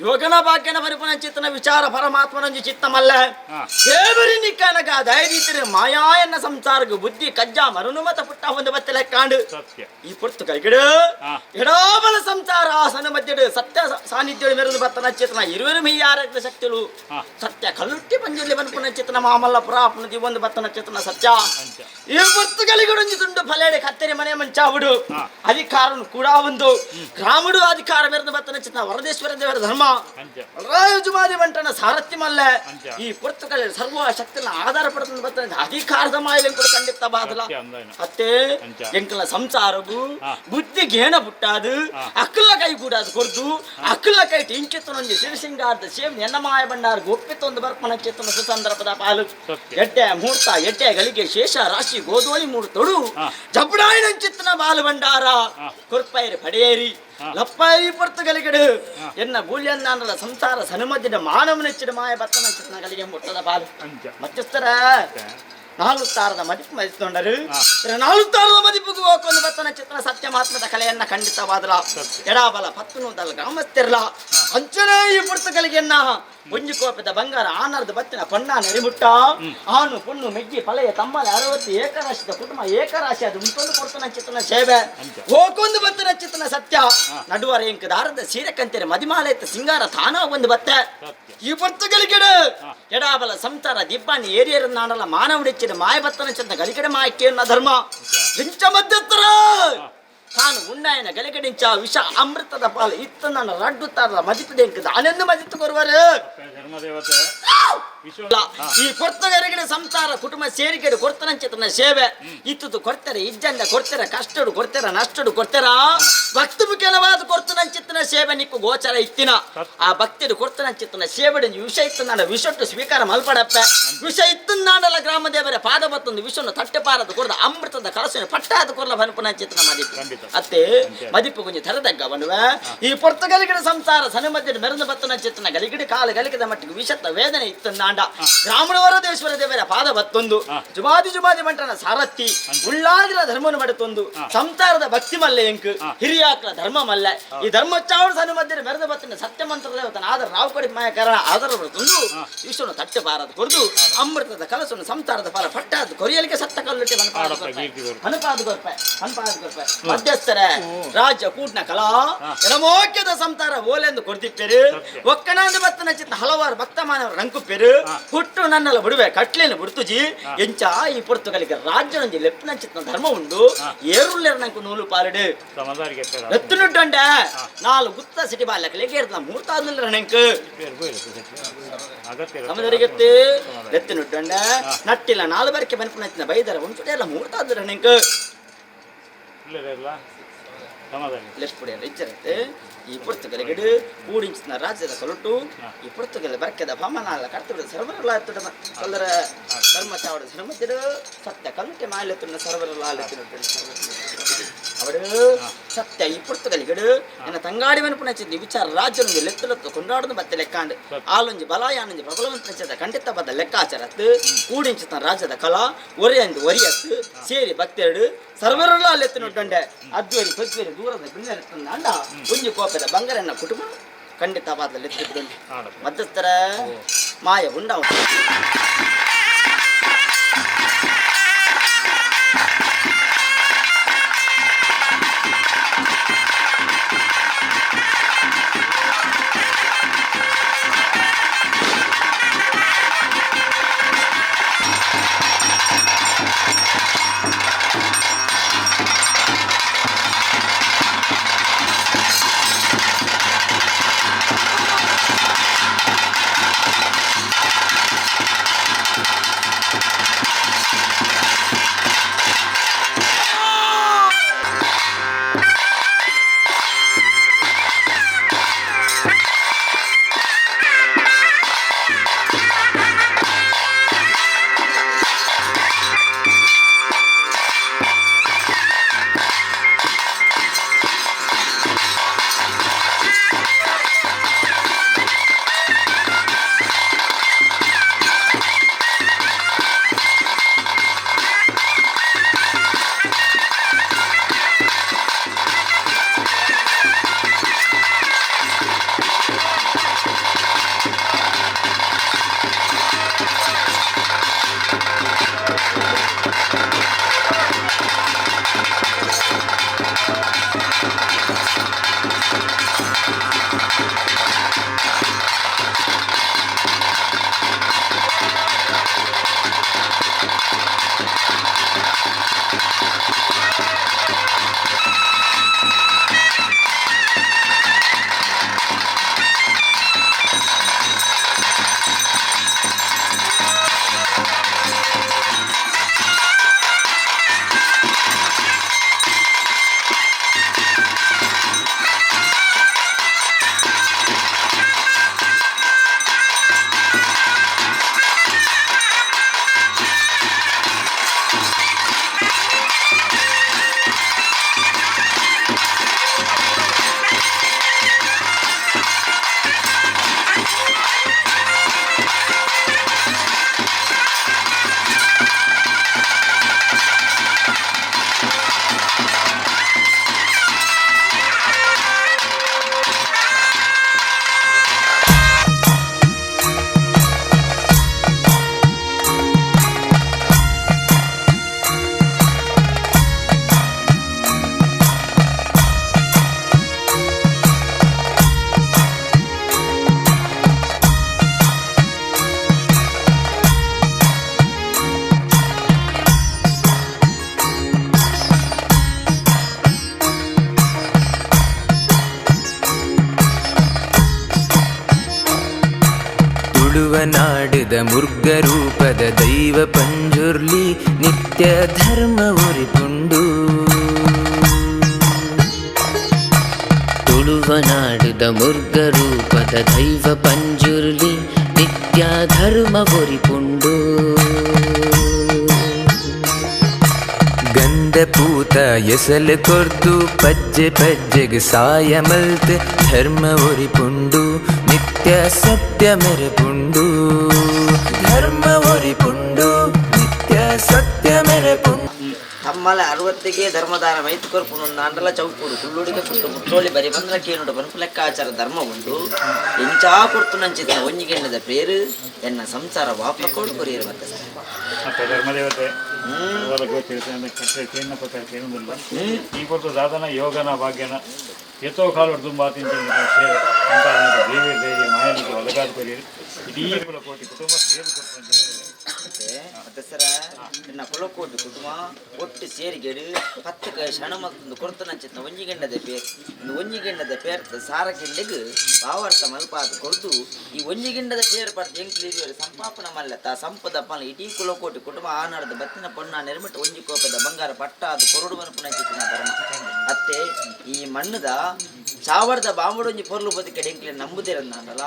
Speaker 8: ಯೋಗನ ಭಾಗ್ಯನ ಪರಿಪುನ ಚೇತನ ವಿಚಾರ ಪರಮಾತ್ಮನಂಜಿ ಚಿತ್ತಮಲ್ಲ ದೇವರಿ ನಿಕ್ಕನಗ ಧೈರ್ಯ ಮಾಯಾ ಎನ್ನ ಸಂಸಾರಗು ಬುದ್ಧಿ ಕಜ್ಜ ಮರುನುಮತ ಪುಟ್ಟ ಒಂದು ಬತ್ತಲೆ ಕಾಂಡು ಈ ಪೊರ್ತು ಕೈಗಿಡು ಎಡಾಬಲ ಸಂಸಾರ ಆಸನ ಮಧ್ಯಡು ಸತ್ಯ ಸಾನ್ನಿಧ್ಯ ಮೆರೆದು ಬತ್ತನ ಚೇತನ ಇರುವರು ಮೆಯ್ಯಾರ ಶಕ್ತಿಗಳು ಸತ್ಯ ಕಲ್ಲುಟ್ಟಿ ಪಂಜುರ್ಲಿ ಬನ್ಪುನ ಚೇತನ ಮಾಮಲ್ಲ ಪುರಾಪುನ ಒಂದು ಬತ್ತನ ಚೇತನ ಸತ್ಯ ಈ ಪೊರ್ತು ಕಲಿಗುಡೊಂಜಿ ತುಂಡು ಫಲೇಡೆ ಕತ್ತೆರೆ ಮನೆ ಮಂಚಾವುಡು ಅಧಿಕಾರನು ಕೂಡ ಒಂದು ರಾముడు ಅಧಿಕಾರ ಮೆರೆದು ಬತ್ತನ ಚಿತ್ತ ವರದೇಶ್ವರ ದೇವರ ಧರ್ಮ ರಾಯಜುಮಾದಿ ಮಂಟನ ಸಾರಥ್യമಲ್ಲ ಈ ಪೊರ್ತುಗಲ್ ಸರ್ವ ಶಕ್ತಿನ ಆಧಾರ ಪಡೆದ ಬತ್ತನ ಅಧಿಕಾರದ ಮಾಯಿಲೆ ಕೂಡ ಖಂಡಿತ ಬಾದಲ ಅತ್ತೆ ಎಂಕಲ ಸಂಸಾರಗು ಬುದ್ಧಿ ಗೇಣ ಪುಟ್ಟಾದು ಅಕ್ಕಲ ಕೈ ಕೂಡ ಅದು ಕೊರ್ದು ಅಕ್ಕಲ ಕೈ ಇಂಕಿತ್ತನೊಂಜಿ ಸಿರಿಸಿಂಗಾರದ ಸೇವ್ ಎನ್ನ ಮಾಯ ಬಂಡಾರ ಒಪ್ಪಿತ್ತೊಂದು ಬರ್ಪಣ ಚೇತನ ಸುಸಂದರ್ಭದ ಪಾಲು ಎಡ್ಡೆ ಮುಹೂರ್ತ ಎಡ್ಡೆ ಗಳಿಗೆ ಶೇಷ ರಾಶಿ ಗೋದೋಳಿ ಮೂರು ತೊಡು ಜಬಡಾಯಿನ ಚಿತ್ತನ ಬಾಲು ಬಂಡಾರ ಕೊರ್ಪೈರಿ ಪಡೆಯೇರಿ ಲಪ್ಪಾಯಿ ಪೊರ್ತುಗಲಿಗಡು ಎನ್ನ ಬೂಲ್ಯನ್ನಾನಲ ಸಂಸಾರ ಸನುಮದ್ದಿನ ಮಾನವನೆಚ್ಚಿನ ಮಾಯ ಬತ್ತನ ಚಿತ್ತನ ಗಳಿಗೆ ಮುಟ್ಟದ ಪಾಲು ಮಧ್ಯಸ್ಥರ ನಾಲ್ಕು ತಾರದ ಮದಿಪು ಮದಿತೊಂಡರು ನಾಲ್ಕು ತಾರದ ಮದಿಪುಗೂ ಹೋಗೊಂದು ಬತ್ತನ ಚಿತ್ರ ಸತ್ಯ ಮಹಾತ್ಮದ ಕಲೆಯನ್ನ ಖಂಡಿತವಾದಲ ಎಡಾಬಲ ಪತ್ತು ನೂದಲ ಗ್ರಾಮಸ್ಥಿರ್ಲ ಅಂಚನೇ ಈ ಪುರ್ತುಗಳಿಗೆನ್ನ ಒಂಜಿ ಕೋಪದ ಬಂಗಾರ ಆನರ್ದ ಬತ್ತಿನ ಪಣ್ಣ ನೆರಿಮುಟ್ಟ ಆನು ಪೊಣ್ಣು ಮೆಗ್ಗಿ ಪಳೆಯ ತಮ್ಮಲ ಅರವತ್ತು ಏಕರಾಶಿದ ಕುಟುಂಬ ಏಕರಾಶಿ ಅದು ಉಂಟೊಂದು ಕೊಡ್ತನ ಚಿತ್ತನ ಸೇವೆ ಹೋಗೊಂದು ಬತ್ತಿನ ಚಿತ್ತನ ಸತ್ಯ ನಡುವರ ಎಂಕ ದಾರದ ಸೀರೆ ಕಂತೆರೆ ಮದಿಮಾಲಯತ್ತ ಸಿಂಗಾರ ತಾನೋ ಒಂದು ಬತ್ತೆ ಈ ಪೊರ್ತುಗಳಿಗೆಡು ಎಡಾಬಲ ಸಂಸಾರ ದಿಬ್ಬಾಣಿ ಏರಿಯರ ನಾಡಲ ಮಾನವಡಿಚ್ಚಿದ ಮಾಯಬತ್ತನ ಚಂದ ಗಲಿಕಡೆ ಮಾಯಕ್ಕೆ ಧರ್ಮ ಇಂಚ ಮಧ್ಯಸ್ಥರ ತಾನು ಉಣ್ಣಾಯನ ಗಲಿಗಡಿಂಚ ವಿಷ ಅಮೃತದ ಪಾಲು ಇತ್ತ ನನ್ನ ರಡ್ಡು ತಾರದ ಮದಿಪದೆ ಆನೆಂದು ಮದಿತ್ತು ಕೊರುವರು ಈ ಕೊರ್ತಗರಿಗಡೆ ಸಂಸಾರ ಕುಟುಂಬ ಸೇರಿಕೆಡು ಕೊರ್ತನಂಚಿತನ ಸೇವೆ ಇತ್ತದು ಕೊಡ್ತಾರೆ ಇಜ್ಜಂದ ಕೊಡ್ತಾರೆ ಕಷ್ಟಡು ಕೊಡ್ತಾರ ನಷ್ಟಡು ಕೊಡ್ತಾರ ಭಕ್ತಿ ಮುಖ್ಯವಾದ ಕೊರ್ತನಂಚಿತ್ತನ ಸೇವೆ ನಿಕ್ಕು ಗೋಚರ ಇತ್ತಿನ ಆ ಭಕ್ತಿಡು ಕೊರ್ತನಂಚಿತ್ತನ ಸೇವೆಡು ವಿಷ ಇತ್ತು ನಾನು ವಿಷಟ್ಟು ಸ್ವೀಕಾರ ಮಲ್ಪಡಪ್ಪೆ ವಿಷ ಇತ್ತು ನಾಡಲ ಗ್ರಾಮ ದೇವರ ಪಾದ ಬತ್ತೊಂದು ವಿಷವನ್ನು ತಟ್ಟೆಪಾರದು ಕೊಡದ ಅಮೃತದ ಕಲಸನ್ನು ಪಟ್ಟಾದ ಕೊರ್ಲ ಬನುಪನಂಚಿತ್ತನ ಮದಿಪು ಅತ್ತೆ ಮದಿಪು ಕೊಂಚ ತರದಗ್ಗ ಬನುವೆ ಈ ಪೊರ್ತಗಲಿಗಡ ಸಂಸಾರ ಸನುಮಧ್ಯದ ಮೆರೆದು ಬತ್ತನಂಚಿತ್ತನ ಗಲಿಗಡಿ ಕಾಲು ಗಲಿಗದ ಮಟ್ಟಿಗೆ ವಿಷತ್ತ ವೇದನೆ ಇತ್ತಂದಾಂಡ ಗ್ರಾಮಣವರದೇಶ್ವರ ದೇವರ ಪಾದ ಬತ್ತೊಂದು ಜುಮಾದಿ ಜುಮಾದಿ ಮಂಟನ ಸಾರಥಿ ಉಳ್ಳಾದಿರ ಧರ್ಮನು ಮಡತೊಂದು ಸಂಸಾರದ ಭಕ್ತಿ ಮಲ್ಲೆ ಎಂಕ್ ಹಿರಿಯಾಕ್ಲ ಧರ್ಮ ಮಲ್ಲೆ ಈ ಧರ್ಮಚಾವಣ ಸನು ಮಧ್ಯೆ ಮೆರೆದ ಬತ್ತಿನ ಸತ್ಯ ಮಂತ್ರ ದೇವತನ ಆದರ ರಾವು ಕಡಿ ಮಾಯಕರಣ ಆದರ ಬರ್ತೊಂದು ವಿಶ್ವನು ತಟ್ಟೆ ಬಾರದು ಕೊರ್ದು ಅಮೃತದ ಕಲಸನ್ನು ಸಂಸಾರದ ಫಲ ಪಟ್ಟಾದ ಕೊರಿಯಲಿಗೆ ಸತ್ತ ಕಲ್ಲುಟ್ಟಿ ಮನಪಾದ ಮನಪಾದ ಕೊರ್ಪೆ ಮನಪಾದ ಕೊರ್ಪೆ ಮಧ್ಯಸ್ಥರ ರಾಜ್ಯ ಕೂಟ್ನ ಕಲಾ ಮೋಕ್ಯದ ಸಂಸಾರ ಓಲೆಂದು ಕೊಡ್ತಿಪ್ಪೇರು ಒಕ್ಕಣಂದು ಬತ್ತನ ಚಿತ್ತ ಹಲವಾರು ಭಕ್ತ ಮಾನವರು ರಂಕುಪ್ಪೇರು ಹುಟ್ಟು ನನ್ನೆಲ್ಲ ಬಿಡುವೆ ಕಟ್ಲೇನು ಬಿಡ್ತುಜಿ ಎಂಚ ಈ ಪೊರ್ತುಗಲಿಗೆ ರಾಜ್ಯನೊಂಜಿ ಲೆಪ್ಪನ ಚಿತ್ತನ ಧರ್ಮ ಉಂಡು ಏರುಲ್ಲೇರು ನಂಕು ನೂಲು ಪಾಲಡು ಎತ್ತುನುಡ್ಡಂಡ ನಾಲ್ ಗುತ್ತ ಸಿಟಿ ಬಾಲಕಲಿಗೆ ಏರ್ದ ಮೂರ್ತಾದ್ಲ ನಂಕು ಸಮದರಿಗೆತ್ತು ಎತ್ತುನುಡ್ಡಂಡ ನಟ್ಟಿಲ್ಲ ನಾಲ್ ಬರಕೆ ಬನ್ಪುನ ಬೈದರ ಉಂಟು ಮೂರ್ತಾದ್ಲ ನಂಕು ಲೆಪ್ಪುಡಿಯಲ್ಲ ಇಜ್ಜರತ್ತೆ ಈ ಪುರ್ತುಗಲಿಗಡು ಕೂಡಿಂಚಿನ ರಾಜ್ಯದ ಕೊಲಟು ಈ ಪುರ್ತುಗಲ ಬರ್ಕೆದ ಭಾಮನಾಲ ಕರ್ತವ್ಯದ ಸರ್ವರಲ ಕಲ್ಲರ ಧರ್ಮ ಚಾವಡ ಧರ್ಮತಿರು ಸತ್ಯ ಕಲ್ಲುಟೆ ಮಾಲೆತ್ತುన్న ಸರ್ವರಲ ಅವರು ಸತ್ಯ ಈ ಪುರ್ತುಗಲಿಗಡು ನನ್ನ ತಂಗಾಡಿ ಮನಪುನ ವಿಚಾರ ರಾಜ್ಯನೊಂದು ಲೆತ್ತಲತ್ತು ಕೊಂಡಾಡದು ಬತ್ತೆ ಲೆಕ್ಕಾಂಡು ಆಲೊಂಜಿ ಬಲಾಯಾನೊಂಜಿ ಪ್ರಬಲವಂತ ಖಂಡಿತ ಬದ್ದ ಲೆಕ್ಕಾಚಾರತ್ತು ಕೂಡಿಂಚಿನ ರಾಜ್ಯದ ಕಲಾ ಒರೆಯಂದು ಒರಿಯತ್ತು ಸೇರಿ ಭಕ್ತೆರಡು ಸರ್ವರಲ್ಲ ಲೆತ್ತನುಡ್ಡಂಡೆ ಅದ್ವೇರಿ ಕೊದ್ವೇರಿ ದೂರದ ಬಿಣ್ಣೆತ್ತಂದ ಅಂಡ ಒಂಜಿ ಕೋಪದ ಬಂಗಾರನ್ನ ಕುಟುಂಬ ಖಂಡಿತವಾದ ಲೆತ್ತು ಬಿಡುಂಡೆ ಮಧ್ಯಸ್ಥರ ಮಾಯ ಉಂಡ.
Speaker 2: ತುಳುವ ನಾಡದ ಮುರ್ಗ ರೂಪದ ದೈವ ಪಂಜುರ್ಲಿ ನಿತ್ಯ ಧರ್ಮ ಒರಿಪುಂಡು.
Speaker 6: ತುಳುವ ನಾಡದ ಮುರ್ಗ ರೂಪದ ದೈವ ಪಂಜುರ್ಲಿ ನಿತ್ಯ ಧರ್ಮ ಒರಿಪುಂಡು.
Speaker 2: ಗಂಧ ಪೂತ ಎಸಲು ಕೊರ್ದು ಪಜ್ಜೆ ಪಜ್ಜೆಗ್ ಸಾಯ ಮಲ್ತ್ ಧರ್ಮ ಒರಿಪುಂಡು ನಿತ್ಯ ಸತ್ಯ ಮೆರೆಪುಂಡು. ಧರ್ಮ ಒರಿಪುಂಡು ನಿತ್ಯ ಸತ್ಯ ಮೆರೆಪುಂಡು.
Speaker 8: ತಮ್ಮಲ 60ಗೆ ಧರ್ಮದಾನ ಮೈತ್ ಕೊರ್ಪುನು ಅಂಡಲ ಚೌಕುಡು ಕುಳ್ಳುಡಿಗೆ ಪುಟ್ಟು ಮುಟ್ಟೋಳಿ ಬರಿ ಬಂದ್ರ ಕೇನುಡು ಬನ್ಪು ಲೆಕ್ಕಾಚಾರ ಧರ್ಮ ಉಂಡು ಎಂಚಾ ಕೊರ್ತು ನಂಚಿತ ಒಂಜಿಗೆಣ್ಣದ ಪೇರು ಎನ್ನ ಸಂಸಾರ ವಾಪ ಕೊಡು ಕೊರಿಯರು ಮತ್ತೆ ಸರ್.
Speaker 7: ಮತ್ತೆ ಧರ್ಮದೇವತೆ ಗೊತ್ತಿರುತ್ತೆ ಈ ಕೊರ್ತು ದಾದನ ಯೋಗನ ಭಾಗ್ಯನ ಎತ್ತೋ ಕಾಲು ತುಂಬ ಸೇವೆ ಅಂತ ದೇವಿ ದೇವಿ ಮಾಯನಿಗೆ ಒದಗಾದ ಕೊರಿಯರು ಇಡೀ ಕೋಟಿ ಕುಟುಂಬ ಸೇವೆ ಕೊಡ್ತು
Speaker 8: ಮತ್ತೆ ಸರ ಎನ್ನ ಕುಲಕೋಟಿ ಕುಟುಂಬ ಒಟ್ಟು ಸೇರಿಗೆಡು ಪತ್ತಕ ಶಣ ಮತ್ತೊಂದು ಕೊರ್ತು ನಂಚಿತ ಒಂಜಿಗೆಣ್ಣದ ಪೇರ್ ಒಂದು ಒಂಜಿಗೆಣ್ಣದ ಪೇರ್ ಸಾರ ಗಿಂಡೆಗ್ ಭಾವಾರ್ಥ ಮಲ್ಪಾದ ಕೊರ್ದು ಈ ಒಂಜಿಗಿಂಡದ ಪೇರ್ ಪಡ್ದು ಎಂಕ್ಲಿ ಸಂಪಾಪನ ಮಲ್ಲತ್ತ ಸಂಪದ ಪಲ ಇಡೀ ಕುಲಕೋಟಿ ಕುಟುಂಬ ಆನಾಡದ ಬತ್ತಿನ ಪೊಣ್ಣ ನಿರ್ಮಿಟ್ಟು ಒಂಜಿ ಕೋಪದ ಬಂಗಾರ ಪಟ್ಟ ಅದು ಕೊರಡು ಮನಪು ನಂಚಿತ್ತಿನ ಧರ್ಮ. ಅತ್ತೆ ಈ ಮಣ್ಣದ ಚಾವರದ ಬಾಂಬುಡೊಂಜಿ ಪೊರ್ಲು ಬದುಕಡೆ ಎಂಕ್ಲೆ ನಂಬುದಿರಂದಾಂಡಲ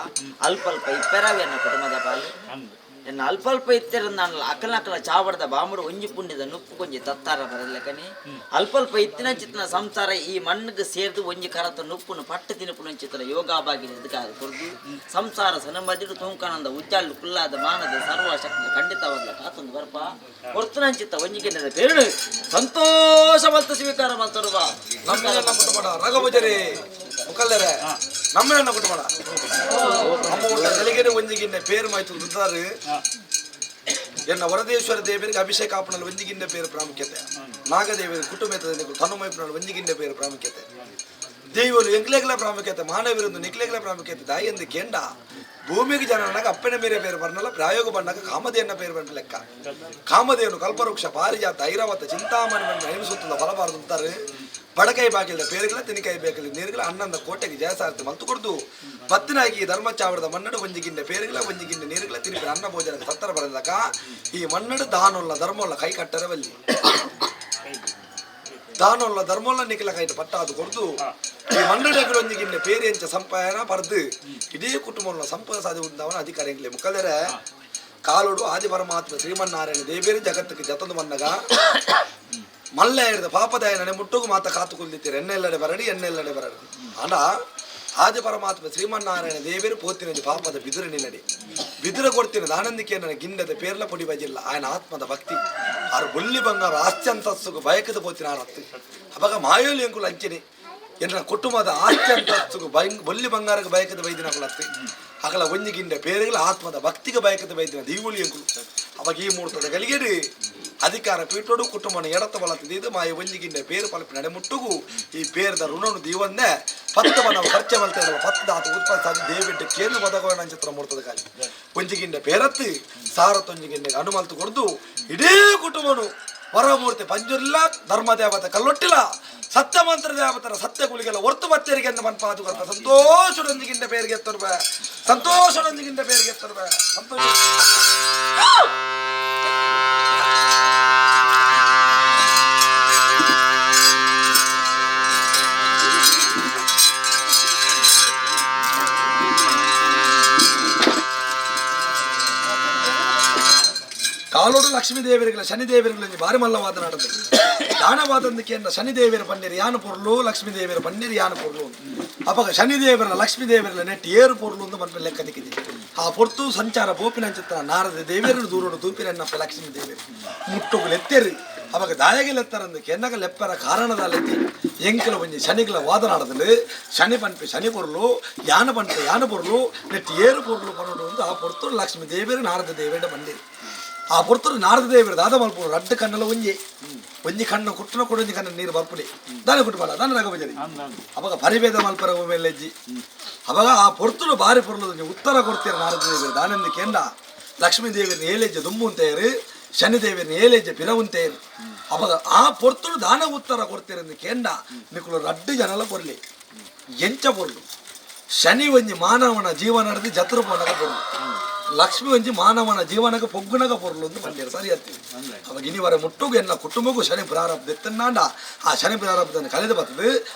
Speaker 8: ಅಲ್ಪ ಅಲ್ಪ ಇಪ್ಪೆರಾವೆನ್ನ ಕುಟುಂಬದ ಪಾಲು ಎನ್ನ ಅಲ್ಪ ಅಲ್ಪ ಇತ್ತಿರಂದಾಂಡಲ ಅಕಲ ಅಕಲ ಚಾವರದ ಬಾಂಬುಡು ಒಂಜಿ ಪುಂಡಿದ ನುಪ್ಪು ಕೊಂಜಿ ತತ್ತಾರ ಬರಲೆಕನೆ ಅಲ್ಪ ಅಲ್ಪ ಇತ್ತಿನ ಚಿತ್ತನ ಸಂಸಾರ ಈ ಮಣ್ಣಿಗೆ ಸೇರ್ದು ಒಂಜಿ ಕರತ ನುಪ್ಪುನು ಪಟ್ಟು ತಿನುಪುನು ಚಿತ್ತನ ಯೋಗಾಭಾಗಿ ಎದುಕಾದ ಕೊರ್ದು ಸಂಸಾರ ಸನಮದಿಡು ತೂಂಕಾನಂದ ಉಜ್ಜಾಳು ಕುಲ್ಲಾದ ಮಾನದ ಸರ್ವ ಶಕ್ತಿ ಖಂಡಿತವಾಗ್ಲ ಕಾತೊಂದು ಬರ್ಪ ಕೊರ್ತುನಂಚಿತ್ತ ಒಂಜಿಗೆ ಪೇರು ಸಂತೋಷ ಮಲ್ತ ಸ್ವೀಕಾರ ಮಲ್ತರು ಬಾ.
Speaker 10: ನಮ್ಮ ಕುಟುಂಬ ರಘುಭಜರಿ ಮುಕಲ್ಲರೆ ನಮ್ಮ ಕುಟುಂಬ ನಮ್ಮ ಊಟ ತೆಲಿಗೆನೆ ಒಂಜಿಗಿನ್ನೆ ಪೇರು ಮಾಯ್ತು ರುದ್ರಾರು ಎನ್ನ ವರದೇಶ್ವರ ದೇವರಿಗೆ ಅಭಿಷೇಕ ಆಪಣಲ್ಲಿ ಒಂಜಿಗಿನ್ನೆ ಪೇರು ಪ್ರಾಮುಖ್ಯತೆ, ನಾಗದೇವರ ಕುಟುಂಬ ತನುಮೈಪನಲ್ಲಿ ಒಂಜಿಗಿನ್ನೆ ಪೇರು ಪ್ರಾಮುಖ್ಯತೆ, ದೇವರು ಎಂಕ್ಲೇಗ್ಲ ಪ್ರಾಮುಖ್ಯತೆ, ಮಾನವರೊಂದು ನಿಕ್ಲೇಗ್ಲ ಪ್ರಾಮುಖ್ಯತೆ. ದಾಯಿ ಕೆಂಡ ಭೂಮಿಗೆ ಜನನಾಗ ಅಪ್ಪನ ಮೇರೆ ಪೇರು ಬರ್ನಲ್ಲ ಪ್ರಾಯೋಗ ಬಣ್ಣಾಗ ಕಾಮಧೇನ ಪೇರು ಬಂದ ಲೆಕ್ಕ. ಕಾಮಧೇನು ಕಲ್ಪವೃಕ್ಷ ಪಾರಿಜಾತ ಐರಾವತ ಚಿಂತಾಮಣಿ ಬಂದ ಐನು ಬಲಬಾರದು ಅಂತಾರೆ. ಬಡಕೈ ಬಾಗಿಲ ಪೇರುಗಳ ತಿನಿಕಾಯಿ ಬೇಕಲಿ ನೀರುಗಳ ಅನ್ನಂದ ಕೋಟೆಗೆ ಜಯಸಾರತಿ ಮಲ್ತು ಕೊಡ್ದು ಪತ್ತಿನಾಗಿ ಧರ್ಮಚಾವರದ ಮನ್ನಡು ಒಂಜಿಗಿಂಡ ಪೇರುಗಳ ಒಂಜಿಗಿಂಡ ನೀರುಗಳ ತಿನಿಪಿನ ಅನ್ನ ಭೋಜನ ಸತ್ತರ ಬರದಕ ಈ ಮನ್ನಡು ದಾನೊಲ್ಲ ಧರ್ಮೊಲ್ಲ ಕೈ ಕಟ್ಟರವಲ್ಲಿ ದಾನೊಲ್ಲ ಧರ್ಮೊಲ್ಲ ನಿಖಲ ಕೈಟ ಪಟ್ಟಾದು ಕೊಡ್ದು ಈ ಮನ್ನಡಗಳು ಒಂಜಿಗಿಂಡ ಪೇರೆಂಚ ಸಂಪಾಯನ ಪರ್ದು ಇಡೀ ಕುಟುಂಬ ಸಂಪದ ಸಾಧಿ ಉಂದವನ ಅಧಿಕಾರಿ ಎಂಗ್ಲೆ ಮುಕ್ಕದರೆ ಕಾಲೋಡು ಆದಿ ಪರಮಾತ್ಮ ಶ್ರೀಮನ್ನಾರಾಯಣ ದೇವೇರಿ ಜಗತ್ತಿಗೆ ಜತಂದು ಬಂದಾಗ ಮಲ್ಲ ಹಿಡಿದ ಪಾಪದಾಯನನೆ ಮುಟ್ಟುಗು ಮಾತ ಕಾತು ಕುಲ್ದಿತ್ತೀರಿ ಎಣ್ಣೆಲ್ಲಡೆ ಬರಡಿ ಎಣ್ಣೆಲ್ಲಡೆ ಬರಡಿ. ಆಂಡ ಆದಿ ಪರಮಾತ್ಮ ಶ್ರೀಮನ್ನಾರಾಯಣ ದೇವೇರು ಪೋತಿನ ಪಾಪದ ಬಿದುರು ನಿನ್ನಡಿ ಬಿದುರು ಕೊಡ್ತೀನಿ ಆನಂದಿಕೆ ನನ್ನ ಗಿಂಡದ ಪೇರ್ಲ ಪೊಡಿ ಬಜಿಲ್ಲ ಆಯನ ಆತ್ಮದ ಭಕ್ತಿ ಆರು ಬೊಲ್ಲಿ ಬಂಗಾರ ಆಸ್ತ್ಯಂತಸ್ಸುಗು ಬಯಕದ ಪೋತಿನ ಆರತ್ತು ಅವಾಗ ಮಾಯೋಲಿ ಎಂಕುಲು ಅಂಚಿನಿ ಎನ್ನ ಕುಟುಂಬದ ಆಸ್ತ್ಯಂತಸ್ಸುಗು ಬೊಲ್ಲಿ ಬಂಗಾರಕ್ಕೆ ಬಯಕದ ಬೈದಿನ ಕುಲತ್ತಿ ಅಗಲ ಒಂಜಿ ಗಿಂಡ ಪೇರುಗಳ ಆತ್ಮದ ಭಕ್ತಿಗೆ ಬಯಕದ ಬೈದಿನ ದೀವುಳಿ ಎಂಕುಲು ಅವಾಗ ಈ ಮೂರ್ತದ ಗಲಿಗೆಡು ಅಧಿಕಾರ ಪೀಠೋಡು ಕುಟುಂಬನ ಎಡತ ಬಲತ್ತಿದ್ದು ಮಾಯ ಒಂಜಿಗಿಂಡ ಪೇರು ಪಲಪಿ ನಡೆಮುಟ್ಟುಗು ಈ ಪೇರದ ಋಣನು ದೀವನ್ನೇ ಪತ್ತವ ನಾವು ಖರ್ಚ ಮಲ್ತೇವೆ ಪತ್ತದ ಆತ ಉತ್ಪನ್ನ ಸಾಧಿ ದೇವಿಡ್ಡ ಕೇಂದ್ರ ಬದಗೋಣ ಚಿತ್ರ ಮೂರ್ತದ ಕಾಲಿ ಒಂಜಿಗಿಂಡ ಪೇರತ್ತು ಸಾರತ್ತೊಂಜಿಗಿಂಡ ಅನುಮಲ್ತು ಕೊಡ್ದು ಇಡೀ ಕುಟುಂಬನು ವರಮೂರ್ತಿ ಪಂಜುರ್ಲ ಧರ್ಮದೇವತೆ ಕಲ್ಲೊಟ್ಟಿಲ್ಲ ಸತ್ಯಮಂತ್ರ ದೇವತರ ಸತ್ಯ ಗುಳಿಗೆಲ್ಲ ಹೊರ್ತು ಬತ್ತರಿಗೆ ಅಂತ ಮನ್ಪಾದು ಕೊರ್ಪ ಸಂತೋಷದೊಂದಿಗಿಂಡ ಪೇರಿಗೆ ಎತ್ತರ್ಬ ಸಂತೋಷದೊಂದಿಗಿಂಡ ಪೇರಿಗೆ ಎತ್ತರ್ಬ ಸಂತೋಷ. ಕಾಲೋಡು ಲಕ್ಷ್ಮೀ ದೇವರಿಗಳ ಶನಿದೇವರಿಗಳಲ್ಲಿ ಭಾರಿ ಮಲ್ಲವಾದ ನಡೆದು ದಾನವಾದಂದಕ್ಕೆ ಶನಿದೇವರ ಪನ್ನೀರ್ ಯಾನು ಪೊರ್ಲು ಲಕ್ಷ್ಮೀ ದೇವರ ಪನ್ನೀರ್ ಯಾನು ಪೊರ್ಲು ಅಪಗ ಶನಿದೇವರ ಲಕ್ಷ್ಮೀ ದೇವರ ನೆಟ್ ಏರು ಪೊರ್ಲು ಅಂತ ಮನ್ಪೆ ಲೆಕ್ಕ ದಿಕ್ಕಿದೆ. ಆ ಪೊರ್ತು ಸಂಚಾರ ಪೋಪಿನಂಚಿತ್ತ ನಾರದ ದೇವಿಯರು ದೂರೋಡು ತೂಪಿನನ್ನಪ್ಪ ಲಕ್ಷ್ಮೀ ದೇವರು ಮುಟ್ಟುಗಳು ಎತ್ತೇರಿ ಅವಾಗ ದಾಯಗೆಲೆತ್ತರಂದು ಕೆನ್ನಗ ಲೆಪ್ಪರ ಕಾರಣದಲ್ಲೆತ್ತಿ ಎಂಕಲ ಒಂಜಿ ಶನಿಗಳ ವಾದ ನಾಡದಲ್ಲಿ ಶನಿ ಪನ್ಪೆ ಶನಿ ಪೊರ್ಲು ಯಾನ ಪನ್ಪೆ ಯಾನ ಪೊರ್ಲು ನೆಟ್ ಏರು ಪೊರ್ಲು ಪನ್ನೋಡು ಒಂದು ಆ ಪೊರ್ತು ಲಕ್ಷ್ಮೀ ದೇವಿಯರು ನಾರದ ದೇವಿಯರ ಬಂದಿರಿ. ಆ ಪೊರ್ತುಡು ನಾರದ ದೇವರು ದಾದ ಮಲ್ಪು ರಡ್ಡು ಕಣ್ಣಲ ಒಂಜಿ ಒಂಜಿ ಕಣ್ಣು ಕುಟ್ಟುನ ಕೂಡ ಒಂಜಿ ಕಣ್ಣು ನೀರು ಬರ್ಪುಲಿ ದಾನ ಕುಟ್ಟುಬಲ್ಲ ದಾನ ರಘುಭಜರಿ ಅವಾಗ ಪರಿಭೇದ ಮಲ್ಪರ ಮೇಲೆಜ್ಜಿ ಅವಾಗ ಆ ಪೊರ್ತುಡು ಬಾರಿ ಪೊರ್ಲು ಉತ್ತರ ಕೊಡ್ತೀರ ನಾರದ ದೇವರು ದಾನಂದ ಕೇಂದ್ರ ಲಕ್ಷ್ಮೀ ದೇವಿಯರ್ನ ಏಲೆಜ್ಜೆ ದುಂಬುಂತೇರು ಶನಿದೇವಿಯರ್ನ ಏಲೆಜ್ಜೆ ಪಿರವುಂತೇರು ಅವಾಗ ಆ ಪೊರ್ತುಡು ದಾನ ಉತ್ತರ ಕೊಡ್ತೀರಂದು ಕೇಂದ್ರ ನಿಕುಲು ರಡ್ಡು ಜನಲ ಕೊರ್ಲಿ ಎಂಚ ಪೊರ್ಲು ಶನಿ ಒಂಜಿ ಮಾನವನ ಜೀವನ ನಡೆದು ಜತ್ರ ಪೋನಗ ಪೊರ್ಲು. ಲಕ್ಷ್ಮಿ ಒಂಜಿ ಮಾನವನ ಜೀವನಕ್ಕೆ ಪೊಗ್ಗುನಗ ಪೊರ್ಲು ಅಂತ ಬಂದಿರ ಸರಿ ಅತ್ತಿ. ಅವಾಗ ಇನಿವರ ಮುಟ್ಟುಗು ಎನ್ನ ಕುಟುಂಬಕ್ಕೂ ಶನಿ ಪ್ರಾರಬ್ಧ ಎತ್ತನ್ನಾಂಡ ಆ ಶನಿ ಪ್ರಾರಬ್ಧನ ಕಳೆದು ಬರ್ತದೆ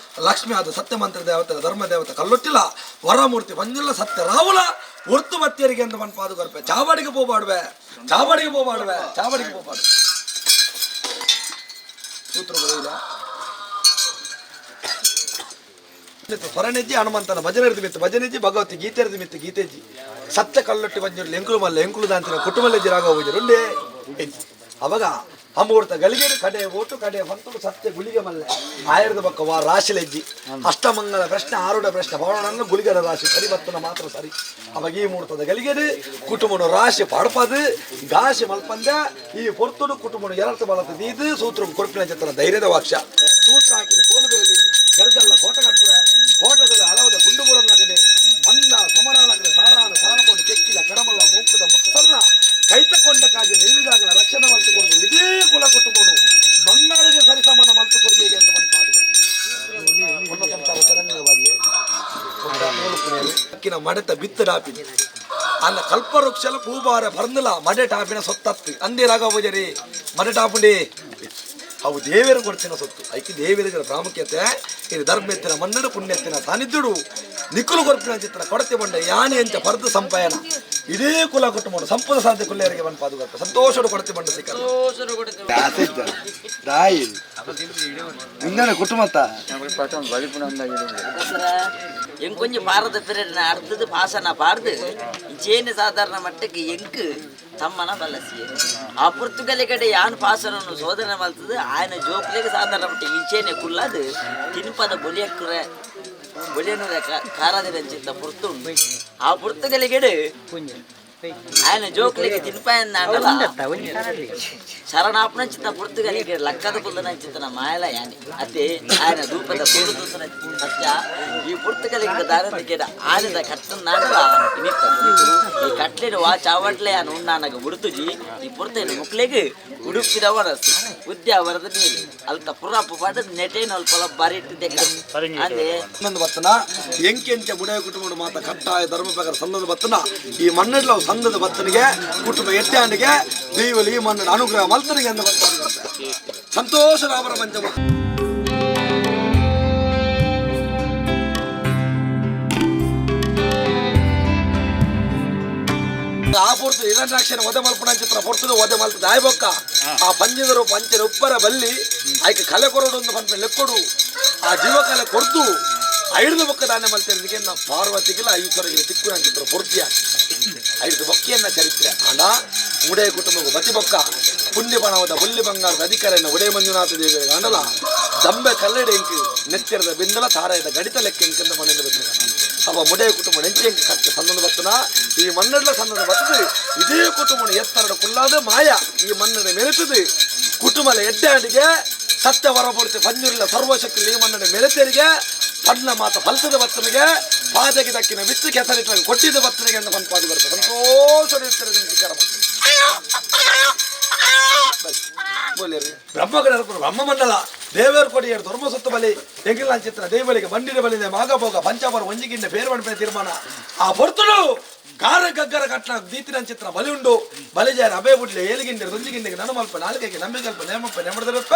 Speaker 10: ಲಕ್ಷ್ಮಿ ಆದ ಸತ್ಯಮಂತ್ರ ದೇವತೆ ಧರ್ಮ ದೇವತೆ ಕಲ್ಲೊಟ್ಟಿಲ್ಲ ವರಮೂರ್ತಿ ಬಂದಿಲ್ಲ ಸತ್ಯ ರಾವುಲ ಒರ್ತು ಮತ್ತಿಯರಿಗೆ ಅಂತ ಮನ್ಪಾದು ಕೊರ್ಪೆ ಚಾವಡಿಗೆ ಹೋಗ್ಬಾಡುವೆ ಚಾವಡಿಗೆ ಹೋಗ್ಬಾಡುವೆ ಚಾವಡಿಗೆ ಹೋಗ್ಬಾಡುವೆ ಸೂತ್ರಗಳು ಸ್ವರನೆಜ್ಜಿ ಹನುಮಂತನ ಭಜನೆ ಮಿತ್ತು ಭಜನೆಜ್ಜಿ ಭಗವತಿ ಗೀತೆ ಮಿತ್ತು ಗೀತೆಜ್ಜಿ ಸತ್ಯ ಕಲ್ಲೊಟ್ಟಿ ಬಂಜುರ್ಲಿ ಎಂಕುಲು ಮಲ್ಲ ಎಂಕುಲು ದಾಂತಿನ ಕುಟುಂಬಲೆಜ್ಜಿ ರಾಘವ ಪೂಜರು ಉಂಡೆ ಅವಾಗ ಅಮೂರ್ತ ಗಲಿಗೆಡು ಕಡೆ ಓಟು ಕಡೆ ಹೊಂತುಡು ಸತ್ಯ ಗುಳಿಗೆ ಮಲ್ಲೆ ಆಯರದ ಬಕ್ಕ ವಾ ರಾಶಿಲೆಜ್ಜಿ ಅಷ್ಟಮಂಗಲ ಪ್ರಶ್ನೆ ಆರುಡ ಪ್ರಶ್ನೆ ಪೌರಣನ್ನು ಗುಳಿಗರ ರಾಶಿ ಸರಿ ಬತ್ತನ ಮಾತ್ರ ಸರಿ. ಅವಾಗ ಈ ಮೂರ್ತದ ಗಲಿಗೆಡು ಕುಟುಂಬನು ರಾಶಿ ಪಡ್ಪದು ಗಾಶಿ ಮಲ್ಪಂದ ಈ ಪೊರ್ತುಡು ಕುಟುಂಬನು ಎರರ್ಥ ಬಲತದ ಇದು ಸೂತ್ರ ಕೊರ್ಪಿನ ಚಿತ್ರ ಧೈರ್ಯದ ವಾಕ್ಯ ಸೂತ್ರ ಹಾಕಿ ಕೋಲು ಗರ್ಗಲ್ಲ ಕೋಟ ಕಟ್ಟುವೆ ಕೋಟದಲ್ಲಿ ಹಲವದ ಗುಂಡು ಬುಡಲಾಗದೆ ಮಂದ ಸಮರಾಲಾಗದೆ ಸಾರಾನ ಸಾರಕೊಂಡು ಕೆಕ್ಕಿದ ಕಡಮಲ್ಲ ಮೂಕದ ಮುತ್ತಲ್ಲ ಕೈತಕೊಂಡ ಕಾಜಿ ನಿಲ್ಲಿದಾಗಲ ರಕ್ಷಣೆ ಮಲ್ತುಕೊಂಡು ಇದೇ ಕುಲ ಕುಟುಂಬನು ಬಂಗಾರಿಗೆ ಸರಿಸಮಾನ ಮಲ್ತುಕೊಳ್ಳಿ ಎಂದು ಮನ್ಪಾದು ಅಕ್ಕಿನ ಮಡೆತ ಬಿತ್ತು ಡಾಪಿನ ಅಲ್ಲ ಕಲ್ಪವೃಕ್ಷಲ ಪೂಬಾರ ಪರ್ನುಲ ಮಡೆ ಟಾಪಿನ ಸೊತ್ತತ್ತು ಅಂದೇ ರಾಘವ ಪೂಜಾರಿ ಮಡೆ ಟಾಪುಂಡಿ ಅವು ದೇವರು ಕೊಡ್ತಿನ ಸೊತ್ತು ಐಕಿ ದೇವರಿಗೆ ಪ್ರಾಮುಖ್ಯತೆ ಇದು ಧರ್ಮೆತ್ತಿನ ಮನ್ನಡು ಪುಣ್ಯತ್ತಿನ ಸಾನ್ನಿಧ್ಯಡು ನಿಕ್ಕುಲು ಕೊರ್ಪಿನ ಚಿತ್ರ ಕೊಡತೆ ಬಂಡ ಯಾನೆ ಅಂಚ ಪರ್ದು ಸಂಪಾಯನ ಇದೇ ಕುಲ ಕುಟುಂಬ ಸಂಪದ ಸಾಧ್ಯ ಕುಲ್ಲೇರಿಗೆ ಬಂದು ಪಾದು ಸಂತೋಷಡು ಕೊಡತೆ ಬಂಡ ಸಿಕ್ಕ ದಾಯಿ ನಿಂದನೆ ಕುಟುಂಬತ್ತ
Speaker 8: ಎಂಕೊಂಚ ಭಾರತ ಪಿರಡಿನ ಅರ್ಧದ ಭಾಷಣ ಪಾಡ್ದು ಇಂಚೇನು ಸಾಧಾರಣ ಮಟ್ಟಕ್ಕೆ ಎಂಕ್ ತಮ್ಮನ ಬಲಸಿ ಆ ಪುರ್ತುಗಲಿ ಕಡೆ ಯಾನ್ ಪಾಸನನ್ನು ಶೋಧನೆ ಮಲ್ತದ ಆಯನ ಜೋಕ್ಲೆಗೆ ಸಾಧಾರಣ ಮಟ್ಟಿಗೆ ಇಂಚೇನೆ ಕುಲ್ಲದು ತಿನ್ಪದ ಬೊಲಿಯಕ್ಕುರೆ ಬೊಲಿಯನುರ ಕಾರದಿರಂಚಿತ್ತ ಪುರ್ತು ಆ ಪುರ್ತುಗಲಿಗೆಡು ఆయన ಜೋಕ್ಲಿಗೆ ತಿನ್ಪಾಯಂದಾಂಡಲ ಶರಣಾಪನ ಚಿತ್ತ ಪುರ್ತುಗಲಿಗೆ ಲಕ್ಕದ ಕುಲ್ಲನ ಚಿತ್ತನ ಮಾಯಲ ಯಾನಿ ಅತ್ತೆ ఆయన ದೂಪದ ಕುಲ್ಲು ತೂತನ ಸತ್ಯ ಈ ಪುರ್ತುಗಲಿಗೆ ದಾರಂದಿಗೆ ಆನೆದ ಕಟ್ಟನ್ನಾಡಲ ಇನಿತ್ತ ಈ ಕಟ್ಲೆಡು ವಾ ಚಾವಟ್ಲೆ ಯಾನು ಉಣ್ಣಾನಗ ಉಡುತುಜಿ ಈ ಪುರ್ತೈನ ಮುಕ್ಲೆಗ್ ಉಡುಪಿದ ವರಸು ಉದ್ಯಾವರದ ನೀರು ಅಲ್ತ ಪುರಪ್ಪ ಪಾಡ ನೆಟೇನ ಅಲ್ಪ ಬರಿಟ್ಟು ದೆಕ್ಕ ಅಂದೆ
Speaker 10: ಸಂದದ ಬತ್ತನ ಎಂಕೆಂಚ ಬುಡೆಯ ಕುಟುಂಬ ಮಾತ ಕಟ್ಟಾಯ ಧರ್ಮ ಪ್ರಕಾರ ಸಂದದ ಬತ್ತನ ಈ ಮಣ್ಣಡ್ಲ ಸಂದದ ಬತ್ತನಿಗೆ ಕುಟುಂಬ ಎಟ್ಟಾಂಡಿಗೆ ದೈವಲಿ ಈ ಮಣ್ಣಡ ಅನುಗ್ರಹ ಮಲ್ತನಿಗೆ ಅಂತ ಸಂತೋಷ ರಾಮರ ಮಂಚಮ. ಆ ಪೊರ್ತು ಹಿರಣ್ಯಾಕ್ಷನ ಒದೆ ಮಲ್ಪಣ ಚಿತ್ರ ಪೊರ್ತದ ಒದೆ ಮಲ್ತದ ಆಯ್ಬೊಕ್ಕ ಆ ಪಂಜಿದರು ಪಂಚನ ಉಪ್ಪರ ಬಲ್ಲಿ ಆಯ್ಕೆ ಕಲೆ ಕೊರಡು ಒಂದು ಪಂಪ ಲೆಕ್ಕೊಡು ಆ ಜೀವಕಲೆ ಕೊರ್ದು ಐದು ಬೊಕ್ಕ ದಾನ ಮಲ್ತಿದ್ದಕ್ಕೆ ನಾ ಪಾರ್ವತಿಗೆಲ್ಲ ಈಶ್ವರಿಗೆ ತಿಕ್ಕು ಅಂಚಿದ್ರು ಪೊರ್ತಿಯ ಐದು ಬೊಕ್ಕಿಯನ್ನ ಚರಿತ್ರೆ ಆಂಡ ಉಡೆಯ ಕುಟುಂಬಕ್ಕೂ ಬತಿ ಬೊಕ್ಕ ಪುಣ್ಯ ಪಣವದ ಬುಲ್ಲಿ ಬಂಗಾರದ ಅಧಿಕಾರಿಯನ್ನು ಉಡೆಯ ಮಂಜುನಾಥ ದೇವಿ ಅಂಡಲ ದಂಬೆ ಕಲ್ಲಡೆ ಎಂಕ್ ನೆತ್ತಿರದ ಬಿಂದಲ ತಾರಾಯದ ಗಡಿತ ಲೆಕ್ಕ ಎಂಕಂದ ಮನೆಯಿಂದ ಬಂದ ಅವ ಮುಡೆಯ ಕುಟುಂಬ ನೆಂಚೆ ಎಂಕ್ ಕಟ್ಟ ಸಂದನ ಬತ್ತನ ಈ ಮಣ್ಣಡ್ಲ ಸಂದನ ಬತ್ತದು ಇದೇ ಕುಟುಂಬ ಎತ್ತರಡ ಕುಲ್ಲಾದ ಮಾಯ ಈ ಮಣ್ಣಡ ಮೆರೆತದು ಕುಟುಂಬಲ ಎಡ್ಡಾಡಿಗೆ ಸತ್ಯ ವರಪೂರ್ತಿ ಪಂಜುರ್ಲ ಸರ್ವಶಕ್ತಿ ಈ ಮಣ್ಣಡ ಮೆರೆತರಿಗೆ ಪಣ್ಣ ಮಾತ ಫಲಸದ ಬತ್ತನಿಗೆ ಪಾದಕ್ಕೆ ದಕ್ಕಿನ ಬಿತ್ತು ಕೆಸರಿಟ್ಟ ಕೊಟ್ಟಿದ್ದ ಬತ್ತನಿಗೆ ಅಂತ ಬಂದು ಪಾದ ಬರ್ತದೆ ಸಂತೋಷ ಬ್ರಹ್ಮಗಣ ಬ್ರಹ್ಮಮಂಡಲ ದೇವರ ಕೊಡಿಯರು ಧರ್ಮ ಸೊತ್ತು ಬಲಿ ಎಂಗಿಲ್ಲ ಚಿತ್ರ ದೇವಲಿಗೆ ಬಂಡಿನ ಬಲಿದೆ ಮಾಗಭೋಗ ಪಂಚಾಬರ ಒಂಜಿಗಿಂಡ ಬೇರೆ ಮಣ್ಪೆ ತೀರ್ಮಾನ ಆ ಪೊರ್ತುಡು ಕಾರ ಗಗ್ಗರ ಕಟ್ನ ದೀತಿನ ಚಿತ್ರ ಬಲಿ ಉಂಡು ಬಲಿಜಾರ ಅಬೇ ಬುಡ್ಲೆ ಏಲಿಗಿಂಡೆ ರೊಂಜಿಗಿಂಡೆಗೆ ನನುಮಲ್ಪ ನಾಲ್ಕೈಗೆ ನಂಬಿಕಲ್ಪ ನೇಮಪ್ಪ ನೆಮಡದರಪ್ಪ.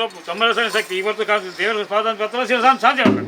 Speaker 7: ದೇವರ ತಮ್ಮರಸನ ಶಕ್ತಿ ಇವತ್ತು ಕಾದು ದೇವರ ಪಾದ ಪತ್ರ ಸಾಧ್ಯ ಉಂಟು.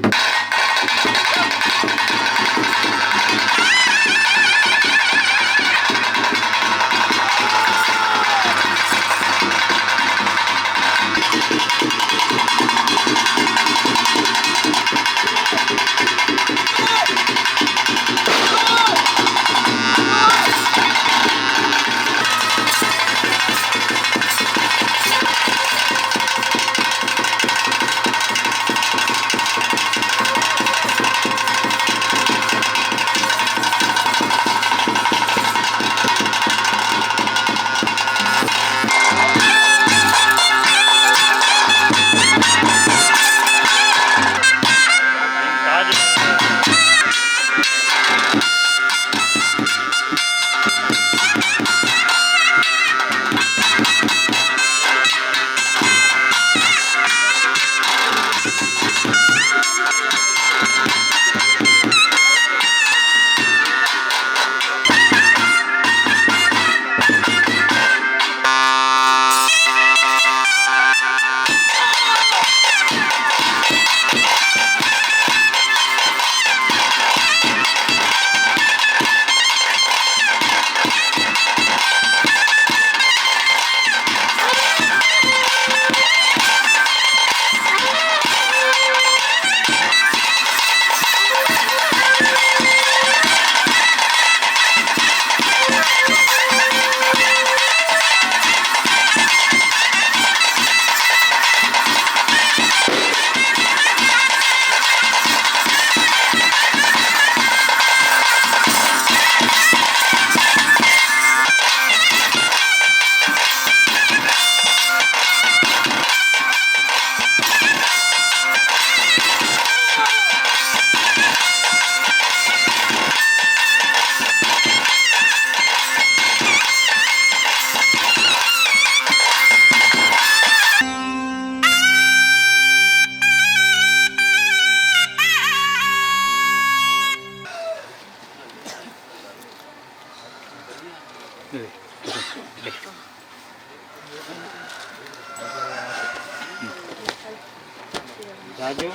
Speaker 7: ರಾಜು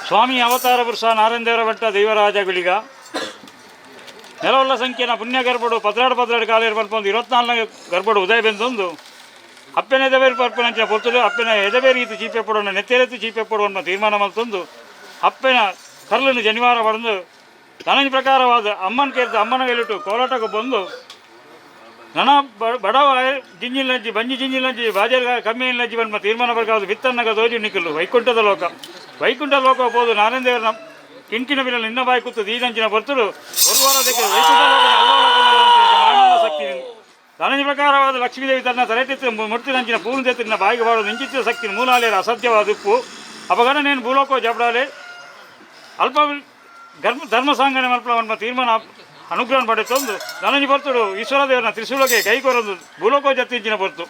Speaker 7: ಸ್ವಾಮಿ ಅವತಾರ ಪುರುಷ ನಾರಾಯಣದೇವರ ಭಟ್ಟ ದೈವರಾಜ ಗುಳಿಗ ನೆಲವಲ್ಲ ಸಂಖ್ಯೆನ ಪುಣ್ಯ ಗರ್ಭಡು ಪದ್ರಾಡು ಪದ್ರಾಡು ಕಾಲೇರು ಪಲ್ಪೊಂದು 24 ಗರ್ಭಡು ಉದಯ ಬೆಂದೊಂದು ಅಪ್ಪೆನ ಎದಬೇರು ಪರ್ಪನಂಚಿನ ಪೊರ್ತುಡು ಅಪ್ಪೆನ ಎದಬೇರು ಈತು ಚೀಪೆ ಪಡೋಣ ನೆತ್ತೆರೆತ್ತು ಚೀಪೆ ಪಡುವನ್ನ ತೀರ್ಮಾನ ಮಲ್ತೊಂದು ಅಪ್ಪೆನ ಕರ್ಲನ್ನು ಜನಿವಾರ ಪಡೆದು ತನನ ಪ್ರಕಾರವಾದ ಅಮ್ಮನ ಕೇರ್ದ ಅಮ್ಮನ ಮೇಲಿಟ್ಟು ಕೋಲಾಟಕ್ಕೆ ಬಂದು ನನ್ನ ಬಡವ ಜಿಂಜಿಲಂಜಿ ಬಂಜಿ ಜಿಂಜಿಲಂಜಿ ಬಾಜಾರ್ ಕಮ್ಮಿಲಂಜಿ ಬಂದು ತೀರ್ಮಾನ ಪ್ರಕಾರ ಬಿತ್ತನ್ನಗ ದೋಜು ನಿಕ್ಕಲು ವೈಕುಂಠದ ಲೋಕ ವೈಕುಂಠ ಲೋಕ ಹೋದು ನಾರಾಯಣದೇವರ ಕಿಂಕಿನ ಬಿಲ್ಲ ನಿನ್ನ ಬಾಯಿ ಕೂತು ದೀನಂಚಿನ ಬರ್ತರು ಒಂದು ವೈಕುಂಠ ಲೋಕ ಶಕ್ತಿ ಧನಂಜ ಪ್ರಕಾರವಾದ ಲಕ್ಷ್ಮೀದೇವಿ ತನ್ನ ತಲೆಟೆತ್ತು ಮುಟ್ಟಿನಂಚಿನ ಪೂರ್ಣತೆತ್ತಿನ ಬಾಯಿಗೆ ಬಾಳು ನಿಂಚಿತ ಶಕ್ತಿ ಮೂಲಾಲೇರ ಅಸಾಧ್ಯವಾದ ಉಪ್ಪು ಅಪಗಣ ನೇನು ಭೂಲೋಕೋ ಜಬಡಾಲೆ ಅಲ್ಪ ಧರ್ಮ ಧರ್ಮ ಸಾಂಗನೆ ಮಲ್ಪಲ ತೀರ್ಮಾನ ಅನುಗ್ರಹ ಪಡೆತೊಂದು ಧನಂಜ ಬರ್ತುಡು ಈಶ್ವರದೇವನ ತ್ರಿಶೂಲಕ್ಕೆ ಕೈ ಕೊರದು ಭೂಲೋಕೋ ಜತ್ತಿಂಚಿನ ಬರ್ತು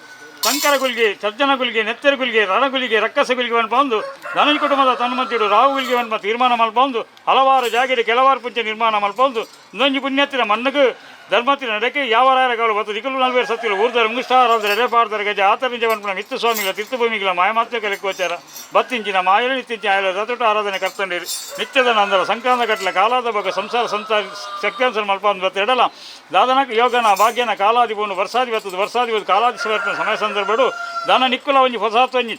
Speaker 7: ಶಂಕರ ಗುಲ್ಗೆ ಸಜ್ಜನ ಗುಲ್ಗೆ ನೆತ್ತರ ಗುಲ್ಗೆ ರಣಗುಲಿಗೆ ರಕ್ಕಸ ಗುಲ್ಗೆ ಬಂದು ಧನಂಜ ಕುಟುಂಬದ ತನ್ಮಧ್ಯಡು ರಾವು ಗುಲ್ಗೆ ಬಂದ ತೀರ್ಮಾನ ಮಲ್ಪೊಂದು ಹಲವಾರು ಜಾಗೆಡೆ ಕೆಲವಾರು ಪುಂಚ ನಿರ್ಮಾಣ ಮಲ್ಪೊಂದು ನೊಂಜಿ ಪುಣ್ಯತ್ತಿನ ಮಣ್ಣುಗು ಧರ್ಮತ್ತಿನ ನಡೆಕೆ ಯಾವ ರಾಯರಗಳು ಮತ್ತು ದಿಕ್ಕಲು ನಲ್ವೇರು ಸತ್ತಿಲು ಊರ್ದರ ಮುಂಗುಷ್ಟಾರದರ ಎಡೆಪಾರ್ದರ ಗಜ ಆತರ ನಿಜ ಬಂಪನ ಮಿತ್ತು ಸ್ವಾಮಿಗಳ ತೀರ್ಥಭೂಮಿಗಳ ಮಾಯಮಾತ್ರ ಕಲಿಕೋಚಾರ ಬತ್ತಿಂಚಿನ ಮಾಯಲು ನಿತ್ಯಿಂಚಿನ ಆಯಲ ರತುಟ ಆರಾಧನೆ ಕರ್ತಂಡಿರಿ ನಿತ್ಯದ ನಂದರ ಸಂಕ್ರಾಂತ ಕಟ್ಲ ಕಾಲಾದ ಬಗ ಸಂಸಾರ ಸಂಸಾರ ಶಕ್ತಿಯಂಸನ ಮಲ್ಪಾಂದು ಬತ್ತೆಡಲ ದಾದನ ಯೋಗನ ಭಾಗ್ಯನ ಕಾಲಾದಿ ಬೋನು ವರ್ಷಾದಿ ಬತ್ತದು ವರ್ಷಾದಿ ಬತ್ತು ಕಾಲಾದಿ ಸಮರ್ಪಣ ಸಮಯ ಸಂದರ್ಭಡು ದಾನ ನಿಕ್ಕುಲ ಒಂಜಿ ಹೊಸಾತ್ವಂಜಿ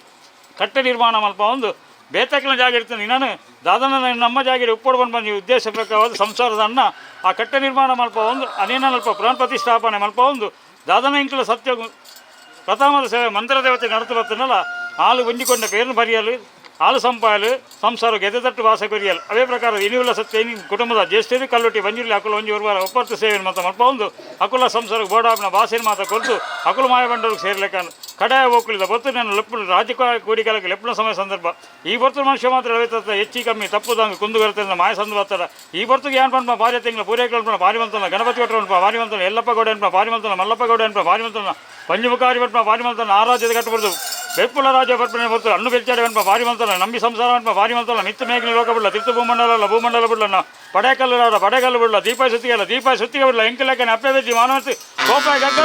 Speaker 7: ಕಟ್ಟೆ ನಿರ್ಮಾಣ ಮಲ್ಪ ಒಂದು ಬೇತಕ್ಕಿನ ಜಾಗ ಇರ್ತಾನೆ ನಾನು ದಾದನ ನಮ್ಮ ಜಾಗ ಉಪ್ಪಡು ಬಂದು ಬಂದು ಉದ್ದೇಶ ಪ್ರಕಾರವಾದ ಸಂಸಾರದ ಅನ್ನ ಆ ಕಟ್ಟೆ ನಿರ್ಮಾಣ ಮಲ್ಪ ಒಂದು ಅನೇನ ಅಲ್ಪ ಪ್ರಾಣ ಪ್ರತಿಷ್ಠಾಪನೆ ಮಲ್ಪ ಒಂದು ದಾದನ ಇಂಕಲ ಸತ್ಯ ಪ್ರಥಮದ ಸೇವೆ ಮಂತ್ರದೇವತೆ ನಡೆದು ಬರ್ತಾನಲ್ಲ ಹಾಲು ಗುಂಜಿಕೊಂಡ ಪೇರನ್ನು ಬರೆಯಲು ಹಾಲು ಸಂಪಾಯಲು ಸಂಸಾರ ಗೆದೆತಟ್ಟು ವಾಸ ಕೊರಿಯಲು ಅವೇ ಪ್ರಕಾರ ಇನಿವುಲ್ಲ ಸತ್ಯ ಇನಿ ಕುಟುಂಬದ ಜ್ಯೇಷ್ಠರು ಕಲ್ಲುಟ್ಟಿ ಬಂಜಿರ್ಲಿ ಅಕುಲ ಒಂಜಿ ಒರ್ವಾರ ಒಪ್ಪರ್ತು ಸೇವೆ ಮಾತ ಮಲ್ಪ ಒಂದು ಅಕುಲ ಸಂಸಾರಕ್ಕೆ ಬೋಡಾಪಿನ ಭಾಷೆನ ಮಾತ ಕೊರತು ಅಕುಲ ಮಾಯಬಂಡವ್ರಿಗೆ ಸೇರ್ಲಿಕ್ಕನು ಕಡಾಯ ಹೋಗ್ಲಿಲ್ಲ ಬತ್ತು ನಾನು ಲೆಪ್ಪು ರಾಜಕೀಯ ಕೂಡಿಕಾಲಕ್ಕೆ ಲೆಪ್ಪನ ಸಮಯ ಸಂದರ್ಭ ಈ ಬರ್ತು ಮನುಷ್ಯ ಮಾತ್ರ ರವಿತ ಹೆಚ್ಚಿ ಕಮ್ಮಿ ತಪ್ಪುದಂಗೆ ಕುಂದುಗರ್ತದಿಂದ ಮಾಯ ಸಂದ ಈ ಬರ್ತಿಗೆ ಏನು ಪಂಪ ಭಾರ್ಯ ತಿಂಗಳ ಪೂರೈಕೆ ಭಾರಿವಂತನ ಗಣಪತಿ ಭಟ್ರು ಅನ್ಪ ಭಾರಿವಂತನ ಯಲ್ಲಪ್ಪ ಗೌಡ ಅನ್ಪ ಭಾರಿವಂತನ ಮಲ್ಲಪ್ಪ ಗೌಡ ಅನ್ಪ ಭಾರಿವಂತನ ಪಂಚಮುಖಾರಿ ಭಟ್ಪ ಭಾರಿವಂತನ ಆರಾಧ್ಯದ ಕಟ್ಟಬಾರ್ದು ಬೆಪ್ಪುಲ ರಾಜ ಭಟ್ಪನೆ ಬರ್ತು ಅಣ್ಣು ಬೆಲ್ಚಾಡಿ ಅನ್ಪ ಭಾರಿವಂತನ ನಂಬಿ ಸಂಸಾರ ಅನ್ಪ ಭಾರಿವಂತನ ಮಿತ್ತ ಮೇಘನ ಲೋಕ ಬಿಡಲ ತಿರ್ತು ಭೂಮಂಡಲ ಭೂಮಂಡಲ ಬಿಡಲ ಪಡೆಕಲ್ಲು ರಾಡ ಪಡೆಕಲ್ಲು ಬಿಡಲ ದೀಪ ಸುತ್ತಿಗೆ ದೀಪ ಸುತ್ತಿಗೆ ಬಿಡಲ ಎಂಕಲಕ್ಕನೆ ಅಪ್ಪೆ ಬೆಜ್ಜಿ ಮಾನವತಿ ಗೋಪಾಯ ಗಗ್ಗ.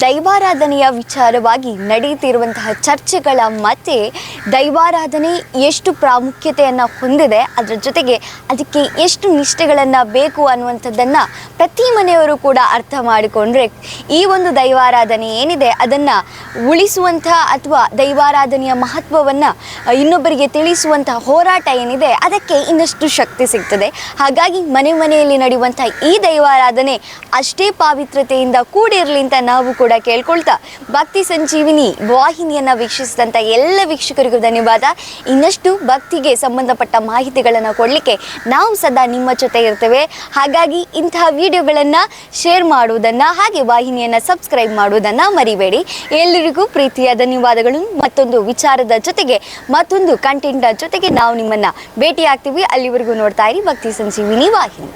Speaker 1: ದೈವಾರಾಧನೆಯ ವಿಚಾರವಾಗಿ ನಡೆಯುತ್ತಿರುವಂತಹ ಚರ್ಚೆಗಳ ಮತ್ತೆ ದೈವಾರಾಧನೆ ಎಷ್ಟು ಪ್ರಾಮುಖ್ಯತೆಯನ್ನು ಹೊಂದಿದೆ, ಅದರ ಜೊತೆಗೆ ಅದಕ್ಕೆ ಎಷ್ಟು ನಿಷ್ಠೆಗಳನ್ನು ಬೇಕು ಅನ್ನುವಂಥದ್ದನ್ನು ಪ್ರತಿ ಮನೆಯವರು ಕೂಡ ಅರ್ಥ ಮಾಡಿಕೊಂಡ್ರೆ ಈ ಒಂದು ದೈವಾರಾಧನೆ ಏನಿದೆ ಅದನ್ನು ಉಳಿಸುವಂಥ ಅಥವಾ ದೈವಾರಾಧನೆಯ ಮಹತ್ವವನ್ನು ಇನ್ನೊಬ್ಬರಿಗೆ ತಿಳಿಸುವಂಥ ಹೋರಾಟ ಏನಿದೆ ಅದಕ್ಕೆ ಇನ್ನಷ್ಟು ಶಕ್ತಿ ಸಿಗ್ತದೆ. ಹಾಗಾಗಿ ಮನೆ ಮನೆಯಲ್ಲಿ ನಡೆಯುವಂಥ ಈ ದೈವಾರಾಧನೆ ಅಷ್ಟೇ ಪಾವಿತ್ರತೆಯಿಂದ ಕೂಡಿರಲಿ ಅಂತ ನಾವು ಕೂಡ ಕೇಳ್ಕೊಳ್ತಾ ಭಕ್ತಿ ಸಂಜೀವಿನಿ ವಾಹಿನಿಯನ್ನು ವೀಕ್ಷಿಸಿದಂಥ ಎಲ್ಲ ವೀಕ್ಷಕರಿಗೂ ಧನ್ಯವಾದ. ಇನ್ನಷ್ಟು ಭಕ್ತಿಗೆ ಸಂಬಂಧಪಟ್ಟ ಮಾಹಿತಿಗಳನ್ನು ಕೊಡಲಿಕ್ಕೆ ನಾವು ಸದಾ ನಿಮ್ಮ ಜೊತೆ ಇರ್ತೇವೆ. ಹಾಗಾಗಿ ಇಂತಹ ವಿಡಿಯೋಗಳನ್ನು ಶೇರ್ ಮಾಡುವುದನ್ನು ಹಾಗೆ ವಾಹಿನಿಯನ್ನು ಸಬ್ಸ್ಕ್ರೈಬ್ ಮಾಡುವುದನ್ನು ಮರಿಬೇಡಿ. ಎಲ್ಲರಿಗೂ ಪ್ರೀತಿಯ ಧನ್ಯವಾದಗಳು. ಮತ್ತೊಂದು ವಿಚಾರದ ಜೊತೆಗೆ ಮತ್ತೊಂದು ಕಂಟೆಂಟ್ನ ಜೊತೆಗೆ ನಾವು ನಿಮ್ಮನ್ನು ಭೇಟಿ ಆಗ್ತೀವಿ. ಅಲ್ಲಿವರೆಗೂ ನೋಡ್ತಾ ಇರಿ ಭಕ್ತಿ ಸಂಜೀವಿನಿ ವಾಹಿನಿ.